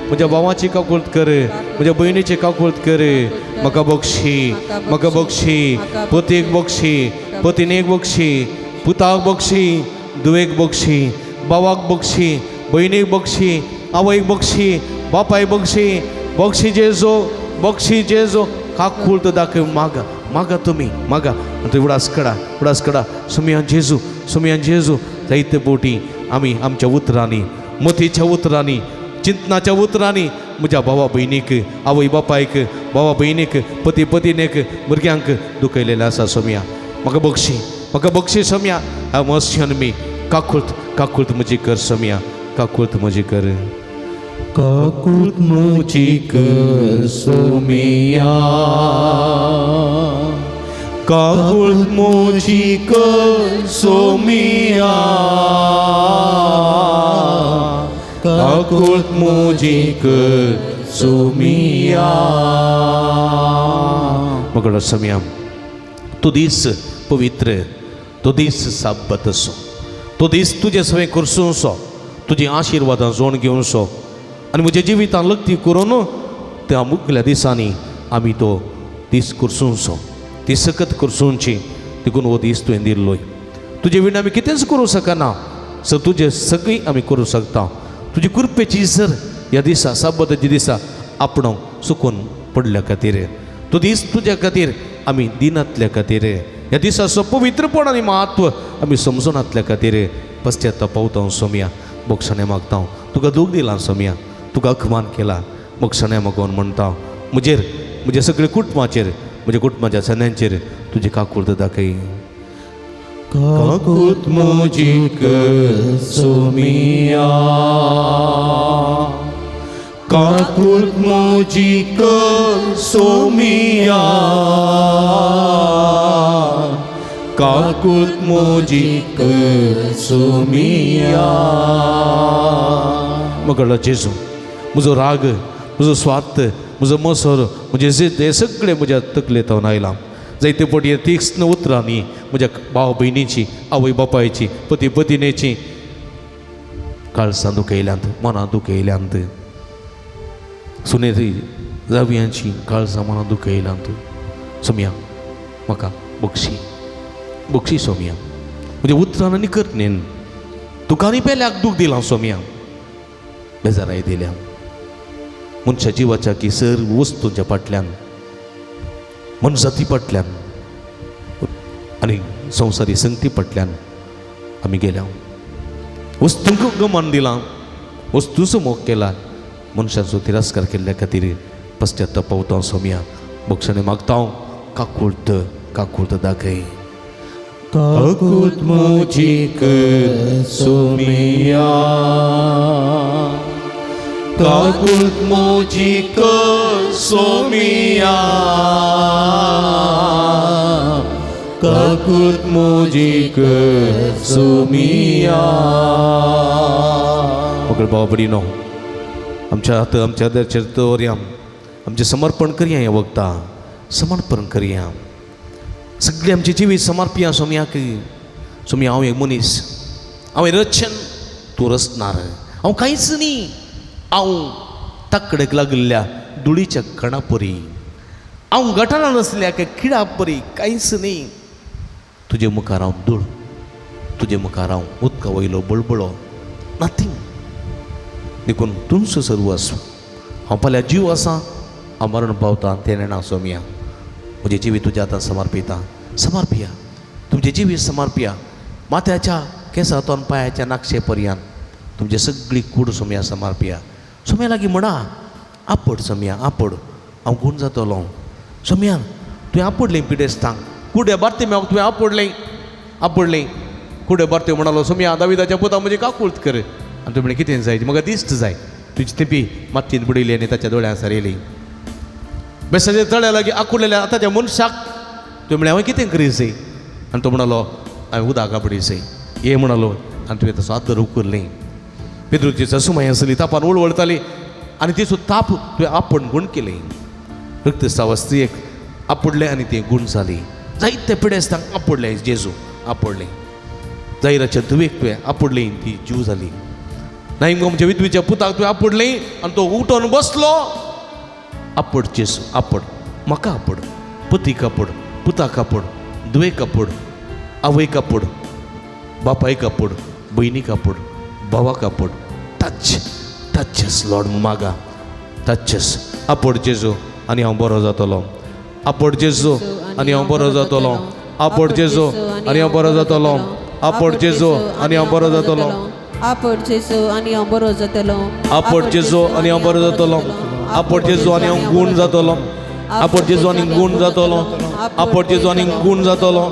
म्हज्या भावाची काकुळत कर, म्हज्या भयणीची काकुळत कर. म्हाका बक्षी, म्हाका बक्षी, पतीक बक्षी, पतिणेक बक्षी, पुताक बक्षी, दुवेक बक्षी, भावाक बक्षी, भयणीक बक्षी, आवयक बक्षी, बापायक बक्षी, बक्षी जेजो, बक्षी जेजो. काकुळत दाखय मागा, मागा तुमी मागा. आनी तुवें उडास कडा, उडास कडा. सुमयान जेजू, सुमयान जेजू. जायते फावटी आमी आमच्या उतरांनी, मतीच्या उतरांनी, चिंतनाच्या उतरांनी म्हज्या भावा भयणीक, आवय बापायक, भावा भयणीक, पती पतिणेक, भुरग्यांक दुखयलेलें आसा. सोम्या म्हाका बक्षी, म्हाका बक्षी सोम्या. हांव मस्यन मी. काकुळत, काकुळत म्हजी कर सोम्या, काकुळत म्हजी कर, काकुळत म्हजी कर सोमिया, काकुळत म्हजी कर सोमिया, काकुळत म्हजी कर सोमिया. मगळ सोम्या, तो दीस पवित्र, तो दीस साब्बत असो, तो दीस तुजे सवें करसूंसो, तुजी आशिर्वादां जोड घेवनसो आनी म्हज्या जिवितान लग्ती करून त्या मुगल्या दिसांनी आमी तो दीस करसूंसो, ती सकत करसूंची. देखून हो दीस तुवें दिल्लोय. तुजे विण आमी कितेंच करूं शकना, सर तुजे सगळीं आमी करूं शकता. तुजी कृपेची सर ह्या दिसा साबताच्या दिसा आपणो सुकून पडल्या खातीर, तो दीस तुज्या खातीर आमी दिनातल्या खातीर, ह्या दिसाचो पवित्रपण आनी म्हत्व आमी समजूनातल्या खातीर पश्चाताप पावता सोम्या. बक्षणें मागता, तुका दूख दिलां सोम्या, तुका अखमान केला. बक्षणें मागून म्हणटा म्हजेर, म्हज्या सगळ्या कुटुंबाचेर, म्हज्या कुटुंबाच्या सन्यांचेर तुजी काकुळत दाखय. काकुळत म्हजी कर सोमिया, काकुळत काकूत म्हजी कर सोमिया, काकूत म्हजी कर सोमिया. मगळो जेजू, म्हजो राग, म्हजो स्वार्थ, म्हजो मसर, म्हजें जिद्द हें सगळें म्हज्या तकलेंत हांव आयलां. जायते फावटी तीक्ष्ण उतरांनी म्हज्या भाव भयणीची, आवय बापायची, पती पतिनेची काळसां दुखयल्यांत, मनां दुखयल्यांत, सुनेरी जावयांची काळसां मनां दुखयल्यांत. सोमया म्हाका बक्षी, बक्षी सोमया, म्हज्या उतरान आनी करणेन तुका आनी पेल्याक दूख दिलां सोमया, बेजाराय दिल्या. मनशा जिवाच्या की सर वस्तूंच्या फाटल्यान, मनजाती फाटल्यान आनी संवसारी संगती फाटल्यान आमी गेल्या. वस्तूंक गमन दिलां, वस्तूचो मोग केला, मनशाचो तिरस्कार केल्ल्या खातीर पश्चाताप पावता सोमया. बक्षणे मागता हांव, काकुळत काकुळत दाखय. काकूत म्हजी कर सोमिया, काकूत म्हजी कर सोमिया, काकूत म्हजी कर सोमिया. मगळ भाव भयणीनो, आमच्या हात आमच्या आदाराचेर दवरया, आमचें समर्पण करया. ह्या वखदां समर्पण करया, सगळें आमचें जिवीत समर्पया सोमयाक. सोमया, हांव एक मनीस, हांव एक रचन, तूं रचणार, हांव कांयच न्ही, हांव ताकडेक लागिल्ल्या धुळीच्या कणा परी, हांव गटारान आसल्या किडा परी, कांयच न्ही. तुजे मुखार हांव धूळ, तुजे मुखार हांव उदका वयलो बळबळो, नथींग. देखून तुमचो सर्वस्व हांव. फाल्यां जीव आसा, हांव मरण पावता तें नेणा सोमया. म्हजें जिवीत तुज्या हातान समर्पिता, समर्पिया. तुमचें जिवीत समर्पिया, माथ्याच्या केंसातून पांयाच्या नाकशे पर्यंत तुमची सगळी कूड सोमया समर्पिया. सोमया लागीं म्हणा, आपड सोमया, आपड, हांव गूण जातलो. सोमया, तुवें आपडलें पिडेस्तांक, कुडे बारती म्याक तुवें आपडलें, आपडलें. कुडे बारती म्हणालो, सोमया, दाविदाच्या पुता, म्हजी काकूळत कर. आनी तुवें म्हणलें, कितें जाय? म्हाका दिश्ट जाय. तुजी तेंपी मातयेन बुडयली आनी ताच्या दोळ्यां सारयली. बेसाच्या तळ्या लागीं आकुडलेल्या आतांच्या मनशाक तुवें म्हणलें, हांवें कितें करीसे? आनी तो म्हणालो, हांवें उदक आपडीसे ये म्हणालो. आनी तुवें तसो आदर उखरलें. पेद्रूची ससुमाय आसली, तापान वळवळताली आनी तिचो ताप तुवें आपण गूण केलें. रक्तस्राव स्त्रियेक आपडलें आनी तें गूण जाली. जायते पिडेस्तांक आपडलें जेजू, आपडलें. जायराच्या धुवेक तुवें आपडलें, ती जीव जाली. नाही गो, आमच्या विधवेच्या पुताक तुवें आपडलें आनी तो उठोन बसलो. आपड जेजू, आपड म्हाका, आपड पतीक, आपड पुताक, आपड धुवेक, आपड आवयक, आपड बापायक, आपड भयणीक, आपड भावाक, आपड. टच, टचस लॉर्ड, मागा, टचस. आपड जेजू आनी हांव बरो जातलो. आपड जेजू आनी हांव बरो जातलो. आपड जेजू आनी हांव बरो जातलो. आपड जेजू आनी हांव बरो जातलो. आपड जेजू आनी हांव बरो जातलो. आपड जेजू आनी हांव बरो जातलो. आपड जेजू आनी हांव गूण जातलो. आपड जेजू आनी गूण जातलो. आपड जेजू आनी गूण जातलो.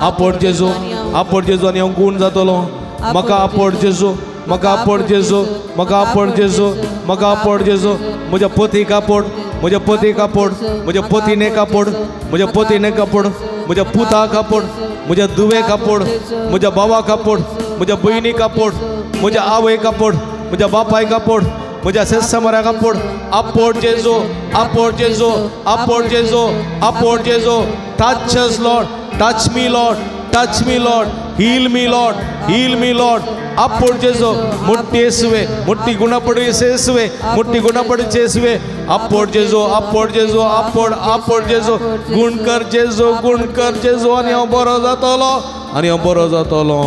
आपड जेजू, आपड जेजू आनी हांव गूण जातलो. म्हाका आपड जेजू, म्हाका आपड जेजू, म्हाका आपड जेजू, म्हाका आपड जेजू. म्हज्या पतीक आपड, म्हज्या पतीक आपड, म्हज्या पतीनेक आपड, म्हज्या पतीनेक आपड, म्हज्या पुताक आपड, म्हज्या धुवेक आपड, म्हज्या भावाक आपड, म्हज्या भयणीक आपड, म्हज्या आवयक आपड, म्हज्या बापायक आपड, म्हज्या सेसमराक आपड. आपड जेजू, आपड जेजू, आपड जेजू, आपड जेजू. Touch us Lord, touch me Lord, touch me Lord, heal me Lord, heal me Lord. आपड जेजू, ಮುಟ್ಟಿ ಯೇಸುವೆ, ಮುಟ್ಟಿ ಗುಣಪಡಿಸು ಯೇಸುವೆ, ಮುಟ್ಟಿ ಗುಣಪಡಿಸು ಯೇಸುವೆ. आपड जेजू, आपड जेजू, आपड, आपड जेजू. गुण कर जेजू, गुण कर जेजू आनी हांव बरो जातलो, आनी हांव बरो जातलो.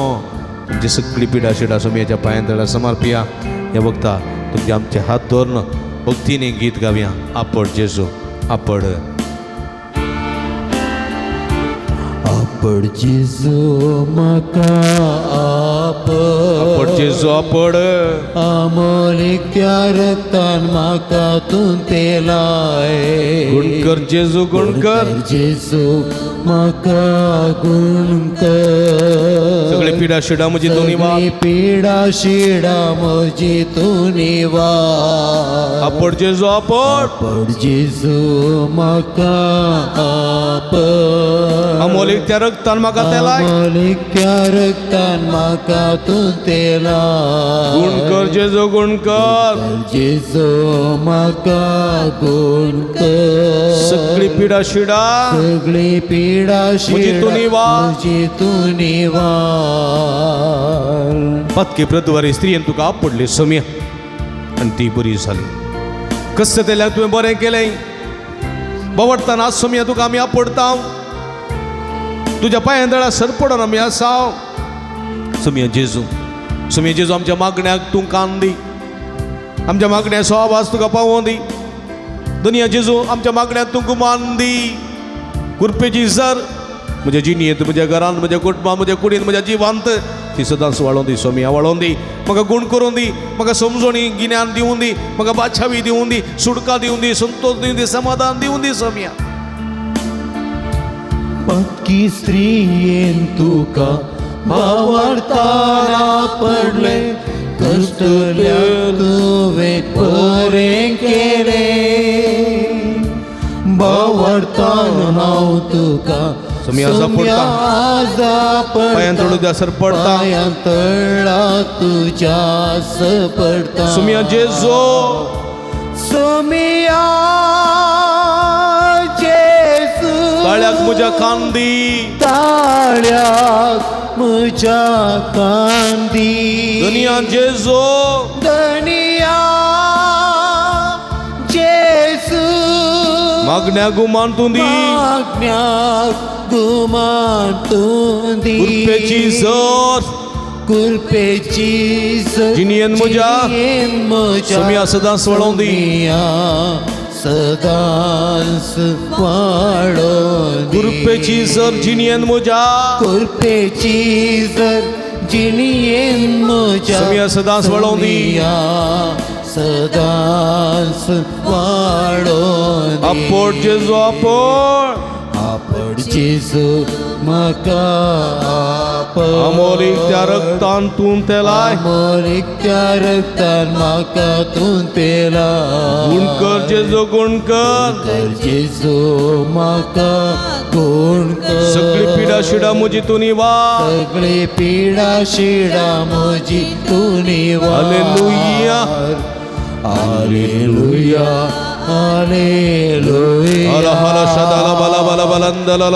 तुमची सगळी पिडा शिडा सोमयाच्या पांयां तळा समर्पिया. हे बघता तुमचे आमचे हात धरून भक्तीने गीत गावया, आपड जेजू, आपड. आपड जेजू म्हाका आपड. आपड, जेजू, आपड. अमोलिक्या रक्तान म्हाका तूं तेलाय. गुण कर जेजू, गुण कर. जेजू म्हाका गुण कर. सगळे पिडा शिडा म्हजी तूं निवार. सगळी पिडा शिडा म्हजी तूं निवार. आपड जेजू आपड. आपड जेजू म्हाका आपड. अमोलीक त्या रक्तान म्हाका तेलाय. अमोलीक त्या रक्तान म्हाका तूं तेलाय. गुण कर जेजू गुण कर. जेजू म्हाका गुण कर. सगळी पिडा शिडा सगळी पिडा म्हजी तूं निवार. म्हजी तूं निवार. पत्के प्रद्वारे स्त्रियेन तुका आपडली समिया आनी ती बरी जाली. कश्ट केल्यार तुवें बरें केलें. बावडटाना आज सोमया तुका आमी आपडता. तुज्या पांयां तळा सरपडोन आमी आसा. सोमया जेजू, सोमया जेजू, आमच्या मागण्याक तूं कान दी. आमच्या मागण्याचो आवाज तुका पावों दी. दुनिया जेजू, आमच्या मागण्याक तूं गुमान दी. कुरपेची सर म्हज्या जिणयेंत, म्हज्या घरांत, म्हज्या कुटुंबांत, म्हज्या कुडींत, म्हज्या जिवांत ती सदांच वाळोवन दी. सोमया वाळोवन दी. म्हाका गुण करून दी. म्हाका समजणी गिन्यान दिवन दी. म्हाका बादशावी दिवन दी. सुटका दिवन दी. संतोष दिवन दी. समाधान दिवन दी सोमया. पक्की स्त्रियेन तुका भावार्थाना पडले. कश्टल्याक तुवें बरें केलें. भावार्थान हांव तुका सोमया पडटा. पांयां तळा सरपडटा. पांयां तळा तुज्या सपडटा. सोमया जेजू. सोमया जेजू. ताळ्याक म्हज्या कान दी. ताळ्याक म्हज्या कान दी. दुनिया जेजू. धनिया जेजू. मागण्या गुमान तूं दी. मागण्याक गुमान तूं दी. कुरपेची सर कुरपेची सर जिणयेन म्हज्या जिणयेन म्हज्या सोमया सदांच वळोवं दी. सोमया सदांच वाळोवं दी. कुरपेची सर जिणयेन म्हज्या कुरपेची सर जिणयेन म्हज्या सोमया सदांच वळोवं दी. सोमया सदांच वाळोवं दी. आपड जेजू आपड. आपड जेजू म्हाका आपड. अमोलीक त्या रक्तान तूं तेलाय. अमोलीक त्या रक्तान म्हाका तूं तेलाय. गुण कर जेजू गुण कर. कर जेजू म्हाका गुण कर. सगळी पिडा शिडा म्हजी तूं निवार. सगळी पिडा शिडा म्हजी तूं निवार. हालेलुया. Hallelujah hallelujah. हर हर सदाला बला बला बलंदला.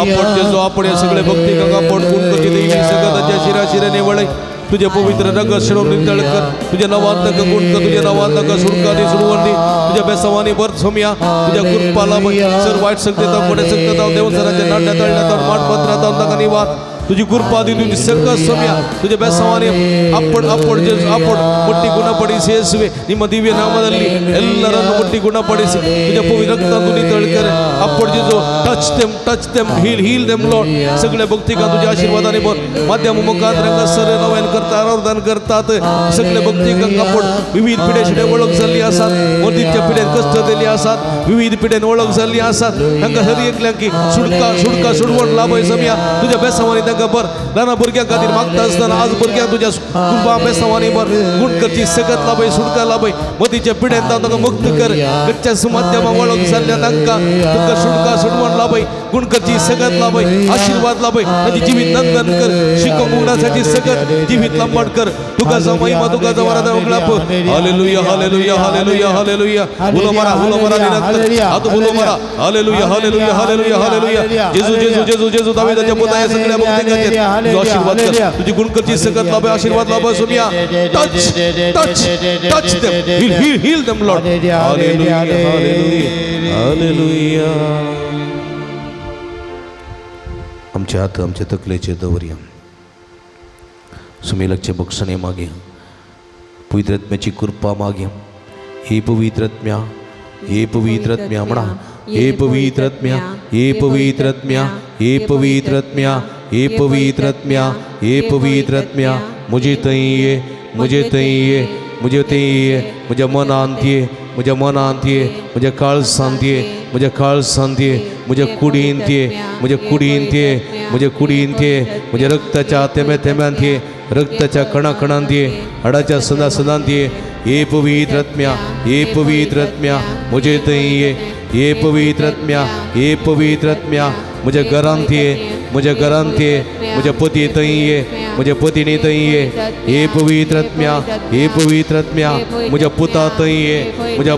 आपण जेजू आपण हे सगळे भक्ती गंगा पण गुण करची देवी सगळ्या शिरा शिराने वळय. तुझे पवित्र रंग शिरोन नितळ कर. तुझ्या नावात नका गुण कर. तुझ्या नावात नका सुडका दी सुडवण दी. तुझ्या बेसवानी भर सोमया. तुझ्या कृपाला सर वाईट शक्ती कोणे शक्ती देव सराच्या नाट्या तळण्यात माठ पत्रात नका निवार. तुझी कृपा दी तुझी सकस सोमया. तुझ्या ಬೆಸವಾನಿ आपण आपण ಜೇಸು आपण ಮುಟ್ಟಿ ಗುಣಪಡಿಸಿ ಯೇಸುವೆ. ನಿಮ್ಮ ದಿವ್ಯ ನಾಮದಲ್ಲಿ ಎಲ್ಲರನ್ನು ಮುಟ್ಟಿ ಗುಣಪಡಿಸಿ तुझ्या पवित्र रक्तातून नितळ कर. आपण जेजू touch them, touch them, heal, heal them Lord. सगळ्या भक्तिका तुझ्या आशीर्वादाने भर. माध्यम मुखात रंग सर नव्यान करतात आराधन करतात. सगळे भक्तिका आपण विविध पिढ्या ओळख झाली आसात. मदीच्या पिढ्यान कष्ट दिली आसात. विविध पिढ्यान ओळख झाली आसात. तांकां हर एकल्यांक सुटका सुटका सुडवण लाभय समया. तुझ्या बेसवानी तांकां भर. ल्हान भुरग्यां खातीर मागता आसतना आज भुरग्यांक तुझ्या कृपा बेसवानी भर. गुण करची सकत लाभय सुटका लाभय. मदीच्या पिढ्यान तांकां मुक्त कर. घरच्या माध्यमा वळख जाल्ल्या तांकां तुका सुटका सुडवण लाभय. गुण करची सकत लाभय आशीर्वाद लाभय. ताची जिवीत नंदन कर. शिकोवंक उगडासाठी सकत जिवीत लंबाड कर. तुका जावं महिमा तुका जावं आराधना उगडाप. Hallelujah hallelujah hallelujah hallelujah. उलो मारा उलो मारा निरंतर हात उलो मारा. Hallelujah hallelujah hallelujah hallelujah. Jezu Jezu Jezu जेजू दाविदाच्या पुता या सगळ्या भक्तिकांचेर तुझो आशीर्वाद कर. तुझी गुण करची सकत लाभय आशीर्वाद लाभय Somaiya. Touch touch touch them, heal heal heal them Lord. Hallelujah hallelujah hallelujah. आमच्या हात आमच्या तकलेचेर दवरया. सुमेलकचे बक्षणे मागया. पवित्रत्म्याची कृपा मागया. हे पवित्रत्म्या, हे पवित्रत्म्या म्हणा. हे पवित्रत्म्या, हे पवित्रत्म्या, हे पवित्रत्म्या, हे पवित्रत्म्या, हे पवित्रत्म्या. म्हजे थंय ये, म्हजे थंय ये, म्हजे थंय ये. म्हज्या मनांत ये, म्हज्या मनांत ये, म्हज्या काळजांत ये, म्हज्या काळजांत ये. म्हज्या कुडींत ये, म्हज्या कुडींत ये, म्हज्या कुडींत ये, म्हज्या रक्ताच्या थेंब्या थेंब्यांत ये, रक्ताच्या कणा कणांत ये, हाडाच्या सदा सदांत ये. हे पवित्र आत्म्या, हे पवित्र आत्म्या, म्हजे थंय ये. हे पवित्र आत्म्या, हे पवित्र आत्म्या, म्हज्या घरांत ये, म्हज्या घरांत ये, म्हज्या पती थंय ये, म्हज्या पतीनी थंय ये. हे पवित्र आत्म्या, हे पवित्र आत्म्या, म्हज्या पुता थंय ये, म्हज्या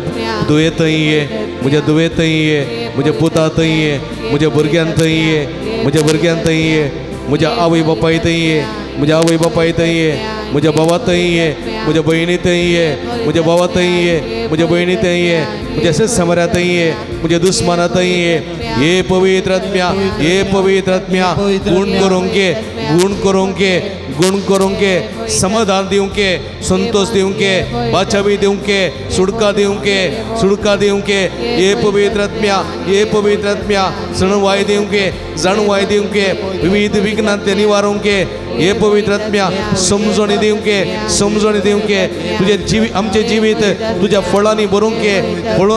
दुये थंय ये, म्हज्या दुये थंय ये, म्हज्या पुता थंय ये, म्हज्या भुरग्यां थंय ये, म्हज्या भुरग्यां थंय ये, म्हज्या आवय बापाय थंय ये, म्हज्या आवय बापाय थंय ये, म्हज्या भावा थंय ये, म्हज्या भयणी थंय ये, म्हज्या भावा थंय ये, म्हज्या भयणी थंय ये, म्हज्या शेत थंय ये, म्हज्या दुस्माना थंय ये. हे पवित्र आत्म्या, हे पवित्र आत्म्या, गुण करूंक ये, गुण करूंक ये, गुण करूंक ये, समाधान दिवंक ये, संतोष दिवंक ये, बाचावी दिवंक ये, सुडका दिवंक ये, सुडका दिवंक ये. हे पवित्र आत्म्या, हे पवित्र आत्म्या, सणवाय दिवंक ये, जाणवाय दिवंक ये, विविध विघ्नांते निवारूंक ये. हे पवित्र आत्म्या, समजणी दिवंक ये, समजणी दिवंक ये. तुझे जिवी आमचे जिवीत तुझ्या फळांनी भरूंक ये,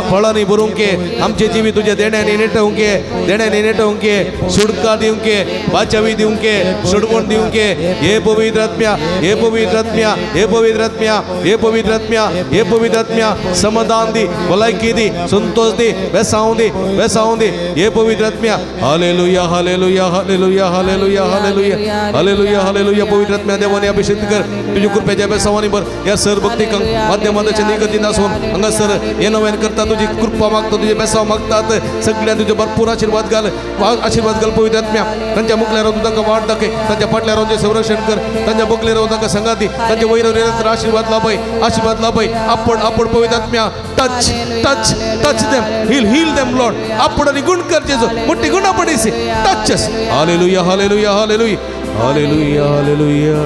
फळांनी भरूंक ये. आमचे जिवीत तुझ्या देण्यांनी नेटोवंक ये, देण्यांनी नेटोवंक ये. सुडका दिवंक ये, बाचावी दिवंक ये, सोडवण दिवंक ये. हे पवित्र आत्म्या, हे पवित्र आत्म्या, हे पवित्र आत्म्या, हे पवित्र आत्म्या, हे पवित्र आत्म्या, समाधान दी, भलायकी दी, संतोष दी, बेसावं दी, बेसावं दी. हे पवित्र आत्म्या. Hallelujah, hallelujah, hallelujah, hallelujah, hallelujah, hallelujah, hallelujah. पवित्र आत्म्या देवाने अभिषेक कर, तुझ्या कृपेच्या बेसावानी भर. या सर भक्ती माध्यमात निगतीन आसून हांगासर हे नव्यान करता, तुझी कृपा मागता, तुझे बेसाव मागतात. सगळ्या तुझे भरपूर आशीर्वाद घाल, आशीर्वाद घाल. पवित्र आत्म्या, तांच्या मुखल्या रावन तांकां वाट दाखय, तांच्या फाटल्या रावन संरक्षण कर, तांच्या बगले रावन तांकां संगाती, तांच्या वयर निरंतर आशीर्वाद लाभय, आशीर्वाद लाभय. आपण आपण पवित्र आत्म्या, touch, touch, touch them, heal, heal them, Lord. आपण आणि गुण कर जेजू, मोठी गुणा पडीसी touches. Hallelujah, hallelujah, hallelujah, hallelujah, hallelujah.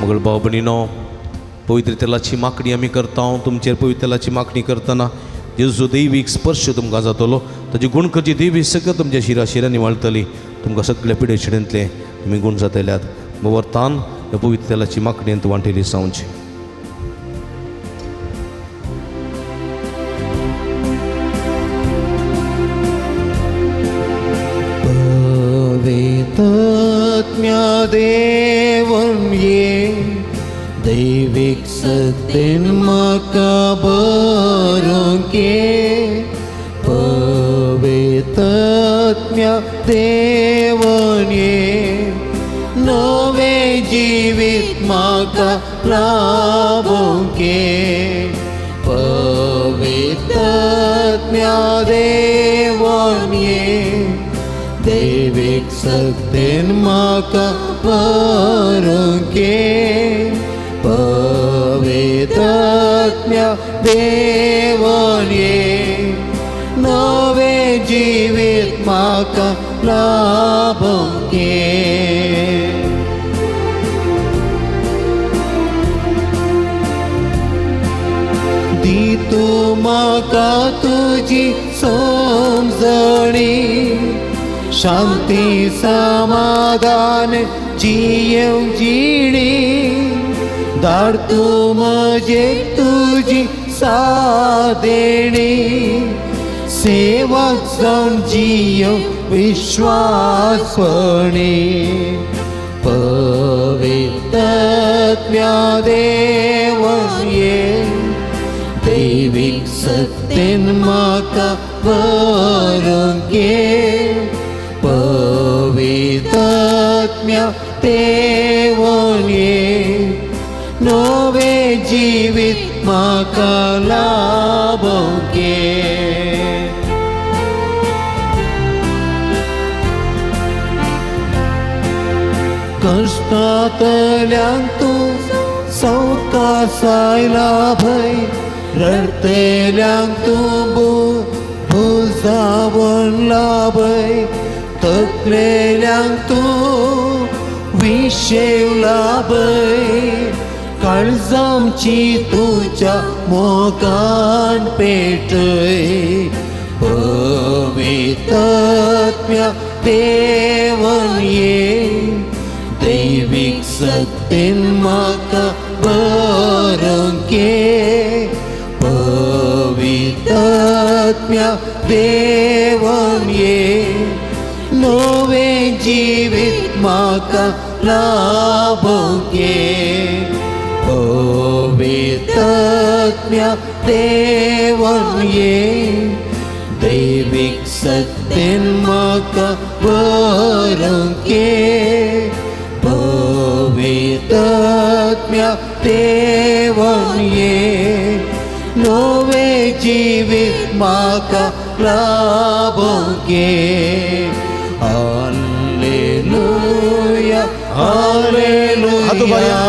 मगळ भाव भयणीनो, पवित्र तेलाची मागणी आमी करता. तुमचेर पवित्र तेलाची मागणी करतना जेजूचो दैवीक स्पर्श तुमकां जातलो. ताजी गुण करची दैवी सकत तुमच्या शिरा शिरांनी वाळटली. तुमकां सगल्या पिडे शिडेंतले तुमी गुण जातल्यात. वर्तान ह्या पवित्र तेलाची मागणेंत वांटेली जावची. पवित्रात्म्या देवन ये, दैवीक सत्तेन म्हाका भरूंक ये. पवित्रात्म्या देवन ये, नवें जिवीत म्हाका लाभूंक ये. पवित्रात्म्या देवन ये, दैवीक सत्तेन म्हाका भरूंक ये. पवित्रात्म्या देवन ये, नवें जिवीत म्हाका लाभूंक ये. दी तूं म्हाका तुजी समजणी, शांती समाधान जियेवंक जिणी. धाड तूं म्हजे तुजी सादेणी, सेवक जावन जियेवंक विश्वासपणी. पवित्रात्म्या देवन ये, दैवीक सत्तेन म्हाका भरूंक ये. पवित्रात्म्या देवन ये, नवें जिवीत म्हाका लाभूंक ये. कश्टांतल्यान तूं सवकासाय लाभय, रडटेल्यांक तूं भुजावन लाभय, तकलेल्यांक तूं विशेव लाभय. काळजामची तुज्या मोगान पेटय. पवित्रात्म्या देवन ये, दैवीक सत्तेन म्हाका भरूंक ये. पवित्रात्म्या देवन ये नवें जिवीत म्हाका लाभोंक ये पवित्रत्म्या देवन ये दैवीक सत्तेन म्हाका बरोवंक ये पवित्रत्म्या देवन ये नवें जिवीत म्हाका लाभोवंक ये. Hallelujah hallelujah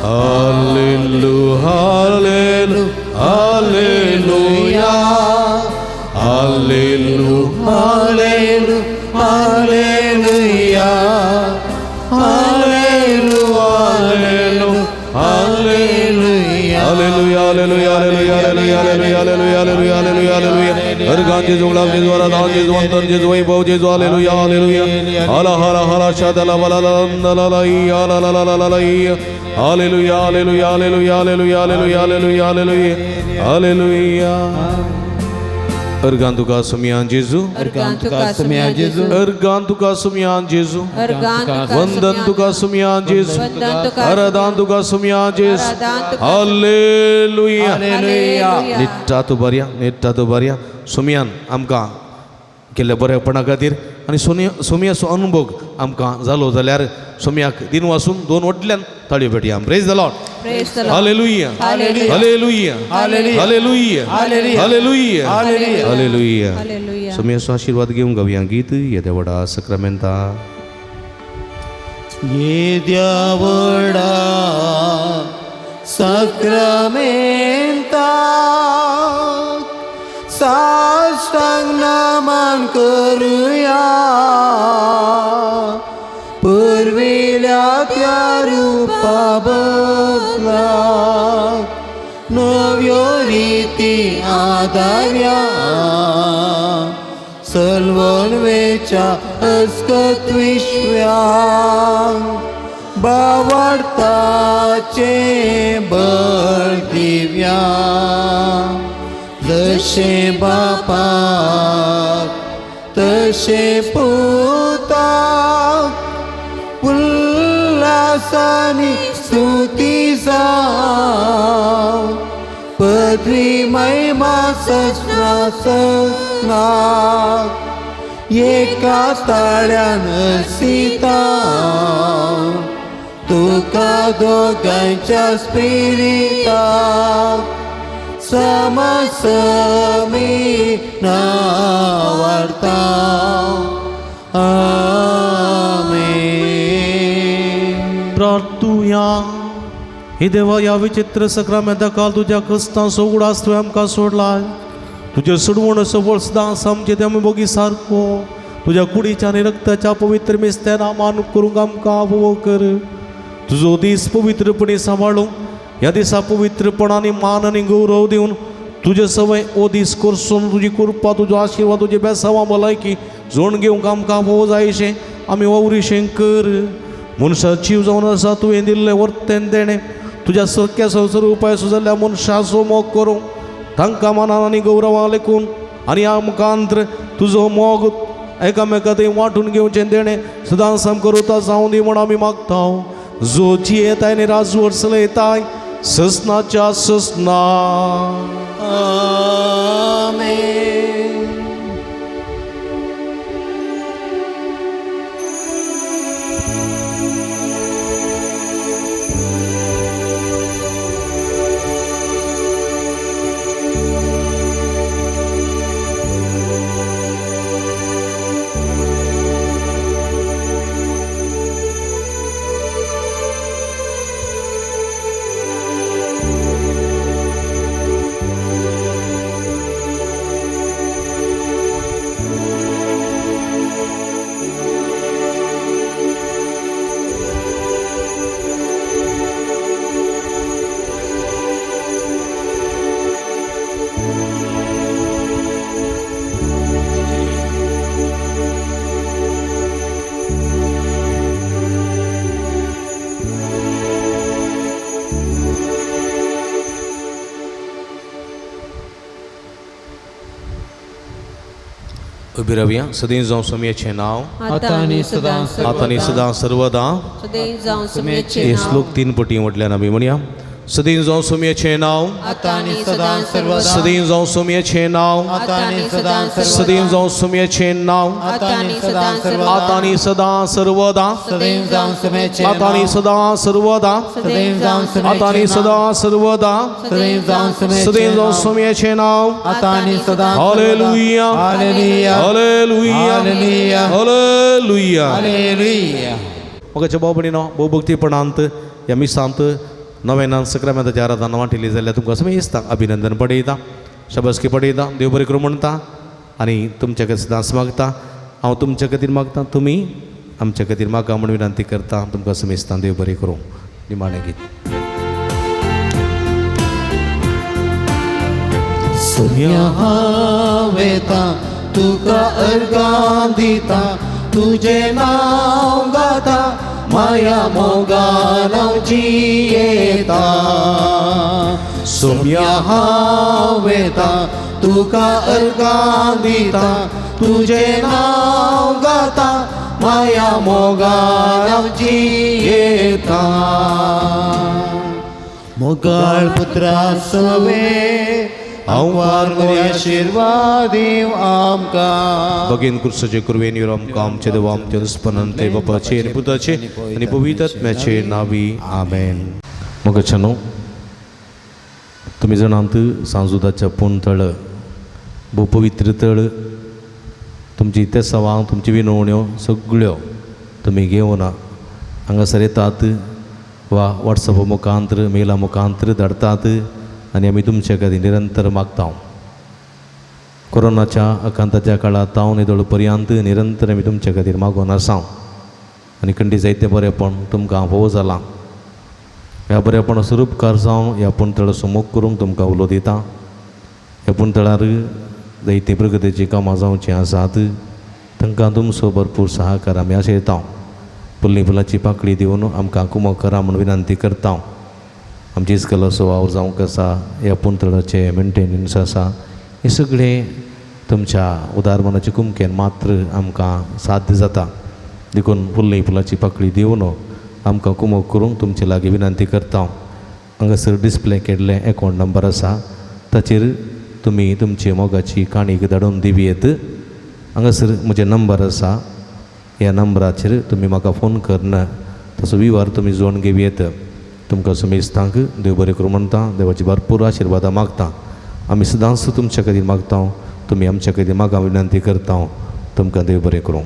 hallelu hallelu hallelujah hallelu hallelu hallelujah hallelu hallelu hallelujah. Hallelujah hallelujah hallelujah hallelujah hallelujah hallelujah hallelujah hallelujah. अर्गान जेजू गुलाब जेजू आराधन जेजू वंदन जेजू वैभव जेजू हालेलुया हालेलुया. हाला हाला हाला शादला वला ला ला ला ला ला ला ला ला ला. Hallelujah hallelujah hallelujah hallelujah hallelujah hallelujah hallelujah hallelujah. अर्गान तुका सुमियान जेजू अर्गान तुका सुमियान जेजू अर्गान तुका सुमियान जेजू अर्गान तुका वंदन तुका सुमियान जेजू वंदन तुका आराधन तुका सुमियान जेजू. आराधन तुका हालेलुया. हालेलुया. निट्टातू बरया निट्टातू बरया सुमियान आमकां केल्ल्या बरेपणा खातीर आनी सोनिया सोमियाचो अनुभव आमकां जालो जाल्यार सोमियाक दिन वासून दोन वटल्यान ताळयो भेटया. Praise the Lord. Praise the Lord. Hallelujah hallelujah. Hallelujah hallelujah. Hallelujah hallelujah. Hallelujah hallelujah. Hallelujah. Hallelujah. सोमियाचो आशिर्वाद घेवंक गावया गीत येद्या व्हडा सक्रामेंता. येद्या व्हडा सक्रामेंताक साष्टांग नमन करुया पुर्विल्या त्या रुपा बदला नव्यो रिती आदार्या सलवणवेच्या अस्कत विश्व्यांक बावडताचे बळ दिव्या जशें बापाक तशें पुताक उल्लासानी स्तुती जावं पदवी महिमा सजना सजनाक एका ताळ्यान सीता तुका दोगांच्या स्पिरिताक समसमी नावार्ता. आमेन. प्रार्थुया. हे देवा ह्या विचित्र सक्रामेंता काल तुज्या क्रिस्तांचो उगडास तुवें आमकां सोडला. तुजें सोडवण सबळ सदां आमचें तें आमी बोगी सारको तुज्या कुडीच्या आनी रक्ताच्या पवित्र मिस्तेना मान करूंक आमकां आवो कर. तुजो दीस पवित्रपणी सांबाळूंक ह्या दिसा पवित्रपणान मान आनी गौरव दिवन तुजे सवय ओ दीस करसून तुजी कृपा तुजो आशिर्वाद तुजी बेसांवां भलायकी जोड घेवंक आमकां भोव जायशें आमी वावरिशें कर. मनशा जीव जावन आसा तुवें दिल्लें वर्तेन देणें तुज्या सारक्या संवसार उपाय सुजाल्ल्या मनशाचो मोग करूंक तांकां मानान आनी गौरवां लेखून आनी आमकां तुजो मोग एकामेका थंय वांटून घेवचें देणें सदांच आमकां रोता जावं दी म्हूण आमी मागता. जो जियेताय आनी राजवट चलयताय ससनाच्या ससना. आमेन. उबी रावया. सदीं जावं सोमयेचें नांव आतां आनी सदां आतां आनी सदां सर्वदां. सदैव जावं सुमयेचें हे नांव. श्लोक 3 पटी म्हटल्यान आमी म्हणया. सदीं जावं सोमयेचें नांव आतां आनी सदां सर्वदा. सदीं जावं सोमयेचें नांव आतां आनी सदां सर्वदा. सदीं जावं सोमयेचें नांव आतां आनी सदां सर्वदा. आतां आनी सदां सर्वदा. सदैव जावं सुमेचें आतां आनी नांव. सदां सर्वदा. सदैव जावं आतां आनी सुमेचें नांव. सदां सर्वदा. सदैव जावं सुमेचें सदीं जावं नांव. सोमयेचें नांव. आतां आनी सदां. Hallelujah. Hallelujah. Hallelujah. Hallelujah. Hallelujah. Hallelujah. मोगाच्या भाव भयणीनो, भोवभक्तीपणांत ह्या मिसांत नव्यान सक्रामेंताच्या आराधना वांटिल्ली जाल्यार तुमकां समेस्तांक अभिनंदन पडयता, शाबासकी पडयता, देव बरें करूं म्हणटा आनी तुमच्या खातीर सदांच मागता. हांव तुमच्या खातीर मागता, तुमी आमच्या खातीर मागा म्हूण विनंती करता. तुमकां समेस्तांक देव बरें करूं. निमाणें गीत. सोम्या हांव येता तुका अर्गां दिता, तुजें नांव गाता, माया मोगान हांव जियेता. सोम्या हांव येता तुका अर्गां दिता, तुजें नांव गाता, माया मोगान हांव जियेता. मोगाळ पुत्रा सवे हांव आशिर्वाद दीव आमकां. बगेन कुर्साचे कुरवेन यो आमकां आमचे देवा आमचे दुस्पनन ते बापाचे आनी पुताचे आनी पवित्र आत्म्याचे नावी आमेन. मोगाच्यानो, तुमी जाणात सांजुदाच्या पूण तळ भोव पवित्र तळ. तुमची तेसावां, तुमची विनवण्यो सगळ्यो तुमी घेवन हांगासर येतात वा वॉट्सॅपा मुखांत्र मेला मुखांत्र धाडटात आनी आमी तुमचे खातीर निरंतर मागता. कोरोनाच्या आकांताच्या काळांत तावन येदोळ पर्यंत निरंतर आमी तुमचे खातीर मागून आसा आनी खंडी जायतें बरेंपण तुमकां भोव जालां. ह्या बरेपणाचो उपकार जावन ह्या पुणतळाचो मोग करूंक तुमकां उलो दिता. ह्या पुणतळार जायतीं प्रगतीचीं कामां जावचीं आसात, तांकां तुमचो भरपूर सहकार आमी आशयता. फुल्ली फुलाची पाकळी दिवन आमकां कुमक करा म्हूण विनंती करता. आमची इस्कलाचो वावर जावंक आसा, ह्या पुणतळाचें मेंटेनन्स आसा, हें सगळें तुमच्या उदार मनाचे कुमकेन मात्र आमकां साध्य जाता. देखून फुल्ली फुलाची पाकळी दिवन आमकां कुमक करूंक तुमचे लागीं विनंती करता. हांगासर डिस्प्ले केल्लें एकावंट नंबर आसा, ताचेर तुमी तुमची मोगाची काणीक धाडून दिवयेत. हांगासर म्हजें नंबर आसा, ह्या नंबराचेर तुमी म्हाका फोन करून तसो विवार तुमी जोडून घेवयेत. तुमकां समेस्तांक देव बरें करूं म्हणटा, देवाची भरपूर आशिर्वादां मागता. आमी सदांच तुमच्या खातीर मागता, तुमी आमच्या खातीर मागा विनंती करता. तुमकां देव बरें करूं.